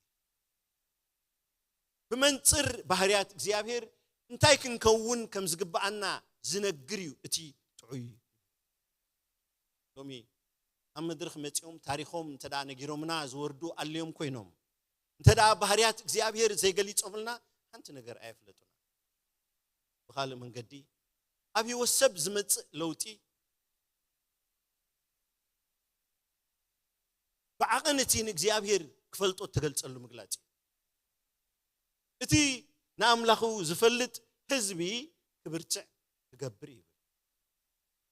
ብመንጽር ባህርያት እግዚኣብሔር እንታይ ክንከውን ከም ዝግብኣና ዝነግር እዩ እቲ ጥዑይ። ሎሚ ኣብ መድረኽ መጺኦም ታሪኾም እንተ ደኣ ነጊሮምና ዝወርዱ ኣልዮም ኮይኖም፣ እንተ ደኣ ባህርያት እግዚኣብሔር ዘይገሊጾምልና ሓንቲ ነገር ኣየፍለጡና። ብኻልእ መንገዲ ኣብ ህይወት ሰብ ዝመጽእ ለውጢ ብዓቐን እቲ ንእግዚኣብሔር ክፈልጦ እተገልጸሉ ምግላጽ እዩ። እቲ ንኣምላኹ ዝፈልጥ ህዝቢ ክብርትዕ ክገብር እዩ።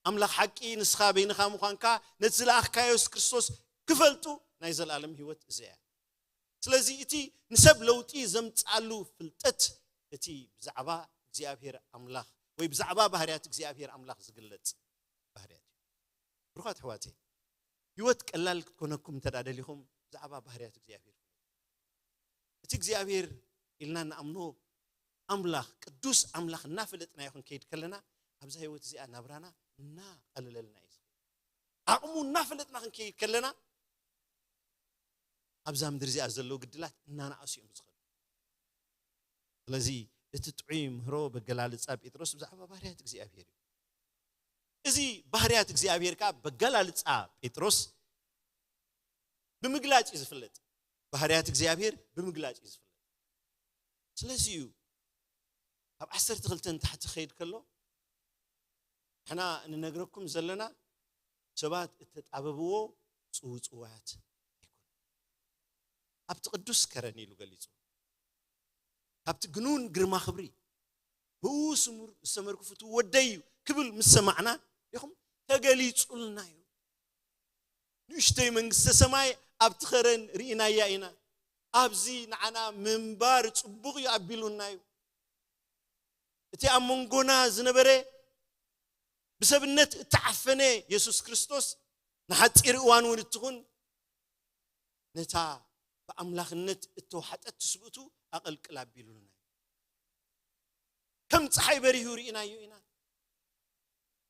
ኣምላኽ ሓቂ ንስኻ በይንኻ ምዃንካ ነቲ ዝለኣኽካዮ የሱስ ክርስቶስ ክፈልጡ ናይ ዘለኣለም ህይወት እዚ እያ። ስለዚ እቲ ንሰብ ለውጢ ዘምጽኣሉ ፍልጠት እቲ ብዛዕባ እግዚኣብሔር ኣምላኽ ወይ ብዛዕባ ባህርያት እግዚኣብሔር ኣምላኽ ዝግለጽ ባህርያት እዩ። ብሩኻት ኣሕዋተይ፣ ህይወት ቀላል ክትኮነኩም እንተ ደኣ ደሊኹም ብዛዕባ ባህርያት እግዚኣብሔር እቲ እግዚኣብሔር ኢልና እንኣምኖ ኣምላኽ፣ ቅዱስ ኣምላኽ እናፈለጥናዮ ክንከይድ ከለና፣ ኣብዛ ህይወት እዚኣ ናብራና እናቐለለልና እዩ ዝኸይድ። ዓቕሙ እናፈለጥና ክንከይድ ከለና፣ ኣብዛ ምድሪ እዚኣ ዘለዉ ግድላት እናነኣሱ እዮም ዝኸዱ። ስለዚ እቲ ጥዑይ ምህሮ በገላልጻ ጴጥሮስ ብዛዕባ ባህርያት እግዚኣብሔር እዩ። እዚ ባህርያት እግዚኣብሔር ከኣ በገላልጻ ጴጥሮስ ብምግላጽ እዩ ዝፍለጥ። ባህርያት እግዚኣብሔር ብምግላጽ እዩ ዝፍለጥ። ስለዚ እዩ ካብ ዓሰርተ ክልተ ንታሕቲ ክኸይድ ከሎ ንሕና እንነግረኩም ዘለና ሰባት እተጣበብዎ ጽውጽዋያት ኣይኮነን። ኣብቲ ቅዱስ ከረን ኢሉ ገሊጹ። ካብቲ ግኑን ግርማ ክብሪ ብኡ ስሙር ዝተመርኩፉ እቲ ወደይ እዩ ክብል ምስ ሰማዕና ኢኹም ተገሊጹልና እዩ። ንእሽተይ መንግስተ ሰማይ ኣብቲ ኸረን ርኢናያ ኢና። ኣብዚ ንዓና ምንባር ጽቡቕ እዩ ኣቢሉና እዩ። እቲ ኣብ መንጎና ዝነበረ ብሰብነት እተዓፈነ የሱስ ክርስቶስ ንሓጺር እዋን እውን እትኹን ነታ ብኣምላኽነት እተዋሓጠት ትስብእቱ ኣቐልቅል ኣቢሉልና እዩ። ከም ጸሓይ በሪሁ ርኢናዮ ኢና።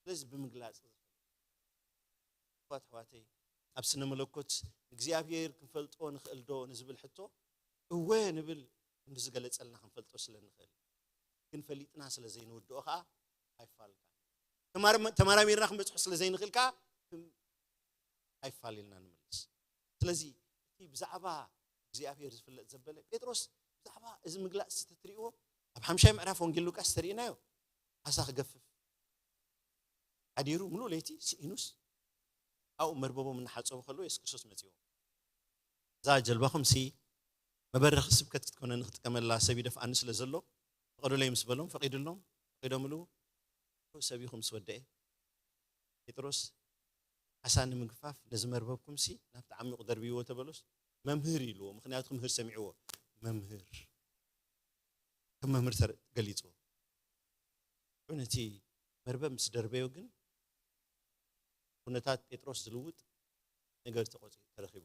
ስለዚ ብምግላጽ ዝኽእል ኣሕዋት ኣሕዋተይ ኣብ ስነ መለኮት እግዚኣብሔር ክንፈልጦ ንኽእል ዶ ንዝብል ሕቶ እወ ንብል። እንዲ ዝገለጸልና ክንፈልጦ ስለ ንኽእል ግን ፈሊጥና ስለ ዘይንውድኦ ከዓ ኣይፋልካ ተማራሚርና ክንበጽሖ ስለ ዘይንኽእል ከዓ ኣይፋል ኢልና ንምልስ። ስለዚ እቲ ብዛዕባ እግዚኣብሔር ዝፍለጥ ዘበለ ጴጥሮስ ብዛዕባ እዚ ምግላጽ ዝተትሪእዎ ኣብ ሓምሻይ ምዕራፍ ወንጌል ሉቃስ ተርእናዮ ዓሳ ክገፍፍ ሓዲሩ ምሉእ ለይቲ ስኢኑስ ኣብኡ መርበቦም እናሓፀቡ ከለዉ የሱስ ክርስቶስ መፂዎ። እዛ ጀልባኹም ሲ መበረኺ ስብከት ክትኮነኒ ክጥቀመላ ሰብ ይደፍኣኒ ስለ ዘሎ ፍቐዱለይ ምስ በሎም ፈቒዱሎም ፈቒዶምሉ ሰቢኹ ምስ ወደኤ ጴጥሮስ ዓሳ ንምግፋፍ ነዚ መርበብኩም ሲ ናብቲ ዓሚቑ ደርብይዎ ተበሎስ መምህር ኢልዎ። ምክንያቱ ክምህር ሰሚዕዎ መምህር ከም መምህር ተር- ገሊፅዎ። ነቲ መርበብ ምስ ደርበዮ ግን ኩነታት ጴጥሮስ ዝልውጥ ነገር ተቆፂ ተረኺቡ።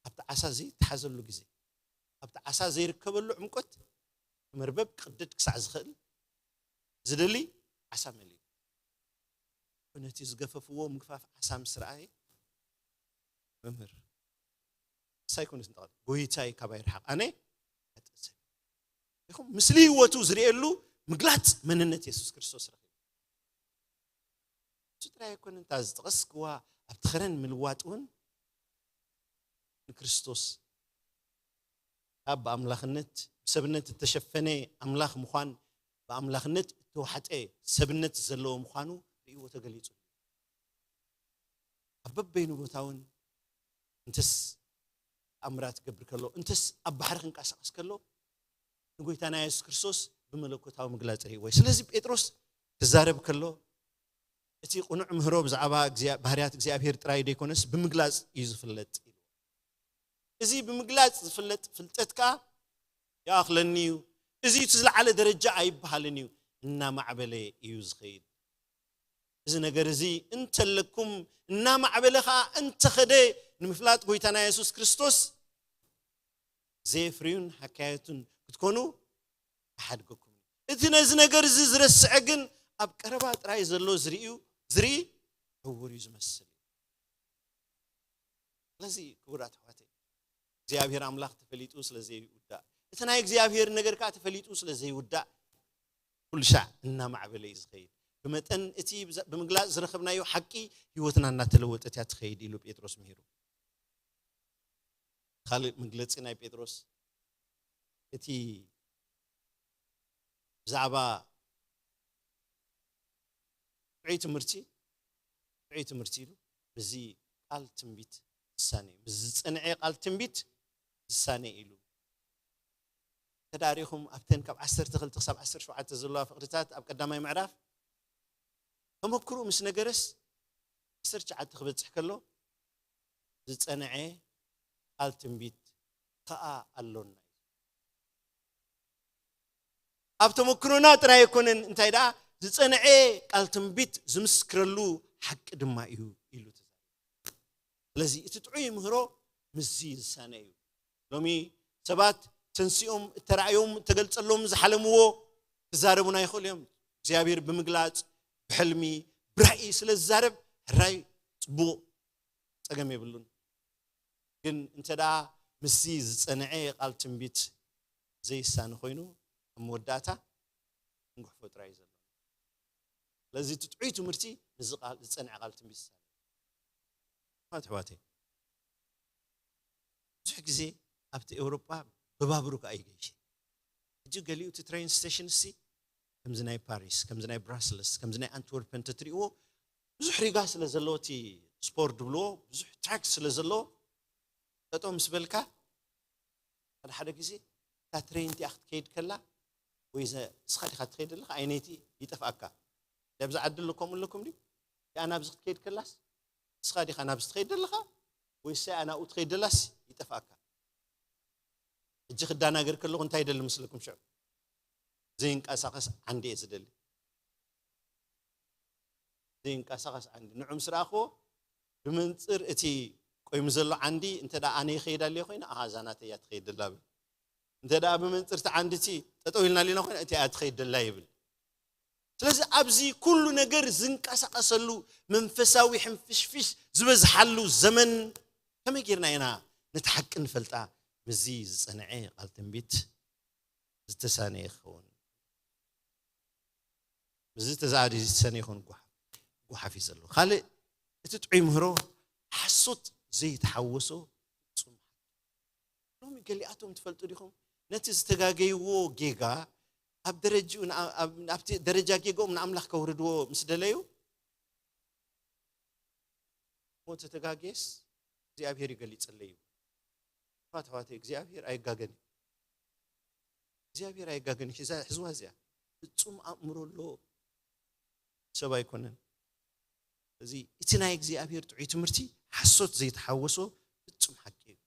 ኣብቲ ዓሳ ዘይተሓዘሉ ግዜ ኣብቲ ዓሳ ዘይርከበሉ ዕምቆት መርበብ ክቅደድ ክሳዕ ዝኽእል ዝደሊ ዓሳ መሊኡ። ነቲ ዝገፈፍዎ ምግፋፍ ዓሳ ምስ ረኣየ መምህር ሳይኮንስ ንጠቐል ጎይታይ ካባይ ርሓቕ ኣነ ሓጥእ ሰብ ኢኹም። ምስሊ ህይወቱ ዝርእየሉ ምግላፅ መንነት የሱስ ክርስቶስ ረኺቡ። እሱ ጥራይ ኣይኮነን እታ ዝጠቐስክዋ ኣብቲ ኸረን ምልዋጥ እውን ንክርስቶስ ካብ ብኣምላኽነት ብሰብነት እተሸፈነ ኣምላኽ ምዃን ብኣምላኽነት እተዋሕጠ ሰብነት ዘለዎ ምዃኑ ርእይዎ ተገሊጹ። ኣብ በበይኑ ቦታ እውን እንተስ ተኣምራት ክገብር ከሎ እንተስ ኣብ ባሕሪ ክንቀሳቀስ ከሎ ንጎይታና የሱስ ክርስቶስ ብመለኮታዊ ምግላጽ ርእይዎ። ስለዚ ጴጥሮስ ክዛረብ ከሎ እቲ ቅኑዕ ምህሮ ብዛዕባ እግዚኣብ- ባህርያት እግዚኣብሔር ጥራይ ዘይኮነስ ብምግላጽ እዩ ዝፍለጥ ኢሉ። እዚ ብምግላጽ ዝፍለጥ ፍልጠት ከኣ ይኣኽለኒ እዩ። እዚ እቲ ዝለዓለ ደረጃ ኣይበሃልን እዩ። እናማዕበለ እዩ ዝኸይድ። እዚ ነገር እዚ እንተለኩም እናማዕበለ ከኣ እንተኸደ ንምፍላጥ ጎይታና የሱስ ክርስቶስ ዘየፍርዩን ሃካየቱን ክትኮኑ ይሓድገኩም። እቲ ነዚ ነገር እዚ ዝረስዐ ግን ኣብ ቀረባ ጥራይ ዘሎ ዝርእዩ ዝርኢ ዕውር እዩ ዝመስል። ስለዚ ክቡራት ኣሕዋተይ እግዚኣብሔር ኣምላኽ ተፈሊጡ ስለ ዘይውዳእ እቲ ናይ እግዚኣብሔር ነገር ከዓ ተፈሊጡ ስለ ዘይውዳእ ኩሉ ሻዕ እናማዕበለ እዩ ዝኸይድ። ብመጠን እቲ ብዛ- ብምግላጽ ዝረኸብናዮ ሓቂ ህይወትና እናተለወጠት እያ ትኸይድ ኢሉ ጴጥሮስ ምሂሩ። ካልእ መግለጺ ናይ ጴጥሮስ እቲ ብዛዕባ ጥዑይ ትምህርቲ ጥዑይ ትምህርቲ ኢሉ ምስዚ ቃል ትንቢት ዝሳነ እዩ። ምስ ዝጸንዐ ቃል ትንቢት ዝሳነ ኢሉ ተዳሪኹም ኣብተን ካብ ዓሰርተ ክልተ ክሳብ ዓሰርተ ሸውዓተ ዘለዋ ፍቕድታት ኣብ ቀዳማይ ምዕራፍ ተመክሩ ምስ ነገረስ ዓሰርተ ትሽዓተ ክበጽሕ ከሎ ዝጸንዐ ቃል ትንቢት ከኣ ኣሎና እዩ። ኣብ ተመክሮና ጥራይ ኣይኮነን እንታይ ደኣ ዝጸንዐ ቃል ትንቢት ዝምስክረሉ ሓቂ ድማ እዩ ኢሉ ተዛሪቡ። ስለዚ እቲ ጥዑይ ምህሮ ምስዚ ዝሳነ እዩ። ሎሚ ሰባት ተንሲኦም እተራእዮም እተገልጸሎም ዝሓለምዎ ክዛረቡና ይኽእሉ እዮም። እግዚኣብሔር ብምግላጽ ብሕልሚ ብራእይ ስለ ዝዛረብ ሕራይ ጽቡቕ ጸገም የብሉን። ግን እንተ ደኣ ምስዚ ዝጸንዐ ቃል ትንቢት ዘይሳነ ኮይኑ፣ ኣብ መወዳእታ እንጉሕፎ ጥራይ እዩ ዘሎ። ስለዚ እቲ ጥዑይ ትምህርቲ ምስዚ ቃል፣ ዝጸንዐ ቃል ትንቢት ይሳነ። ኣሕዋት ኣሕዋተይ፣ ብዙሕ ግዜ ኣብቲ ኤውሮጳ ብባቡር ከኣ ይገይሽ። ሕጂ ገሊኡ እቲ ትሬን ስቴሽን ሲ ከምዚ ናይ ፓሪስ፣ ከምዚ ናይ ብራስልስ፣ ከምዚ ናይ ኣንትወርፐን ተትሪእዎ፣ ብዙሕ ሪጋ ስለ ዘለዎ፣ እቲ ስፖር ድብልዎ ብዙሕ ትራክ ስለ ዘለዎ፣ ጠጠው ምስ በልካ፣ ሓደ ሓደ ግዜ እታ ትሬን እቲኣ ክትከይድ ከላ፣ ወይ ዘ-፣ ንስኻ ዲኻ ትኸይድ ኣለኻ፣ ኣይነይቲ ይጠፍኣካ። ኣብዚ ዓዲ ኣሎ ከምኡ ኣለኩም ድዩ? እቲኣ ናብዚ ክትከይድ ከላስ፣ ንስኻ ዲኻ ናብዚ ትኸይድ ዘለኻ፣ ወይስ እቲኣ ናብኡ ትኸይድ ዘላስ ይጠፍኣካ። ሕጂ ክዳናገር ከለኹ እንታይ ይደሊ መስለኩም? ሽዑ ዘይንቀሳቐስ ዓንዲ እየ ዝደሊ። ዘይንቀሳቐስ ዓንዲ። ንዑ ምስ ረኣኽዎ፣ ብመንጽር እቲ ቆይሙ ዘሎ ዓንዲ፣ እንተ ደኣ ኣነ ይኸይድ ኣለዮ ኮይነ፣ ኣሃ፣ እዛ ናተይ እያ ትኸይድ ደላ ብል። እንተ ደኣ ብመንጽር እቲ ዓንዲ እቲ ጠጠው ኢልና ኣለና ኮይነ፣ እቲኣ እያ ትኸይድ ደላ ይብል። ስለዚ ኣብዚ ኩሉ ነገር ዝንቀሳቐሰሉ፣ መንፈሳዊ ሕንፍሽፍሽ ዝበዝሓሉ ዘመን፣ ከመይ ጌርና ኢና ነቲ ሓቂ ንፈልጣ? ምስዚ ዝጸንዐ ቃል ትንቢት ዝተሳነየ ክኸውን። ምስዚ ተዛኣዲ ዝተሰነ ይኹን ጓሓፍ፣ ጓሓፍ እዩ ዘሎ። ካልእ፣ እቲ ጥዑይ ምህሮ ሓሶት ዘይተሓወሶ ፍጹም ሓቂ። ሎሚ ገሊኣቶም ትፈልጡ ዲኹም? ነቲ ዝተጋገይዎ ጌጋ ኣብ ደረጅኡ ንኣ-፣ ኣብ-፣ ኣብቲ ደረጃ ጌግኦም ንኣምላኽ ከውርድዎ ምስ ደለዩ፣ እሞ ተተጋግየስ እግዚኣብሔር ይገሊጸለይ እዩ። ኣሕዋት ኣሕዋተይ፣ እግዚኣብሔር ኣይጋገን እዩ። እግዚኣብሔር ኣይጋገን እዩ። ሒዛ-፣ ሕዝዋ እዚኣ ፍጹም ኣእምሮ ኣለዎ፣ ሰብ ኣይኮነን። እዚ እቲ ናይ እግዚኣብሔር ጥዑይ ትምህርቲ ሓሶት ዘይተሓወሶ ፍጹም ሓቂ እዩ።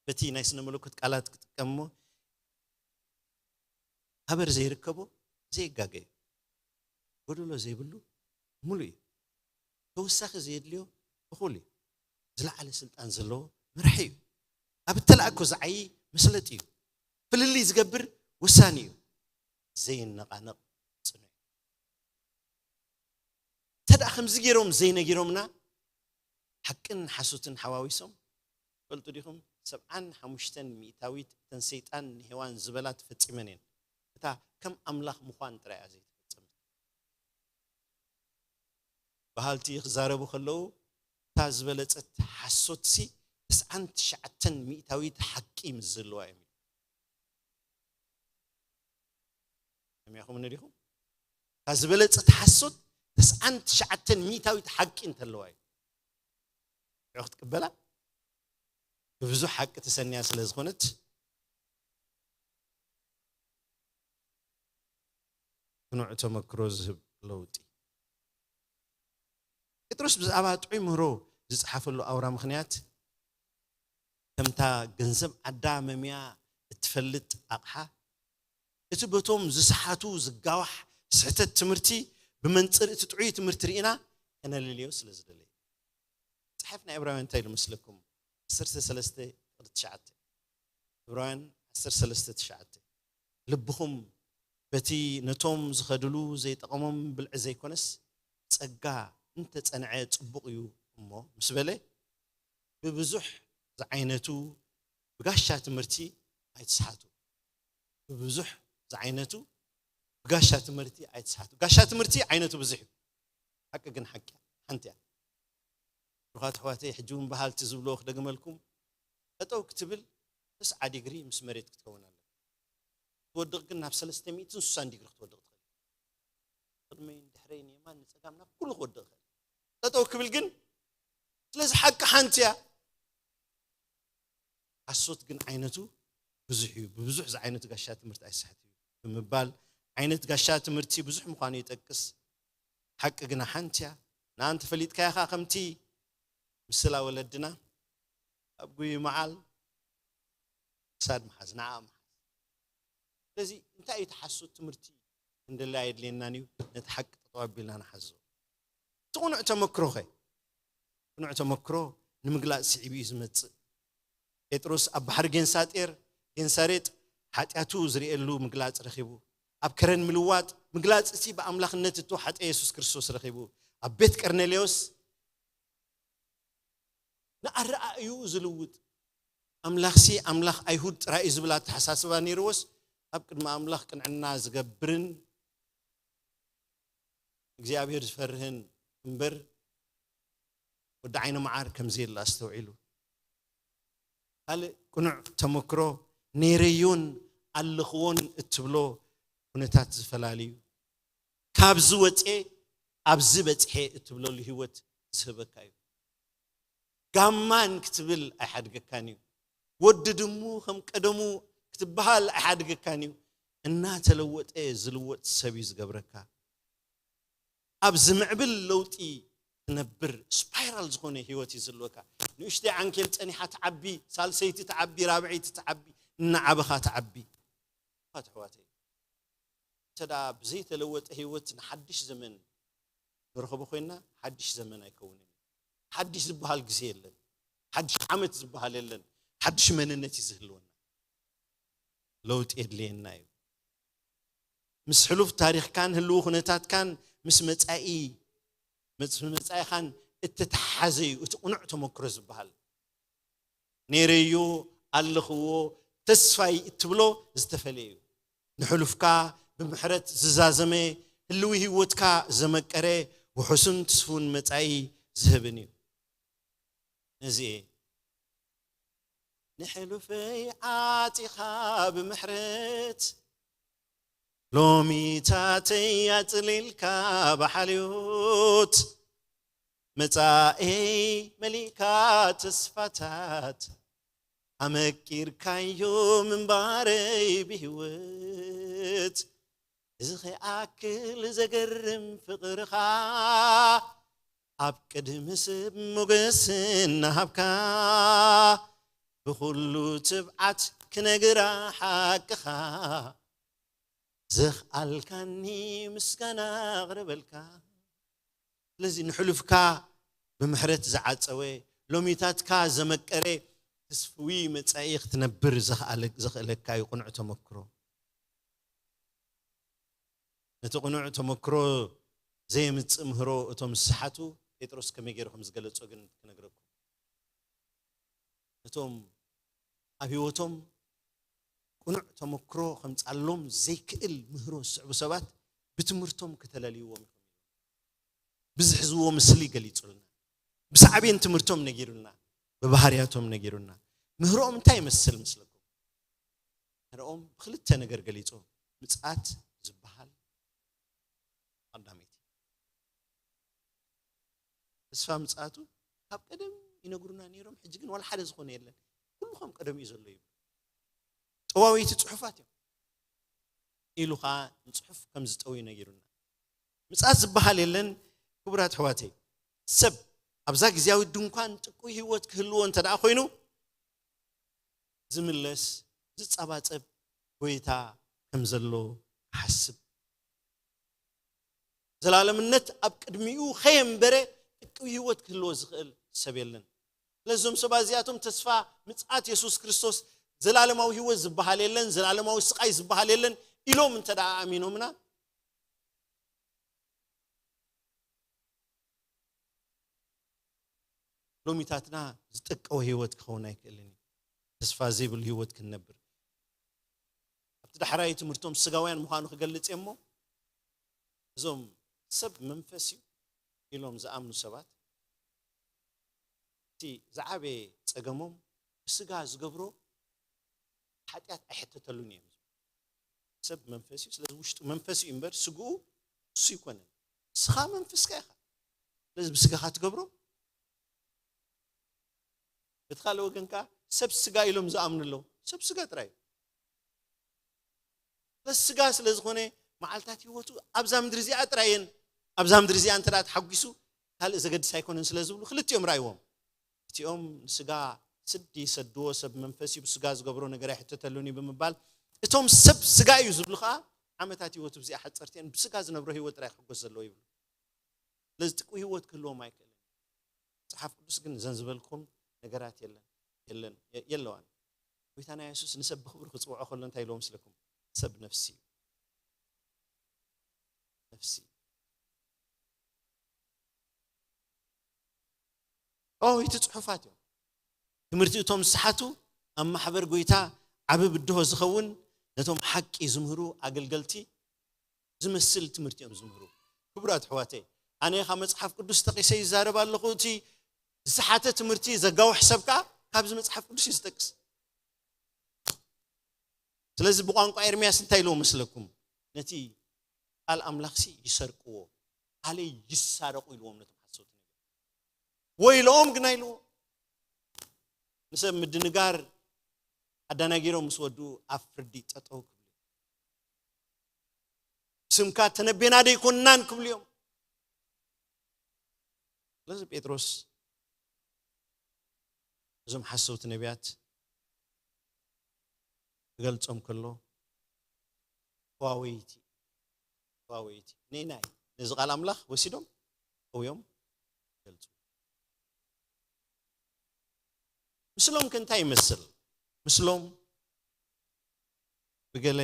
በቲ ናይ ስነ መለኮት ቃላት ክጥቀም እሞ፣ ሃበር ዘይርከቦ ዘይጋገ እዩ። ጎደሎ ዘይብሉ ምሉእ እዩ። ተወሳኺ ዘየድልዮ እኹል እዩ። ዝለዓለ ስልጣን ዘለዎ መራሒ እዩ። ኣብ እተላእኮ ዝዓዪ መስለጢ እዩ። ፍልልይ ዝገብር ወሳኒ እዩ። ዘይነቓነቕ ጽኑዕ እዩ። እንተ ደኣ ከምዚ ገይሮም ዘይነጊሮምና፣ ሓቅን ሓሶትን ሓዋዊሶም፣ ትፈልጡ ዲኹም? ሰብዓን ሓሙሽተን ሚእታዊት እተን ሰይጣን ንሄዋን ዝበላ ተፈጺመን እየን። እታ ከም ኣምላኽ ምዃን ጥራይ እያ ዘይተፈጸመት። በሃልቲ ክዛረቡ ከለዉ፣ እታ ዝበለጸት ሓሶትሲ ተስዓን ትሽዓተን ሚእታዊት ሓቂ ምስ ዘለዋ እዮም። ሰሚዕኹምኒ ዲኹም? እታ ዝበለጸት ሓሶት ተስዓን ትሽዓተን ሚእታዊት ሓቂ እንተለዋ እዩ። ንዑ ክትቅበላ፣ ብብዙሕ ሓቂ ተሰንያ ስለ ዝኾነት፣ ክንዕ ተመክሮ ዝህብ ለውጢ። ጴጥሮስ ብዛዕባ ጥዑይ ምህሮ ዝጸሓፈሉ ኣውራ ምኽንያት፣ ከምታ ገንዘብ ዓዳ መምያ እትፈልጥ ኣቕሓ፣ እቲ በቶም ዝሰሓቱ ዝጋዋሕ ስሕተት ትምህርቲ ብመንጽር እቲ ጥዑይ ትምህርቲ ርኢና ከነለልዮ ስለ ዝደለየ። መጽሓፍ ናይ ዕብራውያን እንታይ ኢሉ መስለኩም? ዓሰርተ ሰለስተ ቁጽሪ ትሽዓተ። ዕብራውያን ዓሰርተ ሰለስተ ትሽዓተ። ልብኹም በቲ ነቶም ዝኸድሉ ዘይጠቐሞም ብልዒ ዘይኮነስ፣ ጸጋ እንተጸንዐ ጽቡቕ እዩ እሞ፣ ምስ በለ፣ ብብዙሕ ዝዓይነቱ ብጋሻ ትምህርቲ ኣይትስሓቱ። ብብዙሕ ዝዓይነቱ ብጋሻ ትምህርቲ ኣይትስሓቱ። ጋሻ ትምህርቲ ዓይነቱ ብዙሕ እዩ። ሓቂ ግን ሓቂ እያ፣ ሓንቲ እያ። ብሩኻት ኣሕዋተይ፣ ሕጂ እውን በሃልቲ ዝብልዎ ክደግመልኩም፣ ጠጠው ክትብል ተስዓ ዲግሪ ምስ መሬት ክትከውን ኣለካ። ትወድቕ ግን ናብ ሰለስተ ሚእትን ስሳን ዲግሪ ክትወድቕ ትኽእል። ቅድመይን ድሕረይን፣ የማን ንጸጋም፣ ናብ ኩሉ ክወድቕ ይኽእል። ጠጠው ክብል ግን፣ ስለዚ ሓቂ ሓንቲ እያ። ሓሶት ግን ዓይነቱ ብዙሕ እዩ። ብብዙሕ ዝዓይነቱ ጋሻ ትምህርቲ ኣይስሕት እዩ ብምባል፣ ዓይነት ጋሻ ትምህርቲ ብዙሕ ምዃኑ ይጠቅስ። ሓቂ ግና ሓንቲ እያ። ንኣ እንተፈሊጥካያ ኸኣ፣ ከምቲ ምስላ ወለድና፣ ኣብ ጉይ መዓል ክሳድ ምሓዝ፣ ንዓ ምሓዝ። ስለዚ እንታይ እዩ እቲ ሓሶት ትምህርቲ? እንደሊ ኣየድልየናን እዩ። ነቲ ሓቂ ጠጠው ኣቢልና ንሓዞ። እቲ ቅኑዕ ተመክሮ ኸ? ቅኑዕ ተመክሮ ንምግላጽ ስዒቡ እዩ ዝመጽእ። ጴጥሮስ ኣብ ባሕሪ ጌንሳጤር፣ ጌንሳሬጥ፣ ሓጢኣቱ ዝርእየሉ ምግላጽ ረኺቡ። ኣብ ከረን ምልዋጥ፣ ምግላጽ እቲ ብኣምላኽነት እተዋሕጠ የሱስ ክርስቶስ ረኺቡ። ኣብ ቤት ቀርኔሌዎስ፣ ኣረኣእዩ ዝልውጥ። ኣምላኽሲ ኣምላኽ ኣይሁድ ጥራይ እዩ ዝብል ኣተሓሳስባ ነይርዎስ፣ ኣብ ቅድሚ ኣምላኽ ቅንዕና ዝገብርን እግዚኣብሔር ዝፈርህን እምበር፣ ወዲ ዓይኒ መዓር ከምዚ የለ ኣስተውዒሉ። ካልእ ቅኑዕ ተመክሮ፣ ነይረዮን ኣለኽዎን እትብሎ ኩነታት ዝፈላሊ እዩ። ካብዚ ወፅኤ ኣብዚ በፅሐ እትብለሉ ህይወት ዝህበካ እዩ። ጋማን ክትብል ኣይሓድገካን እዩ። ወዲ ድሙ ከም ቀደሙ ክትበሃል ኣይሓድገካን እዩ። እናተለወጠ ዝልወጥ ሰብ እዩ ዝገብረካ። ኣብ ዝምዕብል ለውጢ ትነብር፣ ስፓይራል ዝኾነ ህይወት እዩ ዝህልወካ። ንእሽተይ ዓንኬል ጸኒሓ ትዓቢ፣ ሳልሰይቲ ትዓቢ፣ ራብዐይቲ ትዓቢ፣ እናዓበኻ ትዓቢ። ኣሕዋት ኣሕዋተይ፣ እንተ ደኣ ብዘይተለወጠ ህይወት ንሓድሽ ዘመን ንረኽቦ ኮይንና፣ ሓድሽ ዘመን ኣይከውንን። ሓድሽ ዝበሃል ግዜ የለን። ሓድሽ ዓመት ዝበሃል የለን። ሓድሽ መንነት እዩ ዝህልወና። ለውጢ የድልየና እዩ። ምስ ሕሉፍ ታሪኽካን ህልው ኩነታትካን ምስ መጻኢ፣ ምስ መጻኢኻን እተተሓሓዘ እዩ እቲ ቅኑዕ ተመክሮ ዝበሃል። ነይረዮ፣ ኣለኽዎ፣ ተስፋይ እትብሎ ዝተፈለየ እዩ። ንሕሉፍካ ብምሕረት ዝዛዘመ፣ ህልዊ ህይወትካ ዘመቀረ፣ ውሑስን ትስፉን መጻኢ ዝህብን እዩ። ነዚ እየ ንሕሉፈይ ዓጺኻ ብምሕረት፣ ሎሚታተይ ኣጽሊልካ ብሓልዮት፣ መጻኤይ መሊእካ ተስፋታት፣ ኣመቂርካዮ ምንባረይ ብህይወት። እዚ ኸይኣክል ዘገርም ፍቕርኻ፣ ኣብ ቅድሚ ሰብ ሞገስ እናሃብካ፣ ብኹሉ ትብዓት ክነግራ ሓቅኻ፣ ዘኽኣልካኒ ምስጋና ኣቕርበልካ። ስለዚ ንሕሉፍካ ብምሕረት ዝዓጸወ፣ ሎሚታትካ ዘመቀረ፣ ተስፍዊ መጻኢ ክትነብር ዘኽኣለ-፣ ዘኽእለካ እዩ ቅኑዕ ተመክሮ። ነቲ ቅኑዕ ተመክሮ ዘየምጽእ ምህሮ እቶም ዝሰሓቱ ጴጥሮስ ከመይ ገይሩ ከም ዝገለጾ ግን ክነግረኩም። እቶም ኣብ ህይወቶም ቅኑዕ ተመክሮ ከምጻሎም ዘይክእል ምህሮ ዝስዕቡ ሰባት ብትምህርቶም ከተለልይዎም ይኽእሉ። ብዝሕዝዎ ምስሊ ገሊጹልና፣ ብሳዕቤን ትምህርቶም ነጊሩልና፣ ብባህርያቶም ነጊሩና። ምህሮኦም እንታይ ይመስል መስለኩም? ምህሮኦም ብክልተ ነገር ገሊጹ። ምጽኣት ዝበሃል ቀዳመይቲ። ተስፋ ምጽኣቱ ካብ ቀደም ይነግሩና ነይሮም፣ ሕጂ ግን ዋላ ሓደ ዝኾነ የለን። ኩሉ ከም ቀደም እዩ ዘሎ ይብሉ። ጠዋወይቲ ጽሑፋት እዮም ኢሉ ኸዓ ንጽሑፍ ከም ዝጠውዩ ነጊሩና። ምጽኣት ዝበሃል የለን። ክቡራት ኣሕዋተይ፣ ሰብ ኣብዛ ግዝያዊት ድንኳን ጥቁይ ህይወት ክህልዎ እንተ ደኣ ኮይኑ፣ ዝምለስ፣ ዝጸባጸብ ጎይታ ከም ዘሎ ክሓስብ። ዘላለምነት ኣብ ቅድሚኡ ኸየንበረ ጥቅዊ ህይወት ክህልዎ ዝኽእል ሰብ የለን። ስለዚ እዞም ሰባት እዚኣቶም ተስፋ ምጽኣት የሱስ ክርስቶስ፣ ዘላለማዊ ህይወት ዝበሃል የለን፣ ዘላለማዊ ስቓይ ዝበሃል የለን ኢሎም እንተ ደኣ ኣሚኖምና፣ ሎሚታትና ዝጠቀወ ህይወት ክኸውን ኣይክእልን እዩ። ተስፋ ዘይብሉ ህይወት ክንነብር። ኣብቲ ዳሕራይ ትምህርቶም ስጋውያን ምዃኑ ክገልጽ እየ እሞ፣ እዞም ሰብ መንፈስ እዩ ኢሎም ዝኣምኑ ሰባት፣ እቲ ዝዓበየ ጸገሞም ብስጋ ዝገብሮ ሓጢኣት ኣይሕተተሉን እዮም። ሰብ መንፈስ እዩ፣ ስለዚ ውሽጡ መንፈስ እዩ እምበር ስግኡ እሱ ይኮነን። ንስኻ መንፈስካ ኢኻ። ስለዚ ብስጋኻ ትገብሮ። በቲ ካልእ ወገን ከኣ ሰብ ስጋ ኢሎም ዝኣምኑ ኣለዉ። ሰብ ስጋ ጥራይ እዩ። በስ ስጋ ስለ ዝኾነ መዓልታት ህይወቱ ኣብዛ ምድሪ እዚኣ ጥራይ እየን። ኣብዛ ምድሪ እዚኣ እንተ ደኣ ተሓጒሱ ካልእ ዘገድስ ኣይኮነን ስለ ዝብሉ ክልቲኦም ራእይዎም። እቲኦም ንስጋ ስዲ ይሰድዎ፣ ሰብ መንፈስ እዩ፣ ብስጋ ዝገብሮ ነገር ኣይሕተተሉን እዩ ብምባል፣ እቶም ሰብ ስጋ እዩ ዝብሉ ከኣ ዓመታት ህይወቱ ብዚኣ ሓጸርቲ እየን፣ ብስጋ ዝነብሮ ህይወት ጥራይ ክሕጎስ ዘለዎ ይብሉ። ስለዚ ጥቁ ህይወት ክህልዎም ኣይክእልን። መጽሓፍ ቅዱስ ግን ዘን ዝበልኩም ነገራት የለን፣ የለን፣ የ-፣ የለዋን። ጎይታና የሱስ ንሰብ ብኽብሪ ክጽውዖ ከሎ እንታይ ኢልዎም መስለኩም? ሰብ ነፍሲ እዩ። ነፍሲ። ኦ፣ እቲ ጽሑፋት እዮም። ትምህርቲ እቶም ዝሰሓቱ ኣብ ማሕበር ጎይታ ዓቢ ብድሆ ዝኸውን ነቶም ሓቂ ዝምህሩ ኣገልገልቲ ዝመስል ትምህርቲ እዮም ዝምህሩ። ክቡራት ኣሕዋተይ፣ ኣነ ካብ መጽሓፍ ቅዱስ ጠቂሰ ይዛረብ ኣለኹ። እቲ ዝሰሓተ ትምህርቲ ዘጋውሕ ሰብ ከኣ ካብዚ መጽሓፍ ቅዱስ እዩ ዝጠቅስ። ስለዚ ብቋንቋ ኤርምያስ እንታይ ኢልዎ መስለኩም? ነቲ ቃል ኣምላኽሲ ይሰርቅዎ፣ ኣለ ይሳረቑ ኢልዎም ነቶም ሓሰውቲ ነቢያት። ወይልኦም ግና ኢልዎ። ንሰብ ምድንጋር ኣዳናጊሮም ምስ ወዱ ኣብ ፍርዲ ጠጠው ክብሉ፣ ስምካ ተነቤና ደይኮንናን ክብሉ እዮም። ስለዚ ጴጥሮስ እዞም ሓሰውቲ ነቢያት ክገልጾም ከሎ ተዋወይቲ፣ ተዋወይቲ ንናይ ነዚ ቃል ኣምላኽ ወሲዶም ጠውዮም ገልጹ። ምስሎም ከ እንታይ ይመስል? ምስሎም ብገለ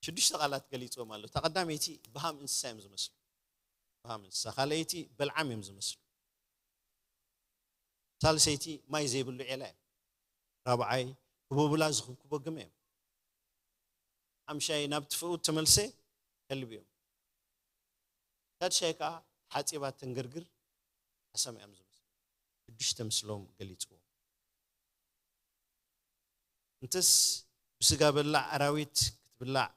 ሽዱሽተ ቃላት ገሊጽዎም ኣሎ። እታ ቀዳመይቲ ብሃም እንስሳ እዮም ዝመስሉ። ብሃም እንስሳ። ካልኣይቲ በልዓም እዮም ዝመስሉ። ሳልሰይቲ ማይ ዘይብሉ ዔላ እዮም። ራብዓይ ህቦብላ ዝኽብክቦ ግመ እዮም። ሓምሻይ ናብ ትፍኡ ተመልሰ ከልቢ እዮም። ሳድሻይ ከኣ ሓጺባ ተንገርግር ሓሰማ እዮም ዝመስሉ። ሽዱሽተ ምስሎም ገሊጽዎም። እንተስ ብስጋ በላዕ ኣራዊት ክትብላዕ፣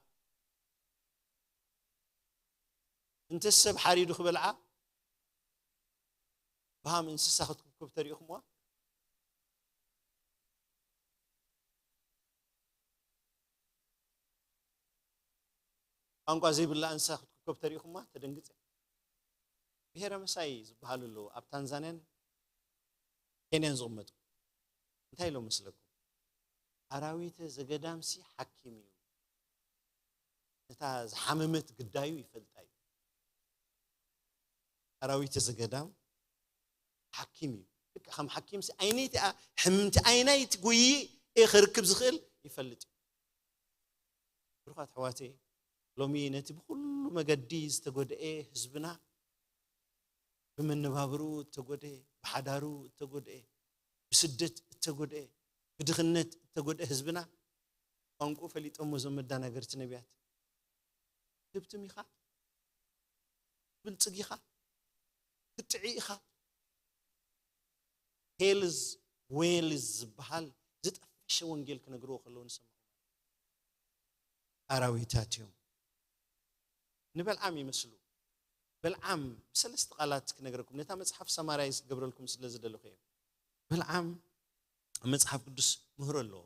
እንተስ ሰብ ሓሪዱ ክበልዓ ብሃም እንስሳ ክትኩብኩብ ተሪኢኹምዋ? ቋንቋ ዘይብላ እንስሳ ክትኩብኮብ ተሪኢኹማ? ተደንግጽ። ብሄረ መሳይ ዝበሃሉ ኣለዉ ኣብ ታንዛንያን ኬንያን ዝቕመጡ። እንታይ ኢሎም መስለኩም? ኣራዊተ ዘገዳምሲ ሓኪም እዩ። ነታ ዝሓመመት ግዳዩ ይፈልጣ እዩ። ኣራዊተ ዘገዳም ሓኪም እዩ። ልክዕ ከም ሓኪምሲ ኣይነይቲ ኣ-፣ ሕምምቲ ኣይናይቲ ጎይየ እየ ክርክብ ዝኽእል ይፈልጥ እዩ። ብሩኻት ኣሕዋተይ፣ ሎሚ ነቲ ብኹሉ መገዲ ዝተጎድኤ ህዝብና፣ ብመነባብርኡ እተጎድኤ፣ ብሓዳሩ እተጎድኤ፣ ብስደት እተጎድኤ፣ ብድኽነት እተጎድኤ ህዝብና፣ ቋንቋኡ ፈሊጦሞ እዞም መዳናገርቲ ነቢያት። ትብትም ኢኻ፣ ትብልጽግ ኢኻ፣ ክትጥዒ ኢኻ። ሄልዝ ዌልዝ ዝበሃል ዝጠፈሸ ወንጌል ክነግርዎ ከለዉ ንሰምዖም። ኣራዊታት እዮም። ንበልዓም ይመስሉ። በልዓም ብሰለስተ ቃላት ክነግረኩም፣ ነታ መጽሓፍ ሰማራይዝ ክገብረልኩም ስለ ዝደለኹ እየ። በልዓም ኣብ መጽሓፍ ቅዱስ ምህሮ ኣለዎ።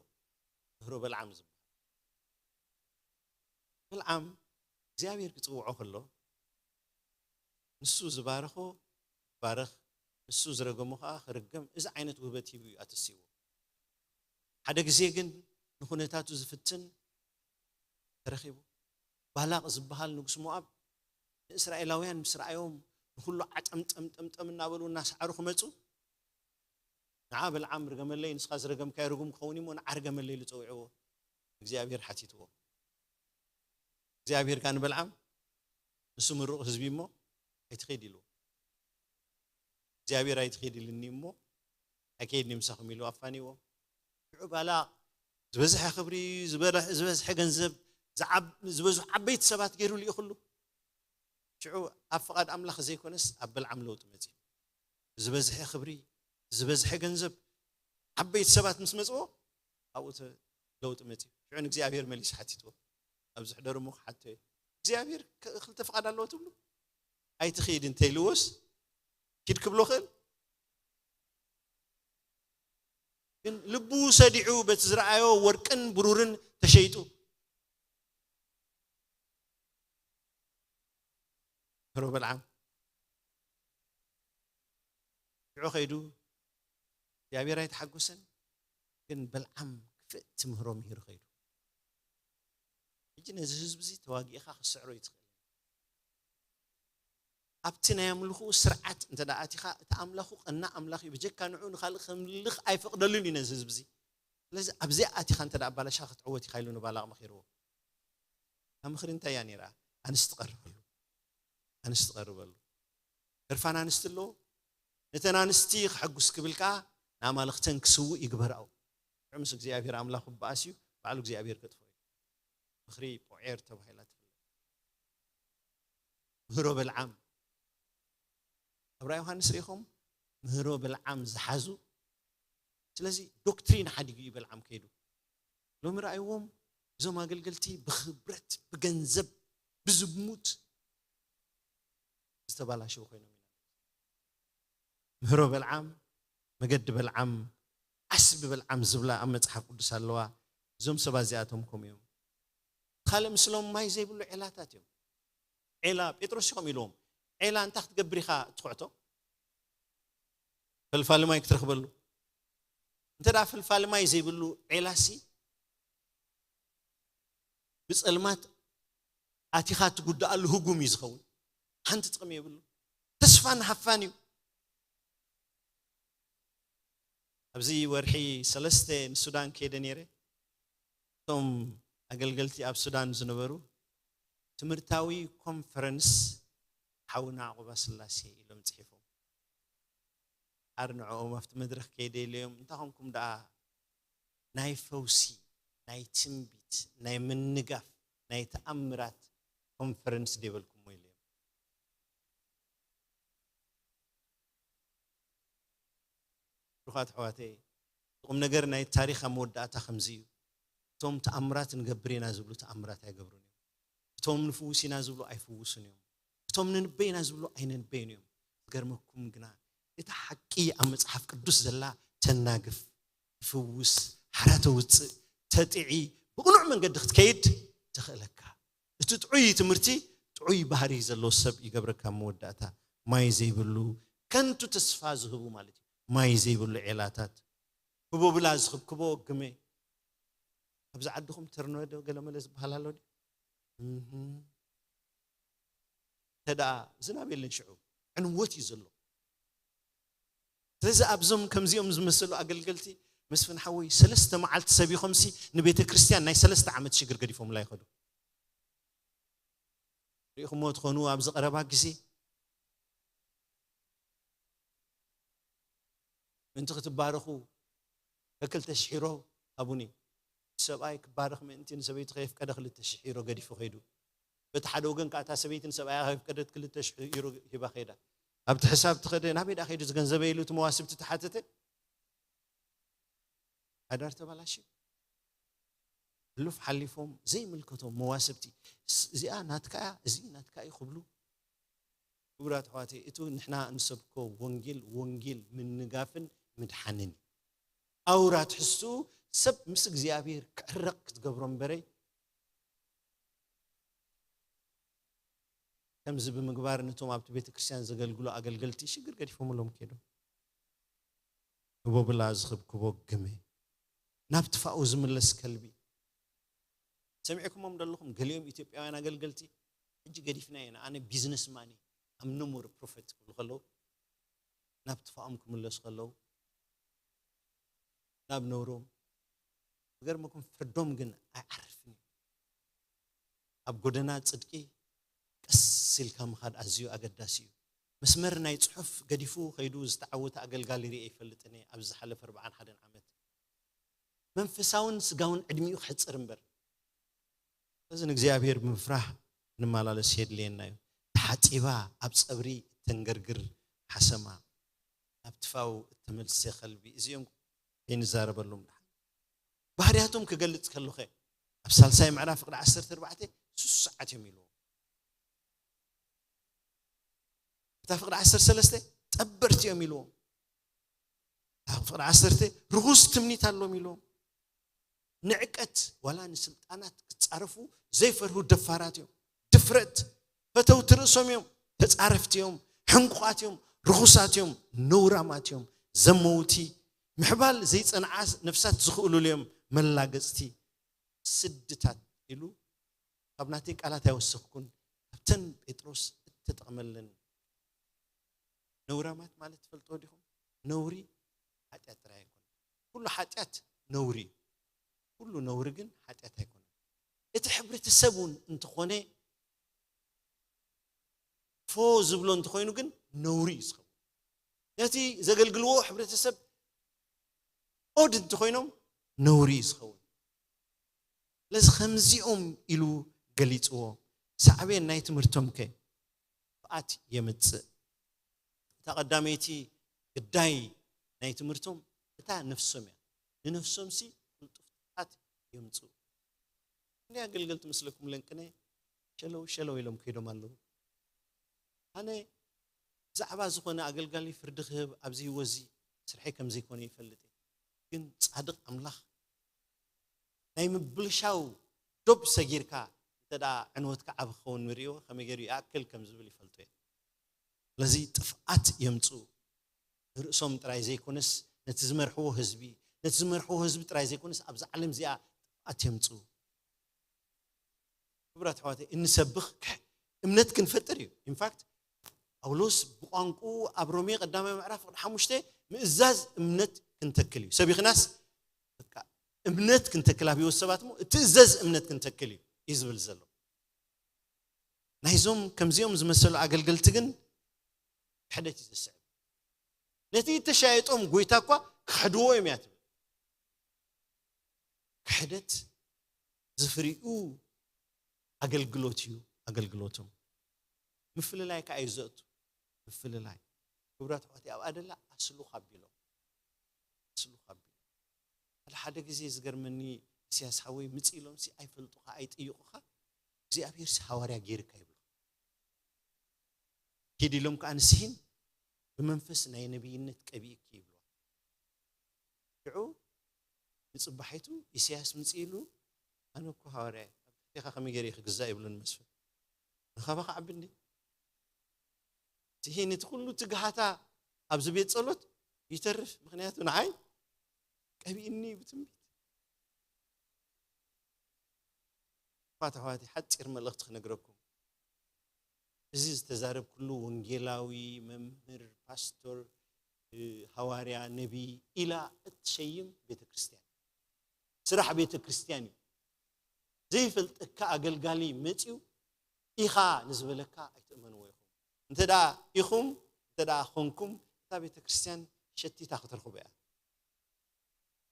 ምህሮ በልዓም ዝበሃል። በልዓም እግዚኣብሔር ክጽውዖ ከሎ፣ ንሱ ዝባረኾ ክባረኽ፣ ንሱ ዝረገሞ ኸኣ ክርገም፣ እዚ ዓይነት ውህበት ሂቡ እዩ ኣተሲዎ። ሓደ ግዜ ግን ንኹነታቱ ዝፍትን ተረኺቡ። ባላቕ ዝበሃል ንጉስ ሞኣብ ንእስራኤላውያን ምስ ረኣዮም፣ ንኹሉ ዓጠምጠምጠምጠም እናበሉ እናሰዓሩ ክመጹ፣ ንዓ በልዓም ርገመለይ፣ ንስኻ ዝረገምካዮ ርጉም ክኸውን እዩ እሞ ንዓ ርገመለይ ኢሉ ጸዊዕዎ። እግዚኣብሔር ሓቲትዎ። እግዚኣብሔር ከኣ ንበልዓም፣ ንሱ ምሩቕ ህዝቢ እሞ ኣይትኺድ ኢልዎ። እግዚኣብሔር ኣይትኺድ ኢልኒ እሞ ኣይከይድን እየ ምሳኹም ኢሉ ኣፋንይዎ። ሽዑ ባላቕ ዝበዝሐ ክብሪ፣ ዝበረ-፣ ዝበዝሐ ገንዘብ፣ ዝዓብ-፣ ዝበዝሑ ዓበይቲ ሰባት ገይሩ ልኢኹሉ። ሽዑ ኣብ ፍቓድ ኣምላኽ ዘይኮነስ ኣብ በልዓም ለውጢ መጺኡ። ዝበዝሐ ክብሪ፣ ዝበዝሐ ገንዘብ፣ ዓበይቲ ሰባት ምስ መጽዎ ኣብኡ ተ-፣ ለውጢ መጺኡ። ሽዑ ንእግዚኣብሔር መሊሱ ሓቲትዎ። ኣብ ዝሕደሩ እሞ ክሓቶ እየ። እግዚኣብሔር ከ-፣ ክልተ ፍቓድ ኣለዎ ትብሉ? ኣይትኺድ እንተ ኢልዎስ ኪድ ክብሎ ክእል? ግን ልቡ ሰዲዑ በቲ ዝረኣዮ ወርቅን ብሩርን ተሸይጡ። ምህሮ በልዓም ሽዑ ከይዱ እግዚኣብሔር ኣይተሓጎሰን፣ ግን በልዓም ክፍእቲ ምህሮ ምሂሩ ከይዱ። ሕጂ ነዚ ህዝቢ እዚ ተዋጊእኻ ክትስዕሮ ይትኽእል። ኣብቲ ናይ ኣምልኹ ስርዓት እንተ ደኣ ኣቲኻ፣ እቲ ኣምላኹ ቀና ኣምላኽ እዩ፣ ብጀካ ንዑ ንኻልእ ከምልኽ ኣይፈቕደሉን እዩ ነዚ ህዝቢ እዚ። ስለዚ ኣብዚኣ ኣቲኻ እንተ ደኣ ኣባላሻ ክትዕወት ኢኻ ኢሉ ንባላቕ መኺርዎ። እታ ምኽሪ እንታይ እያ ነይራ? ኣንስቲ ቀርበሉ። ኣንስቲ ቀርበሉ። ህርፋን ኣንስቲ ኣለዎ። ነተን ኣንስቲ ክሕጉስ ክብል ከኣ ንኣማልኽተን ክስውእ ይግበራኦ። ምስ እግዚኣብሔር ኣምላኽ ክበኣስ እዩ፣ ባዕሉ እግዚኣብሔር ከጥፍኦ እዩ። ምኽሪ ጶዔር ተባሂላ ትፍለጥ። ምህሮ በልዓም ኣብ ራእይ ዮሃንስ ርኢኹም፣ ምህሮ በልዓም ዝሓዙ። ስለዚ ዶክትሪን ሓዲጉ እዩ በልዓም ከይዱ። ሎሚ ረኣይዎም፣ እዞም ኣገልገልቲ ብኽብረት፣ ብገንዘብ፣ ብዝሙት ዝተባላሸው ኮይኖም ኢና። ምህሮ በልዓም፣ መገዲ በልዓም፣ ዓስቢ በልዓም ዝብላ ኣብ መጽሓፍ ቅዱስ ኣለዋ። እዞም ሰባት እዚኣቶም ከምኡ እዮም። ካልእ ምስሎም ማይ ዘይብሉ ዔላታት እዮም። ዔላ፣ ጴጥሮስ እዩ ከምኡ ኢልዎም። ዔላ እንታይ ክትገብር ኢኻ እትኹዕቶ? ፈልፋሊ ማይ ክትረኽበሉ። እንተ ደኣ ፈልፋሊ ማይ ዘይብሉ ዔላሲ፣ ብጸልማት ኣቲኻ ትጉድኣሉ ህጉም እዩ ዝኸውን። ሓንቲ ጥቕሚ የብሉ። ተስፋን ሃፋን እዩ። ኣብዚ ወርሒ ሰለስተ ንሱዳን ከይደ ነይረ። እቶም ኣገልገልቲ ኣብ ሱዳን ዝነበሩ ትምህርታዊ ኮንፈረንስ ሓውና ዕቑባ ስላሴ ኢሎም ጽሒፎም። ሓር ንዕኦም ኣብቲ መድረኽ ከይደ ኢለዮም፣ እንታይ ኾንኩም ደኣ ናይ ፈውሲ፣ ናይ ትንቢት፣ ናይ ምንጋፍ፣ ናይ ተኣምራት ኮንፈረንስ ደይበልኩሞ ኢለዮም። ብሩኻት ኣሕዋተይ፣ ቁም ነገር ናይ ታሪኽ ኣብ መወዳእታ ከምዚ እዩ። እቶም ተኣምራት ንገብር ኢና ዝብሉ ተኣምራት ኣይገብሩን እዮም። እቶም ንፍውስ ኢና ዝብሉ ኣይፍውሱን እዮም። እቶም ንንበይ ኢና ዝብሉ ኣይነንበይን እዮም። ዝገርመኩም ግና፣ እታ ሓቂ ኣብ መጽሓፍ ቅዱስ ዘላ ተናግፍ፣ ትፍውስ፣ ሓራ ተውጽእ፣ ተጥዒ፣ ብቕኑዕ መንገዲ ክትከይድ ትኽእለካ። እቲ ጥዑይ ትምህርቲ፣ ጥዑይ ባህሪ ዘለዎ ሰብ ይገብረካ። መወዳእታ ማይ ዘይብሉ፣ ከንቱ ተስፋ ዝህቡ ማለት እዩ። ማይ ዘይብሉ ዔላታት፣ ህቦብላ ዝኽብክቦ ግመ። ኣብዚ ዓድኹም ተርኖዶ ገለመለ ዝበሃል ኣሎ ድዩ? እህ። እንተ ደኣ ዝናብ የለን ሽዑ፣ ዕንወት እዩ ዘሎ። ስለዚ ኣብዞም ከምዚኦም ዝመሰሉ ኣገልገልቲ፣ መስፍን ሓወይ፣ ሰለስተ መዓልቲ ሰቢኾምሲ ንቤተ ክርስቲያን ናይ ሰለስተ ዓመት ሽግር ገዲፎምላ ይኸዱ። ርኢኹምዎ ትኾኑ ኣብዚ ቀረባ ግዜ። ምእንቲ ክትባረኹ ከክልተ ሽሕ ዩሮ ሃቡኒ። እቲ ሰብኣይ ክባረኽ ምእንቲ ንሰበይቱ ከየፍቀደ ክልተ ሽሕ ዩሮ ገዲፉ ከይዱ። በቲ ሓደ ወገን ከኣ እታ ሰበይቲ ንሰብኣያ ከየፍቀደት ክልተ ሽሕ ዩሮ ሂባ ከይዳ። ኣብቲ ሕሳብ ትኸደ፣ ናበይ ደኣ ከይዱ እዚ ገንዘበይ ኢሉ እቲ መዋስብቲ ተሓተተ። ሓዳር ተባላሽዩ። ሕሉፍ ሓሊፎም ዘይምልከቶም መዋስብቲ፣ ስ-፣ እዚኣ ናትካ እያ፣ እዚ ናትካ እዩ ክብሉ። ክቡራት ኣሕዋተይ፣ እቲ ንሕና እንሰብኮ ወንጌል፣ ወንጌል ምንጋፍን ምድሓንን እዩ። ኣውራ ትሕዝትኡ ሰብ ምስ እግዚኣብሔር ክዕረቕ ክትገብሮ እምበረይ፣ ከምዚ ብምግባር ነቶም ኣብቲ ቤተ ክርስቲያን ዘገልግሉ ኣገልገልቲ ሽግር ገዲፎምሎም ከይዶም። ህቦብላ ዝኽብክቦ ግመ፣ ናብ ትፋኡ ዝምለስ ከልቢ። ሰሚዕኩሞም ደለኹም፣ ገሊኦም ኢትዮጵያውያን ኣገልገልቲ፣ ሕጂ ገዲፍና ኢና፣ ኣነ ቢዝነስ ማን እየ፣ ኣም ኖ ሞር ፕሮፌት ክብሉ ከለዉ፣ ናብ ትፋኦም ክምለሱ ከለዉ፣ ናብ ነውሮም። ዝገርመኩም፣ ፍርዶም ግን ኣይዓርፍን እዩ። ኣብ ጎደና ጽድቂ ቀስ ኢልካ ምኻድ ኣዝዩ ኣገዳሲ እዩ። መስመር ናይ ጽሑፍ ገዲፉ ከይዱ ዝተዓወተ ኣገልጋሊ ርእየ ይፈልጥን እየ ኣብዚ ዝሓለፈ ኣርብዓን ሓደን ዓመት። መንፈሳውን ስጋውን ዕድሚኡ ክሕጽር እምበር። እዚ ንእግዚኣብሔር ብምፍራህ ንመላለስ የድልየና እዩ። ተሓጺባ ኣብ ጸብሪ እተንገርግር ሓሰማ፣ ናብ ትፋው እተመልሰ ከልቢ፣ እዚኦም ከይንዛረበሎም ደሓን። ባህርያቶም ክገልጽ ከሎኸ፣ ኣብ ሳልሳይ ምዕራፍ ፍቕዲ ዓሰርተ ኣርባዕተ ሱሱዓት እዮም ኢልዎም። እታ ፍቕዲ ዓሰርተ ሰለስተ ጠበርቲ እዮም ኢልዎም። እታ ፍቕዲ ዓሰርተ ርኹስ ትምኒት ኣለዎም ኢልዎም። ንዕቀት ዋላ ንስልጣናት ክጻረፉ ዘይፈርሁ ደፋራት እዮም። ድፍረት፣ ፈተውቲ ርእሶም እዮም፣ ተጻረፍቲ እዮም፣ ሕንቁቓት እዮም፣ ርኹሳት እዮም፣ ነውራማት እዮም፣ ዘመውቲ፣ ምሕባል ዘይጸንዓ ነፍሳት ዝኽእሉሉ እዮም፣ መላገጽቲ፣ ስድታት ኢሉ ካብ ናተይ ቃላት ኣይወሰኽኩን፣ ካብተን ጴጥሮስ እተጠቕመለን። ነውራማት ማለት ትፈልጥዎ ዲኹም? ነውሪ ሓጢኣት ጥራይ ኣይኮነን። ኩሉ ሓጢኣት ነውሪ እዩ። ኩሉ ነውሪ ግን ሓጢኣት ኣይኮነን። እቲ ሕብረተሰብ እውን እንተኾነ ፎ ዝብሎ እንተኾይኑ ግን ነውሪ እዩ ዝኸውን። ነቲ ዘገልግልዎ ሕብረተሰብ ኦድ እንተኾይኖም ነውሪ እዩ ዝኸውን። ስለዚ ከምዚኦም ኢሉ ገሊፅዎ። ሳዕቤን ናይ ትምህርቶም ከ ጥፍኣት የምፅእ። እታ ቀዳመይቲ ግዳይ ናይ ትምህርቶም እታ ነፍሶም እያ። ንነፍሶም ሲ ቅልጡፍ ጥፍኣት የምፅኡ። እንዲ ኣገልገልቲ ምስለኩም ለንቅነ ሸለው ሸለው ኢሎም ከይዶም ኣለዉ። ኣነ ብዛዕባ ዝኾነ ኣገልጋሊ ፍርዲ ክህብ ኣብዚ ህይወት እዚ ስርሐይ ከም ዘይኮነ ይፈልጥ እየ። ግን ጻድቕ ኣምላኽ ናይ ምብልሻው ዶብ ሰጊርካ እንተ ደኣ ዕንወትካ ዓቢ ክኸውን ንርእዮ ከመይ ገይሩ ይኣክል ከም ዝብል ይፈልጦ እየ። ስለዚ ጥፍኣት የምጽኡ። ንርእሶም ጥራይ ዘይኮነስ ነቲ ዝመርሕዎ ህዝቢ፣ ነቲ ዝመርሕዎ ህዝቢ ጥራይ ዘይኮነስ ኣብዛ ዓለም እዚኣ ጥፍኣት የምጽኡ። ክቡራት ኣሕዋተይ፣ እንሰብኽ ክሕ-፣ እምነት ክንፈጥር እዩ። ኢንፋክት ጳውሎስ ብቋንቁ ኣብ ሮሜ ቀዳማይ ምዕራፍ ቅዲ ሓሙሽተ ምእዛዝ እምነት ክንተክል እዩ። ሰቢኽናስ በቃ እምነት ክንተክል ኣብ ህይወት ሰባት እሞ እትእዘዝ እምነት ክንተክል እዩ እዩ ዝብል ዘሎ። ናይዞም ከምዚኦም ዝመሰሉ ኣገልገልቲ ግን ክሕደት እዩ ዘስዕብ። ነቲ እተሻየጦም ጎይታ እኳ ክሕድዎ እዮም እያ ትብል። ክሕደት ዝፍሪኡ ኣገልግሎት እዩ ኣገልግሎቶም። ምፍልላይ ከዓ እዩ ዘእቱ። ምፍልላይ ክቡራት ኣሕዋተይ ኣብኣ ደላ ኣስሉ ካቢሎም ኣስሉ ካቢሎም ሓደ ሓደ ግዜ ዝገርመኒ ኢሳያስ ሓወይ ምጽእ ኢሎም ሲ ኣይፈልጡኻ ኣይጥይቑኻ እግዚኣብሔር ሲ ሃዋርያ ገይርካ ይብሉ ኪድ ኢሎም ከዓ ንስሂን ብመንፈስ ናይ ነቢይነት ቀቢእኪ ይብልዋ ሽዑ ንጽባሒቱ ኢሳያስ ምጽእ ኢሉ ኣነ እኮ ሃዋርያ ኣብ ትሕቴኻ ከመይ ገይረ ክግዛእ ይብሉ ንመስፍን ንኻባ ክዓቢ እንዲ ስሂን እቲ ኩሉ ትግሃታ ኣብዚ ቤት ጸሎት ይተርፍ ምክንያቱ ንዓይ ቀቢእኒ ብትንቢት ፋት ኣሕዋተይ ሓፂር መልእኽቲ ክነግረኩም እዚ ዝተዛረብ ኩሉ ወንጌላዊ መምህር ፓስቶር ሃዋርያ ነቢይ ኢላ እትሸይም ቤተ ክርስቲያን ስራሕ ቤተ ክርስቲያን እዩ ዘይፈልጠካ ኣገልጋሊ መፅዩ ኢኻ ንዝበለካ ኣይትእመንዎ ኢኹም እንተ ኢኹም እንተ ኮንኩም እታ ቤተ ክርስቲያን ሸቲታ ክትረኽቡ እያ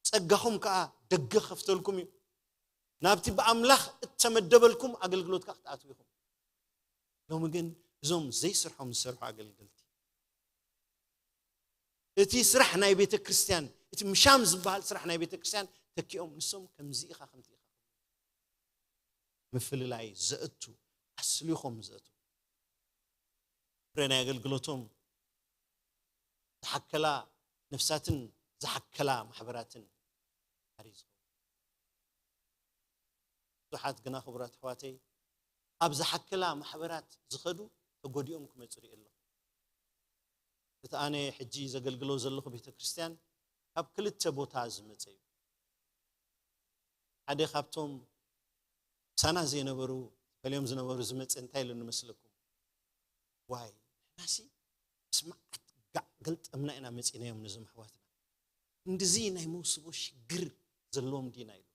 ጸጋኹም ከዓ ደገ ከፍተልኩም እዩ ናብቲ ብኣምላኽ እተመደበልኩም ኣገልግሎት ከዓ ክትኣትዉ ኢኹም ሎሚ ግን እዞም ዘይስርሖም ዝሰርሑ ኣገልገልቲ እቲ ስራሕ ናይ ቤተ ክርስቲያን እቲ ምሻም ዝበሃል ስራሕ ናይ ቤተ ክርስቲያን ተኪኦም ንሶም ከምዚ ኢኻ ከምቲ ኢኻ ምፍልላይ ዘእቱ ኣስሊኾም ዘእቱ ፍረ ናይ ኣገልግሎቶም ዝሓከላ ነፍሳትን ዝሓከላ ማሕበራትን ሓሪዝ ብዙሓት ግና ክቡራት ኣሕዋተይ ኣብ ዝሓከላ ማሕበራት ዝኸዱ ተጎዲኦም ክመፁ ርኢ ኣለኹ እቲ ኣነ ሕጂ ዘገልግሎ ዘለኹ ቤተ ክርስቲያን ካብ ክልተ ቦታ ዝመፀ እዩ ሓደ ካብቶም ሳና ዘይነበሩ ፈልዮም ዝነበሩ ዝመፀ እንታይ ኢሉ ንመስለኩም ዋይ ንሕናሲ ምስ መዓት ጋዕ ገልጠምና ኢና መፂናዮም ነዞም ኣሕዋትና ክንድዚ ናይ መውስቦ ሽግር ዘለዎም ዲና ኢሉ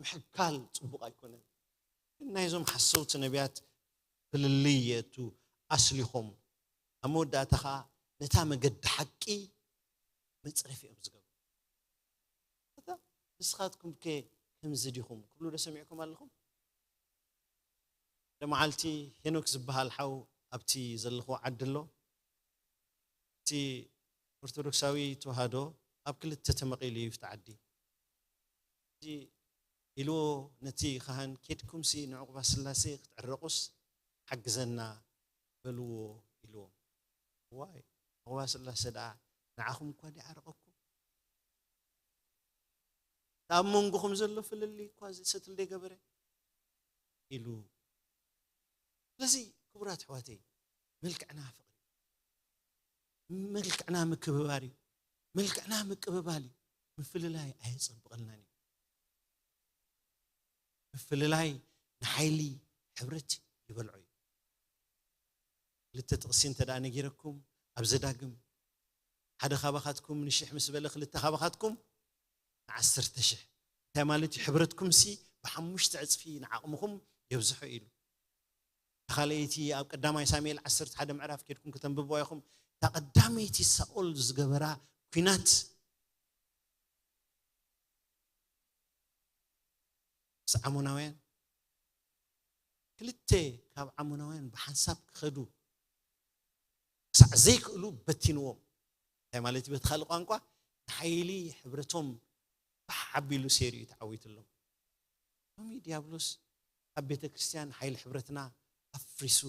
ምሕካል ፅቡቕ ኣይኮነን ግን ናይዞም ሓሰውቲ ነቢያት ፍልልይ የእቱ ኣስሊኾም ኣብ መወዳእታ ከዓ ነታ መገዲ ሓቂ መፅረፊ እዮም ዝገብሩ ንስኻትኩም ከ ከምዚ ዲኹም ክብሉ ዶ ሰሚዕኩም ኣለኹም መዓልቲ ሄኖክ ዝበሃል ሓው ኣብቲ ዘለኹ ዓዲ ኣሎ እቲ ኦርቶዶክሳዊ ተዋህዶ ኣብ ክልተ ተመቒሉ እዩ እቲ ዓዲ ኢልዎ ነቲ ካህን ኬድኩምሲ ንዕቑባ ስላሴ ክትዕረቑስ ሓግዘና በልዎ ኢልዎም ዋይ ዕቑባ ስላሴ ደኣ ንዓኹም እኳ ዲዓረቐኩም ኣብ መንጎኹም ዘሎ ፍልልይ እኳ ሰትል ደይገበረ ኢሉ ስለዚ ክቡራት ኣሕዋተይ መልክዕና ፍቕሪ መልክዕና ምክብባር እዩ መልክዕና ምቅብባል እዩ ምፍልላይ ኣየፀብቐልናን እዩ ምፍልላይ ንሓይሊ ሕብረት ይበልዖ እዩ ክልተ ጥቕሲ እንተ ደኣ ነጊረኩም ኣብ ዘዳግም ሓደ ካባኻትኩም ንሽሕ ምስ በለ ክልተ ካባኻትኩም ንዓሰርተ ሽሕ እንታይ ማለት እዩ ሕብረትኩም ሲ ብሓሙሽተ ዕፅፊ ንዓቕምኹም የብዝሖ ኢሉ ካልኣይቲ ኣብ ቀዳማይ ሳሙኤል ዓሰርተ ሓደ ምዕራፍ ኬድኩም ከተንብብዋ ኢኹም እታ ቀዳመይቲ ሳኦል ዝገበራ ኲናት ምስ ዓሞናውያን፣ ክልተ ካብ ዓሞናውያን ብሓንሳብ ክኸዱ ክሳዕ ዘይክእሉ በቲንዎም። እንታይ ማለት እዩ? በቲ ካልእ ቋንቋ፣ ንሓይሊ ሕብረቶም ባሕ ኣቢሉ ሴሩ እዩ ተዓዊትሎም። ሎሚ ዲያብሎስ ኣብ ቤተ ክርስቲያን ሓይሊ ሕብረትና ኣፍሪሱ፣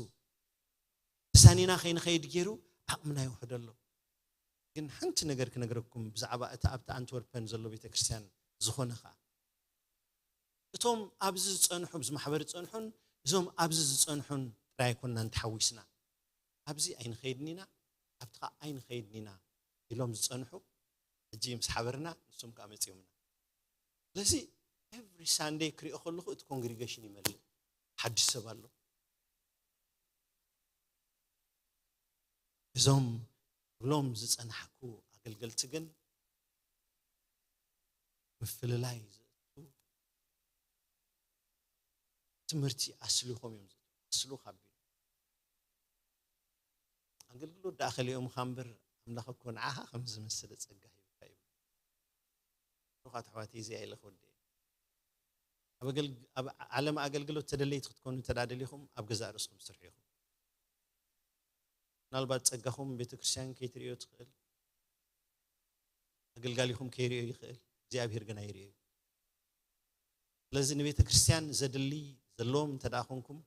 ብሳኒና ከይንኸይድ ገይሩ ዓቕምና ይውሕዶ ኣሎ። ግን ሓንቲ ነገር ክነግረኩም ብዛዕባ እቲ ኣብቲ ኣንትወርፐን ዘሎ ቤተ ክርስቲያን ዝኾነ ኸኣ፣ እቶም ኣብዚ ዝጸንሑ፣ ኣብዚ ማሕበር ዝጸንሑን እዞም ኣብዚ ዝጸንሑን ጥራይ ኣይኮንናን ተሓዊስና። ኣብዚ ኣይንኸይድን ኢና፣ ኣብቲ ኸኣ ኣይንኸይድን ኢና ኢሎም ዝጸንሑ፣ ሕጂ ምስ ሓበርና ንሶም ከኣ መጺኦምና። ስለዚ ኤቭሪ ሳንደይ ክሪኦ ከለኹ እቲ ኮንግሪጌሽን ይመልእ፣ ሓድሽ ሰብ ኣሎ። እዞም ክብሎም ዝጸናሕኩ ኣገልገልቲ ግን ምፍልላይ ዘእቱ ትምህርቲ ኣስሊኾም እዮም ዘእቱ። ኣስሉ ካብ ኣገልግሎት ደኣ ከሊኦምኻ እምበር ኣምላኽ እኮ ንዓኻ ከም ዝመሰለ ጸጋ ሂብካ እዩ። ሩኻት ኣሕዋተይ እዚኣ ኢለ ክወደ እየ። ኣብ ኣገል-፣ ኣብ ዓለም ኣገልግሎት ተደለይቲ ክትኮኑ እንተ ደኣ ደሊኹም ኣብ ገዛእ ርእስኹም ስርሑ ኢኹም። ምናልባት ጸጋኹም ቤተ ክርስቲያን ከይትርእዮ ትኽእል፣ ኣገልጋሊኹም ከይርእዮ ይኽእል፣ እግዚኣብሔር ግን ኣይርእዮ እዩ። ስለዚ ንቤተ ክርስቲያን ዘድሊ ዘለዎም እንተ ደኣ ኾንኩም፣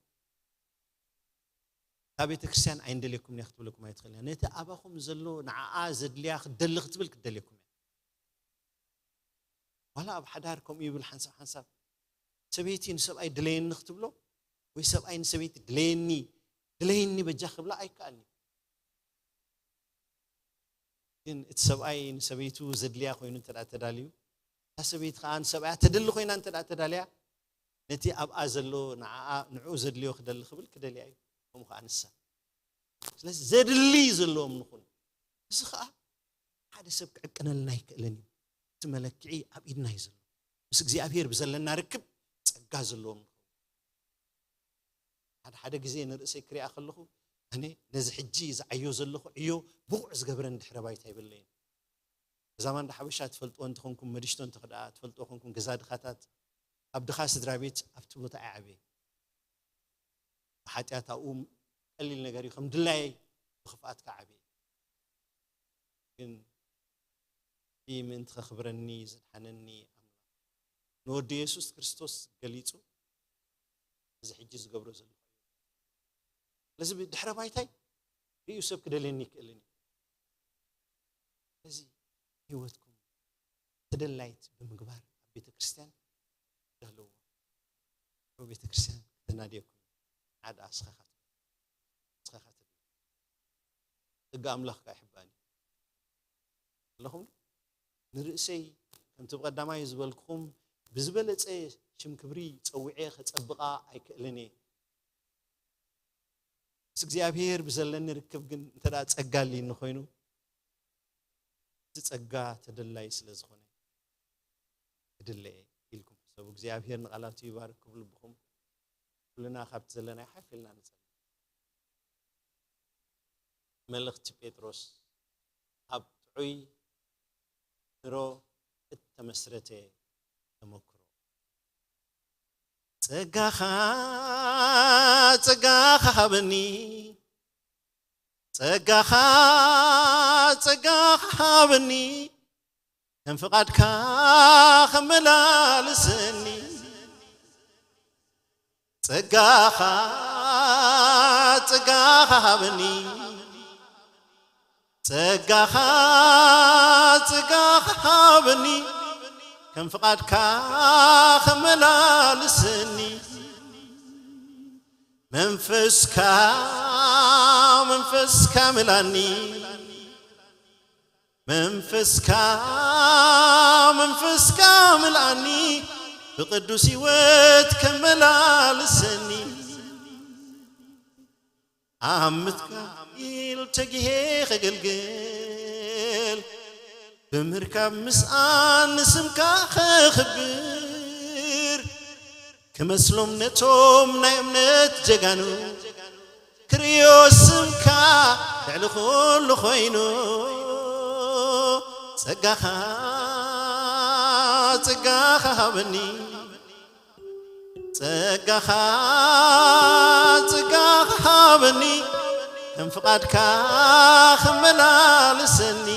ካብ ቤተ ክርስቲያን ኣይንደልየኩም እያ ክትብለኩም ኣይትኽእል እያ። ነቲ ኣባኹም ዘሎ ንዓኣ ዘድልያ ክትደሊ ክትብል ክትደልየኩም እያ። ዋላ ኣብ ሓዳር ከምኡ ይብል ሓንሳብ ሓንሳብ። ሰበይቲ ንሰብኣይ ድለየኒ ክትብሎ ወይ ሰብኣይ ንሰበይቲ ድለየኒ፣ ድለየኒ በጃ ክብላ ኣይከኣልን እዩ። ግን እቲ ሰብኣይ ንሰበይቱ ዘድልያ ኮይኑ እንተ ደኣ ተዳልዩ፣ እታ ሰበይቲ ከኣ ንሰብኣያ ተደሊ ኮይና እንተ ደኣ ተዳልያ፣ ነቲ ኣብኣ ዘሎ ንዓኣ፣ ንዕኡ ዘድልዮ ክደሊ ክብል ክደልያ እዩ። ከምኡ ከኣ ንሳ። ስለዚ ዘድሊ ዘለዎም ንኹን። እዚ ከኣ ሓደ ሰብ ክዕቅነልና ኣይክእልን እዩ። እቲ መለክዒ ኣብ ኢድና እዩ ዘሎ። ምስ እግዚኣብሔር ብዘለና ርክብ ጸጋ ዘለዎም ንኹን። ሓደ ሓደ ግዜ ንርእሰይ ክሪኣ ከለኹ፣ ኣነ ነዚ ሕጂ ዝዓዮ ዘለኹ ዕዮ ብቑዕ ዝገብረኒ ድሕረ ባይታ የብለይን። እዛ ማንዳ ሓበሻ ትፈልጥዎ እንተኾንኩም፣ መድሽቶ እንተ ኽድኣ ትፈልጥዎ ኾንኩም፣ ገዛ ድኻታት፣ ኣብ ድኻ ስድራ ቤት ኣብቲ ቦታ እየ ዓብየ። ብሓጢኣት ኣብኡ ቀሊል ነገር እዩ፣ ከም ድላየይ ብኽፍኣት ከዓ ዓብየ። ግን እቲ ምእንቲ ኸኽብረኒ ዘድሓነኒ ኣምላኽ ንወዱ የሱስ ክርስቶስ ገሊጹ፣ እዚ ሕጂ ዝገብሮ ዘለኹ እዩ። ስለዚ ብድሕረ ባይታይ ርእዩ ሰብ ክደልየኒ ይክእልን እዩ። ስለዚ ህይወትኩም ተደላይት ብምግባር ኣብ ቤተ ክርስቲያን ክህልዎ፣ ኣብ ቤተ ክርስቲያን ክተናድየኩም። ሓደ ኣስኻኻት ኣስኻኻት ጸጋ ኣምላኽ ከኣ ይሕባእን እዩ። ኣለኹም ዶ? ንርእሰይ ከምቲ ብቐዳማይ ዝበልኩኹም ብዝበለጸ ሽም ክብሪ ጸዊዐ ከጸብቓ ኣይክእልን እየ። ምስ እግዚኣብሔር ብዘለኒ ርክብ ግን እንተ ደኣ ጸጋ ኣልይኒ ኮይኑ፣ እቲ ጸጋ ተደላይ ስለ ዝኾነ፣ ክድለ እየ ኢልኩም ሕሰቡ። እግዚኣብሔር ንቓላቱ ይባርክ። ክብ ልብኹም። ኩልና ካብቲ ዘለናዮ ሓፍ ኢልና ንጸሊ። መልእኽቲ ጴጥሮስ ኣብ ጥዑይ ድሮ እተመስረተ ተመክሮ። ጸጋኻ፣ ጸጋኻ ሃበኒ፣ ጸጋኻ፣ ጸጋኻ ሃበኒ፣ ከም ፍቓድካ ከመላልሰኒ። ጸጋኻ፣ ጸጋኻ ሃበኒ፣ ጸጋኻ፣ ጸጋኻ ሃበኒ፣ ከም ፍቓድካ ከመላልሰኒ። መንፈስካ፣ መንፈስካ ምላኒ፣ መንፈስካ፣ መንፈስካ ምላኒ፣ ብቅዱስ ህይወት ከመላልሰኒ። ኣብ ምትካል ተጊሄ ከገልግል፣ ብምርካብ ምስኣን ንስምካ ከኽብር፣ ክመስሎም ነቶም ናይ እምነት ጀጋኑ፣ ክርእዮ ስምካ ልዕሊ ኩሉ ኮይኑ ጸጋኻ ጸጋኻ ሃበኒ ጸጋኻ ጸጋኻ ሃበኒ ከም ፍቓድካ ክመላልሰኒ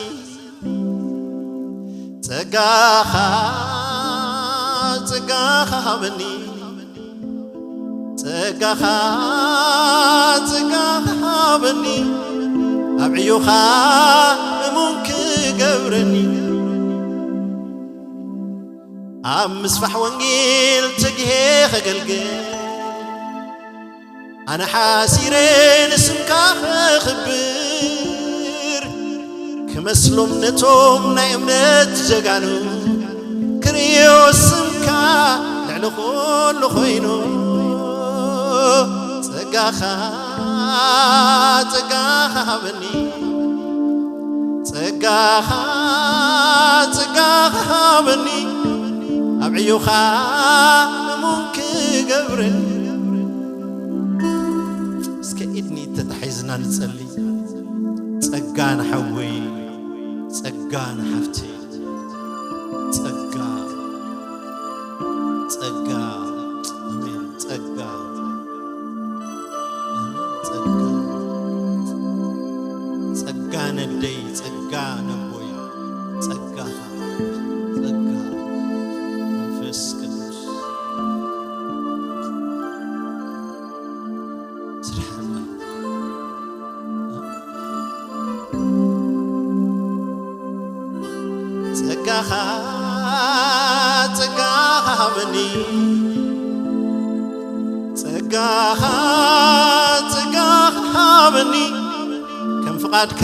ጸጋኻ ጸጋኻ ሃበኒ ጸጋኻ ጸጋኻ ሃበኒ ኣብ ዕዮኻ እሙን ክገብረኒ ኣብ ምስፋሕ ወንጌል ተግሄ ኸገልግል ኣነ ሓሲረ ንስምካ ኸኽብር ክመስሎም ነቶም ናይ እምነት ጀጋኑ ክርእዮ ስምካ ልዕሊ ኹሉ ኾይኑ ጸጋኻ ጸጋኻ ሃበኒ ጸጋኻ ጸጋኻ ሃበኒ ኣብ ዕዮኻ እሙን ክገብረኒ እስከ ኢድኒ ተታሒዝና ንጸሊ ጸጋ ንሓወይ ጸጋ ንሓፍተይ ጸጋ ጸጋ ኣሜን ጸጋ ኣሜን ጸጋ ጸጋ ነደይ ጸጋ ነቦይ ጸጋኻ ጸጋ መንፈስ ቅዱስ ስርሓና ጸጋኻ ጸጋኻ ሃበኒ ጸጋኻ ጸጋኻ ሃበኒ ከም ፍቓድካ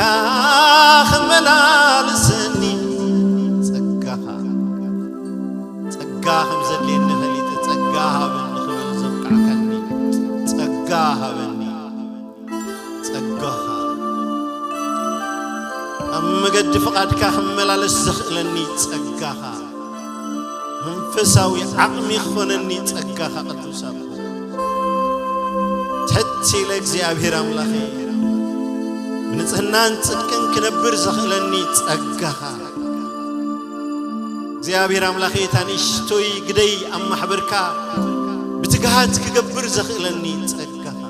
ክመላልሰኒ ጸጋኻ ጸጋ ከም ዘድልየኒ ፈሊጠ ጸጋ ሃበኒ ክብል ዘብቃዕካኒ ጸጋ ሃበኒ ጸጋኻ ኣብ መገዲ ፍቓድካ ክመላለስ ዘኽእለኒ ጸጋኻ መንፈሳዊ ዓቕሚ ክኾነኒ ጸጋኻ ቅዱስ ኣቦ ትሕት ኢለ እግዚኣብሔር ኣምላኸይ ብንጽህናን ጽድቅን ክነብር ዘኽእለኒ ጸጋኻ እግዚኣብሔር ኣምላኸይ እታ ንእሽቶይ ግደይ ኣብ ማሕበርካ ብትግሃት ክገብር ዘኽእለኒ ጸጋኻ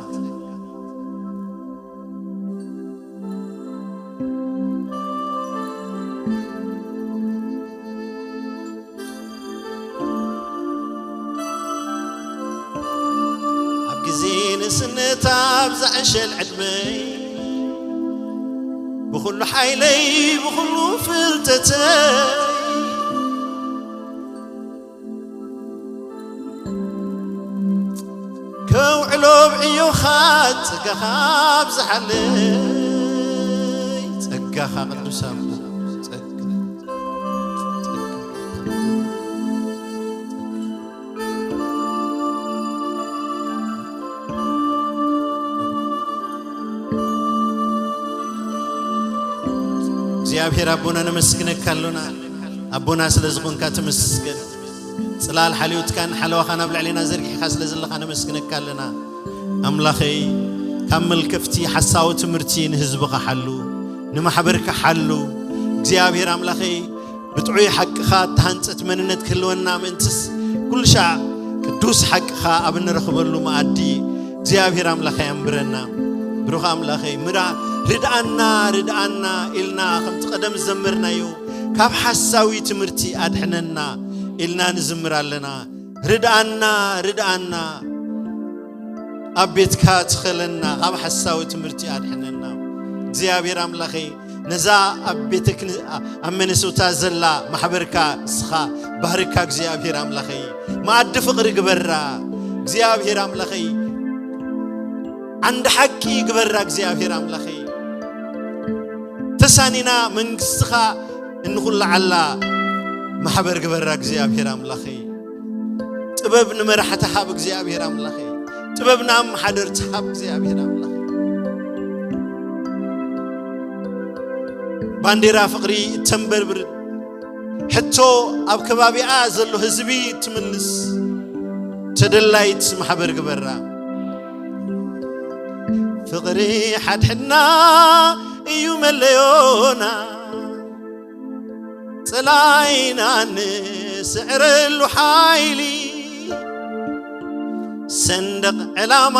ኣብ ግዜ ንእስነት ኣብ ዝዕሸል ዕድመይ ብኹሉ ሓይለይ ብኹሉ ፍልጠተይ ከውዕሎ ብዕዮኻ ጸጋኻ ኣብዝሓለይ ጸጋኻ ቅዱስ ኣቦ ጸጋ ጸጋ እግዚኣብሔር ኣቦና ነመስግነካ ኣሎና ኣቦና ስለ ዝኾንካ ተመስገን ጽላል ሓልዮትካን ሓለዋኻን ኣብ ልዕሌና ዘርጊሕካ ስለ ዘለኻ ነመስግነካ ኣለና ኣምላኸይ ካብ መልከፍቲ ሓሳዊ ትምህርቲ ንህዝብኻ ሓሉ ንማሕበርካ ሓሉ እግዚኣብሔር ኣምላኸይ ብጥዑይ ሓቅኻ እተሃንጸት መንነት ክህልወና ምእንትስ ኩሉ ሻዕ ቅዱስ ሓቅኻ ኣብ እንረኽበሉ መኣዲ እግዚኣብሔር ኣምላኸይ ኣንብረና ብሩኽ ኣምላኸይ ምራ ርድኣና ርድኣና ኢልና ከምቲ ቀደም ዝዘመርናዮ ካብ ሓሳዊ ትምህርቲ ኣድሕነና ኢልና ንዝምር ኣለና ርድኣና ርድኣና ኣብ ቤትካ ትኸለና ካብ ሓሳዊ ትምህርቲ ኣድሕነና እግዚኣብሔር ኣምላኸይ ነዛ ኣብ ቤተ ኣብ መነሶታ ዘላ ማሕበርካ እስኻ ባህርካ እግዚኣብሔር ኣምላኸይ መኣዲ ፍቕሪ ግበራ እግዚኣብሔር ኣምላኸይ ዓንዲ ሓቂ ግበራ እግዚኣብሔር ኣምላኸይ ተሳኒና መንግስትኻ እንኹላዓላ ማሕበር ግበራ እግዚኣብሔር ኣምላኸይ ጥበብ ንመራሕቲ ሃብ እግዚኣብሔር ኣምላኸይ ጥበብ ንኣመሓደርቲ ሃብ እግዚኣብሔር ኣምላኸይ ባንዴራ ፍቕሪ እተንበርብር ሕቶ ኣብ ከባቢኣ ዘሎ ህዝቢ ትምልስ ተደላይት ማሕበር ግበራ ፍቕሪ ሓድሕድና እዩ መለዮና፣ ጸላኢና ንስዕረሉ ሓይሊ፣ ሰንደቕ ዕላማ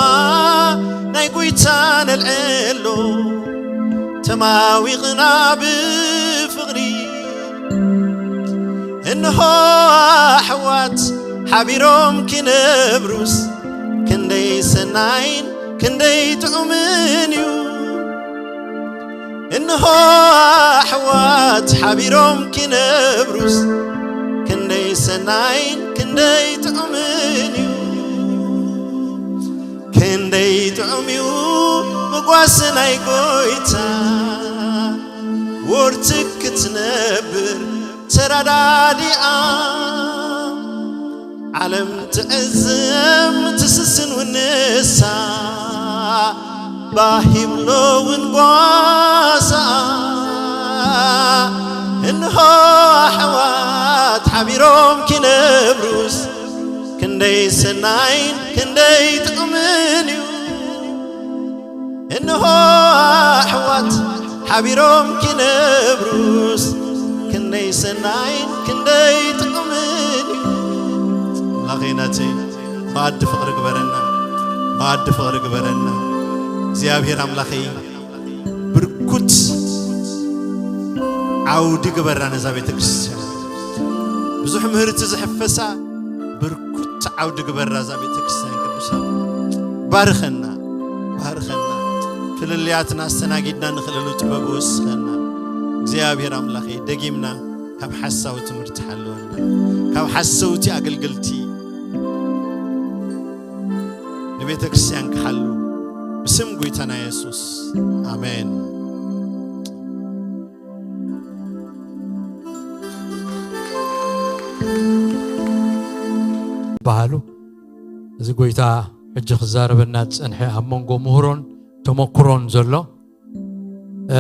ናይ ጎይታ ነልዕሎ፣ ተማዊቕና ብፍቕሪ። እንሆ ኣሕዋት ሓቢሮም ኪነብሩስ፣ ክንደይ ሰናይን ክንደይ ጥዑምን እዩ። እንሆ ኣሕዋት ሓቢሮም ኪነብሩስ፣ ክንደይ ሰናይን ክንደይ ጥዑምን እዩ። ክንደይ ጥዑም እዩ ምጓስ ናይ ጎይታ፣ ወርትግ ክትነብር ተራዳዲኣ። ዓለም ትዕዘም ትስስን ውንሳ፣ ባሂብሎ እውን ጓሳ። እንሆ ኣሕዋት ሓቢሮም ኪነብሩስ፣ ክንደይ ሰናይን ክንደይ ጥዑምን እዩ። እንሆ ኣሕዋት ሓቢሮም ኪነብሩስ፣ ክንደይ ሰናይን ክንደይ ጥዑምን እዩ። ኣምላኸይ ናተይ፣ መኣዲ ፍቕሪ ግበረና፣ መኣዲ ፍቕሪ ግበረና። እግዚኣብሔር ኣምላኸይ፣ ብርኩት ዓውዲ ግበራ ነዛ ቤተ ክርስቲያን። ብዙሕ ምህርቲ ዝሕፈሳ ብርኩት ዓውዲ ግበራ እዛ ቤተ ክርስቲያን ቅዱሳን። ባርኸና፣ ባርኸና። ፍልልያትና ኣስተናጊድና ንኽእለሉ ጥበብ ወስኸና። እግዚኣብሔር ኣምላኸይ፣ ደጊምና ካብ ሓሳዊ ትምህርቲ ሓልወና፣ ካብ ሓሰውቲ ኣገልገልቲ ንቤተ ክርስቲያን ክሓሉ ብስም ጎይታና የሱስ፣ ኣሜን። በሃሉ። እዚ ጎይታ ሕጂ ክዛረበና ዝጸንሐ ኣብ መንጎ ምህሮን ተመኩሮን ዘሎ፣ እ፣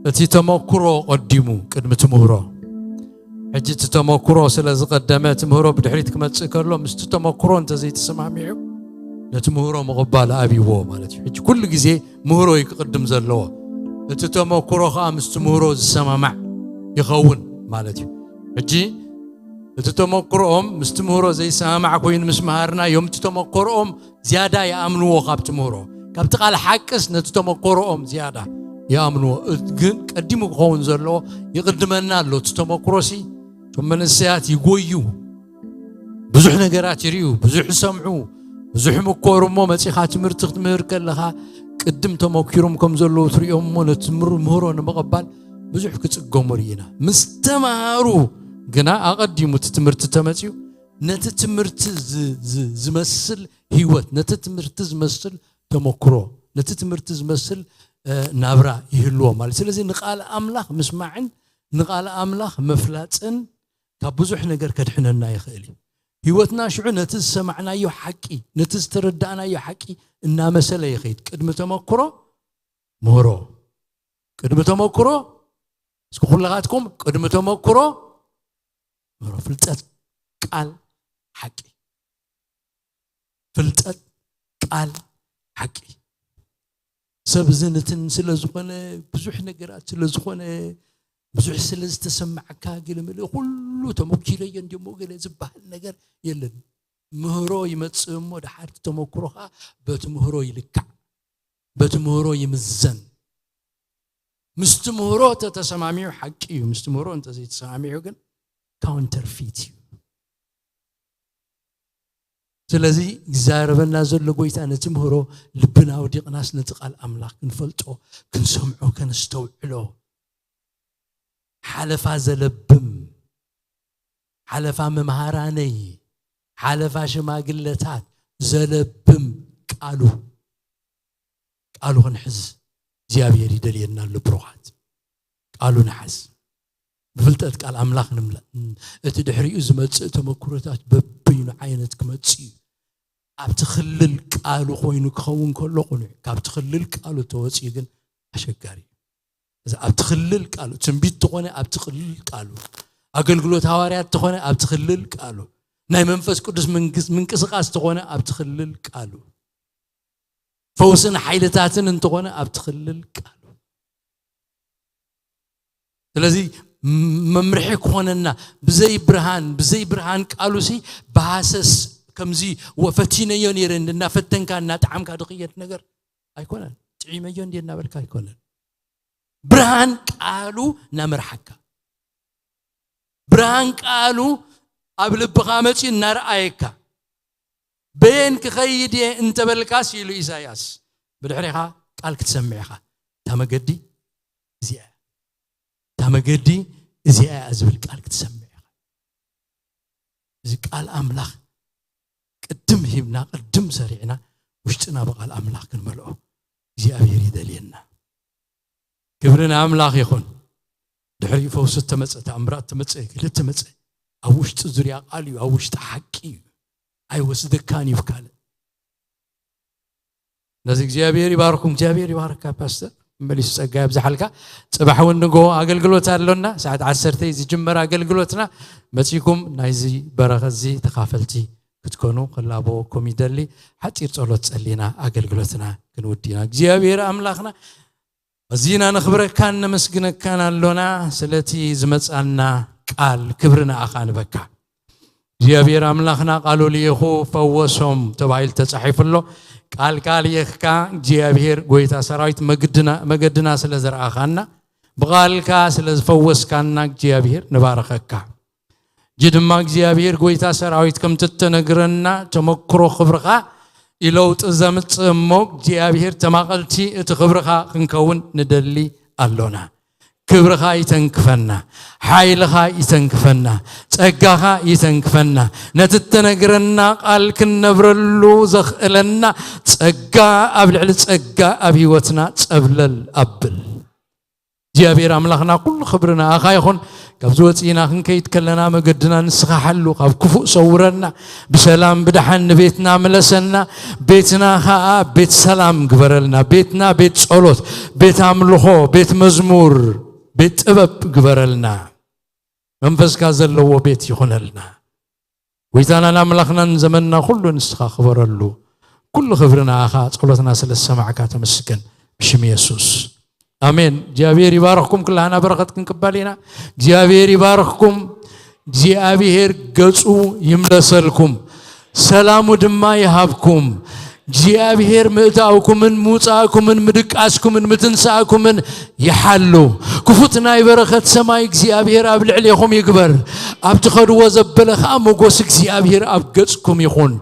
እቲ ተመኩሮ ቀዲሙ ቅድሚ እቲ ምህሮ። ሕጂ እቲ ተመኩሮ ስለ ዝቐደመ፣ እቲ ምህሮ ብድሕሪት ክመጽእ ከሎ፣ ምስቲ ተመኩሮ እንተዘይተሰማሚዑ፣ ነቲ ምህሮ ምቕባል ኣብይዎ ማለት እዩ። ሕጂ ኩሉ ግዜ ምህሮ እዩ ክቕድም ዘለዎ። እቲ ተመኩሮ ኸኣ ምስቲ ምህሮ ዝሰማማዕ ይኸውን ማለት እዩ። ሕጂ እቲ ተመኩሮኦም ምስቲ ምህሮ ዘይሰማማዕ ኮይኑ ምስ መሃርናዮም፣ እቲ ተመኩሮኦም ዝያዳ ይኣምንዎ ካብቲ ምህሮ። ካብቲ ቃል ሓቅስ ነቲ ተመኩሮኦም ዝያዳ ይኣምንዎ። እት-፣ ግን ቀዲሙ ክኸውን ዘለዎ ይቕድመና ኣሎ። እቲ ተመኩሮሲ እቶም መንእሰያት ይጎዩ። ብዙሕ ነገራት ይርእዩ፣ ብዙሕ ይሰምዑ፣ ብዙሕ ይምኮሩ። እሞ መጺኻ ትምህርቲ ክትምህር ከለኻ ቅድም ተመኪሮም ከም ዘለዉ ትርእዮም እሞ ነቲ ምር-፣ ምህሮ ንምቕባል ብዙሕ ክጽገሙ ርኢና። ምስ ተማሃሩ ግና ኣቐዲሙ እቲ ትምህርቲ ተመጺኡ ነቲ ትምህርቲ ዝ-፣ ዝ-፣ ዝመስል ህይወት፣ ነቲ ትምህርቲ ዝመስል ተመክሮ፣ ነቲ ትምህርቲ ዝመስል፣ እ፣ ናብራ ይህልዎም ማለት። ስለዚ ንቃል ኣምላኽ ምስማዕን ንቃል ኣምላኽ ምፍላጥን ካብ ብዙሕ ነገር ከድሕነና ይኽእል እዩ። ህይወትና ሽዑ ነቲ ዝሰማዕናዮ ሓቂ፣ ነቲ ዝተረዳእናዮ ሓቂ እናመሰለ ይኸይድ። ቅድሚ ተመክሮ ምህሮ፣ ቅድሚ ተመክሮ፣ እስኪ ኩላኻትኩም ቅድሚ ተመክሮ ምህሮ። ፍልጠት ቃል ሓቂ፣ ፍልጠት ቃል ሓቂ። ሰብ ዝንትን ስለ ዝኾነ፣ ብዙሕ ነገራት ስለ ዝኾነ፣ ብዙሕ ስለ ዝተሰማዓካ፣ ገለ መለ ኩሉ ተመኪረዮ እንዲሞ ገለ ዝበሃል ነገር የለን። ምህሮ ይመጽእ እሞ፣ ድሓር እቲ ተመክሮ ኸዓ በቲ ምህሮ ይልካዕ፣ በቲ ምህሮ ይምዘን። ምስቲ ምህሮ ተተሰማሚዑ ሓቂ እዩ፣ ምስቲ ምህሮ እንተዘይተሰማሚዑ ግን ካውንተርፊት እዩ። ስለዚ ዝዛረበና ዘሎ ጎይታ ነቲ ምህሮ ልብና ኣውዲቕናስ ነቲ ቃል ኣምላኽ ክንፈልጦ፣ ክንሰምዖ፣ ከነስተውዕሎ፣ ሓለፋ ዘለብም፣ ሓለፋ መምሃራነይ፣ ሓለፋ ሽማግለታት ዘለብም ቃሉ፣ ቃሉ ክንሕዝ እግዚኣብሔር ይደልየና ኣሎ። ብሩኻት፣ ቃሉ ንሓዝ። ብፍልጠት ቃል ኣምላኽ ንምላእ። እቲ ድሕሪኡ ዝመጽእ ተመክሮታት በበይኑ ዓይነት ክመጽእ እዩ። ኣብቲ ክልል ቃሉ ኮይኑ ክኸውን ከሎ ቅኑዕ፣ ካብቲ ክልል ቃሉ ተወጺኡ ግን ኣሸጋሪ እዩ። እዚ ኣብቲ ክልል ቃሉ፣ ትንቢት ተኾነ ኣብቲ ክልል ቃሉ፣ ኣገልግሎት ሃዋርያት ተኾነ ኣብቲ ክልል ቃሉ፣ ናይ መንፈስ ቅዱስ ምንቅስ-፣ ምንቅስቓስ ተኾነ ኣብቲ ክልል ቃሉ፣ ፈውስን ሓይልታትን እንተኾነ ኣብቲ ክልል ቃሉ። ስለዚ መምርሒ ክኾነና፣ ብዘይ ብርሃን ብዘይ ብርሃን ቃሉሲ ብሃሰስ ከምዚ ወፈቲነዮ ነይረ እናፈተንካ እናጠዓምካ ድኽየድ ነገር ኣይኮነን። ጥዒመዮ እንዲ እናበልካ ኣይኮነን። ብርሃን ቃሉ እናመርሓካ፣ ብርሃን ቃሉ ኣብ ልብኻ መፂኡ እናረኣየካ፣ በየን ክኸይድ እየ እንተበልካስ ኢሉ ኢሳያስ፣ ብድሕሪኻ ቃል ክትሰምዕ ኢኻ። እታ መገዲ እዚኣ እያ፣ እታ መገዲ እዚኣ እያ ዝብል ቃል ክትሰምዕ ኢኻ። እዚ ቃል ኣምላኽ ቅድም ሂብና ቅድም ሰሪዕና ውሽጥና ብቓል ኣምላኽ ክንመልኦ እግዚኣብሔር ይደልየና። ክብሪ ንኣምላኽ ይኹን። ድሕሪኡ ፈውሲ ተመፀ፣ ተኣምራት ተመፀ፣ ክልተ መፀ። ኣብ ውሽጢ ዙርያ ቃል እዩ፣ ኣብ ውሽጢ ሓቂ እዩ። ኣይወስደካን እዩ ካልእ። ነዚ እግዚኣብሔር ይባርኩም፣ እግዚኣብሔር ይባርካ ፓስተር። መሊሱ ጸጋ ያብዝሓልካ። ጽባሕ እውን ንጎ ኣገልግሎት ኣሎና፣ ሰዓት ዓሰርተ ዝጅመር ኣገልግሎትና። መጺኩም ናይዚ በረኸት እዚ ተኻፈልቲ ክትኮኑ ክላበወኩም ይደሊ። ሓጺር ጸሎት ጸሊና ኣገልግሎትና ክንውድና። እግዚኣብሔር ኣምላኽና፣ ኣዚና ነኽብረካን ነመስግነካን ኣሎና፣ ስለቲ ዝመጻና ቃል ክብሪ ንኣኻ ንበካ። እግዚኣብሔር ኣምላኽና ቃሉ ልኢኹ ፈወሶም ተባሂሉ ተጻሒፉ ኣሎ። ቃልካ ልኢኽካ እግዚኣብሔር ጎይታ ሰራዊት መግድና፣ መገድና ስለ ዘርኣኻና፣ ብቓልካ ስለ ዝፈወስካና እግዚኣብሔር ንባረኸካ። እጂ ድማ እግዚኣብሔር ጎይታ ሰራዊት ከምቲ እተነግረና ተመክሮ ክብርኻ ይለውጢ ዘምጽእ እሞ እግዚኣብሔር ተማቐልቲ እቲ ክብርኻ ክንከውን ንደሊ ኣሎና። ክብርኻ ይተንክፈና፣ ሓይልኻ ይተንክፈና፣ ጸጋኻ ይተንክፈና። ነቲ እተነግረና ቃል ክንነብረሉ ዘኽእለና ጸጋ ኣብ ልዕሊ ጸጋ ኣብ ህይወትና ጸብለል ኣብል። እግዚኣብሔር ኣምላኽና ኩሉ ክብሪ ንኣኻ ይኹን። ካብዚ ወፂእና ክንከይድ ከለና መገድና ንስኻ ሓሉ፣ ካብ ክፉእ ሰውረና፣ ብሰላም ብደሓን ንቤትና ምለሰና። ቤትና ኸዓ ቤት ሰላም ግበረልና። ቤትና ቤት ጸሎት፣ ቤት ኣምልኾ፣ ቤት መዝሙር፣ ቤት ጥበብ ግበረልና። መንፈስካ ዘለዎ ቤት ይኹነልና። ጎይታናን ኣምላኽናን ዘመንና ኩሉ ንስኻ ክበረሉ። ኩሉ ክብሪ ንኣኻ። ጸሎትና ስለ ዝሰማዕካ ተመስገን። ብሽም የሱስ ኣሜን። እግዚኣብሔር ይባርኽኩም። ኩላህና በረኸት ክንቅበል ኢና። እግዚኣብሔር ይባርኽኩም። እግዚኣብሔር ገጹ ይምለሰልኩም፣ ሰላሙ ድማ ይሃብኩም። እግዚኣብሔር ምእታውኩምን ምውጻእኩምን ምድቃስኩምን ምትንሳእኩምን ይሓሉ። ክፉት ናይ በረኸት ሰማይ እግዚኣብሔር ኣብ ልዕሌኹም ይግበር። ኣብ ትኸድዎ ዘበለ ኸኣ ሞጎስ እግዚኣብሔር ኣብ ገጽኩም ይኹን።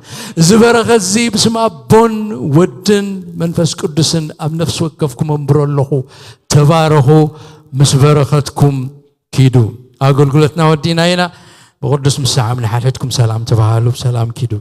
እዚ በረኸት እዚ ብስም ኣቦን ወድን መንፈስ ቅዱስን ኣብ ነፍሲ ወከፍኩም ኣንብሮ ኣለኹ። ተባረኹ፣ ምስ በረኸትኩም ኪዱ። ኣገልግሎትና ወዲእና ኢና። ብቅዱስ ምሳዓም ንሓድሕድኩም ሰላም ተባሃሉ፣ ብሰላም ኪዱ።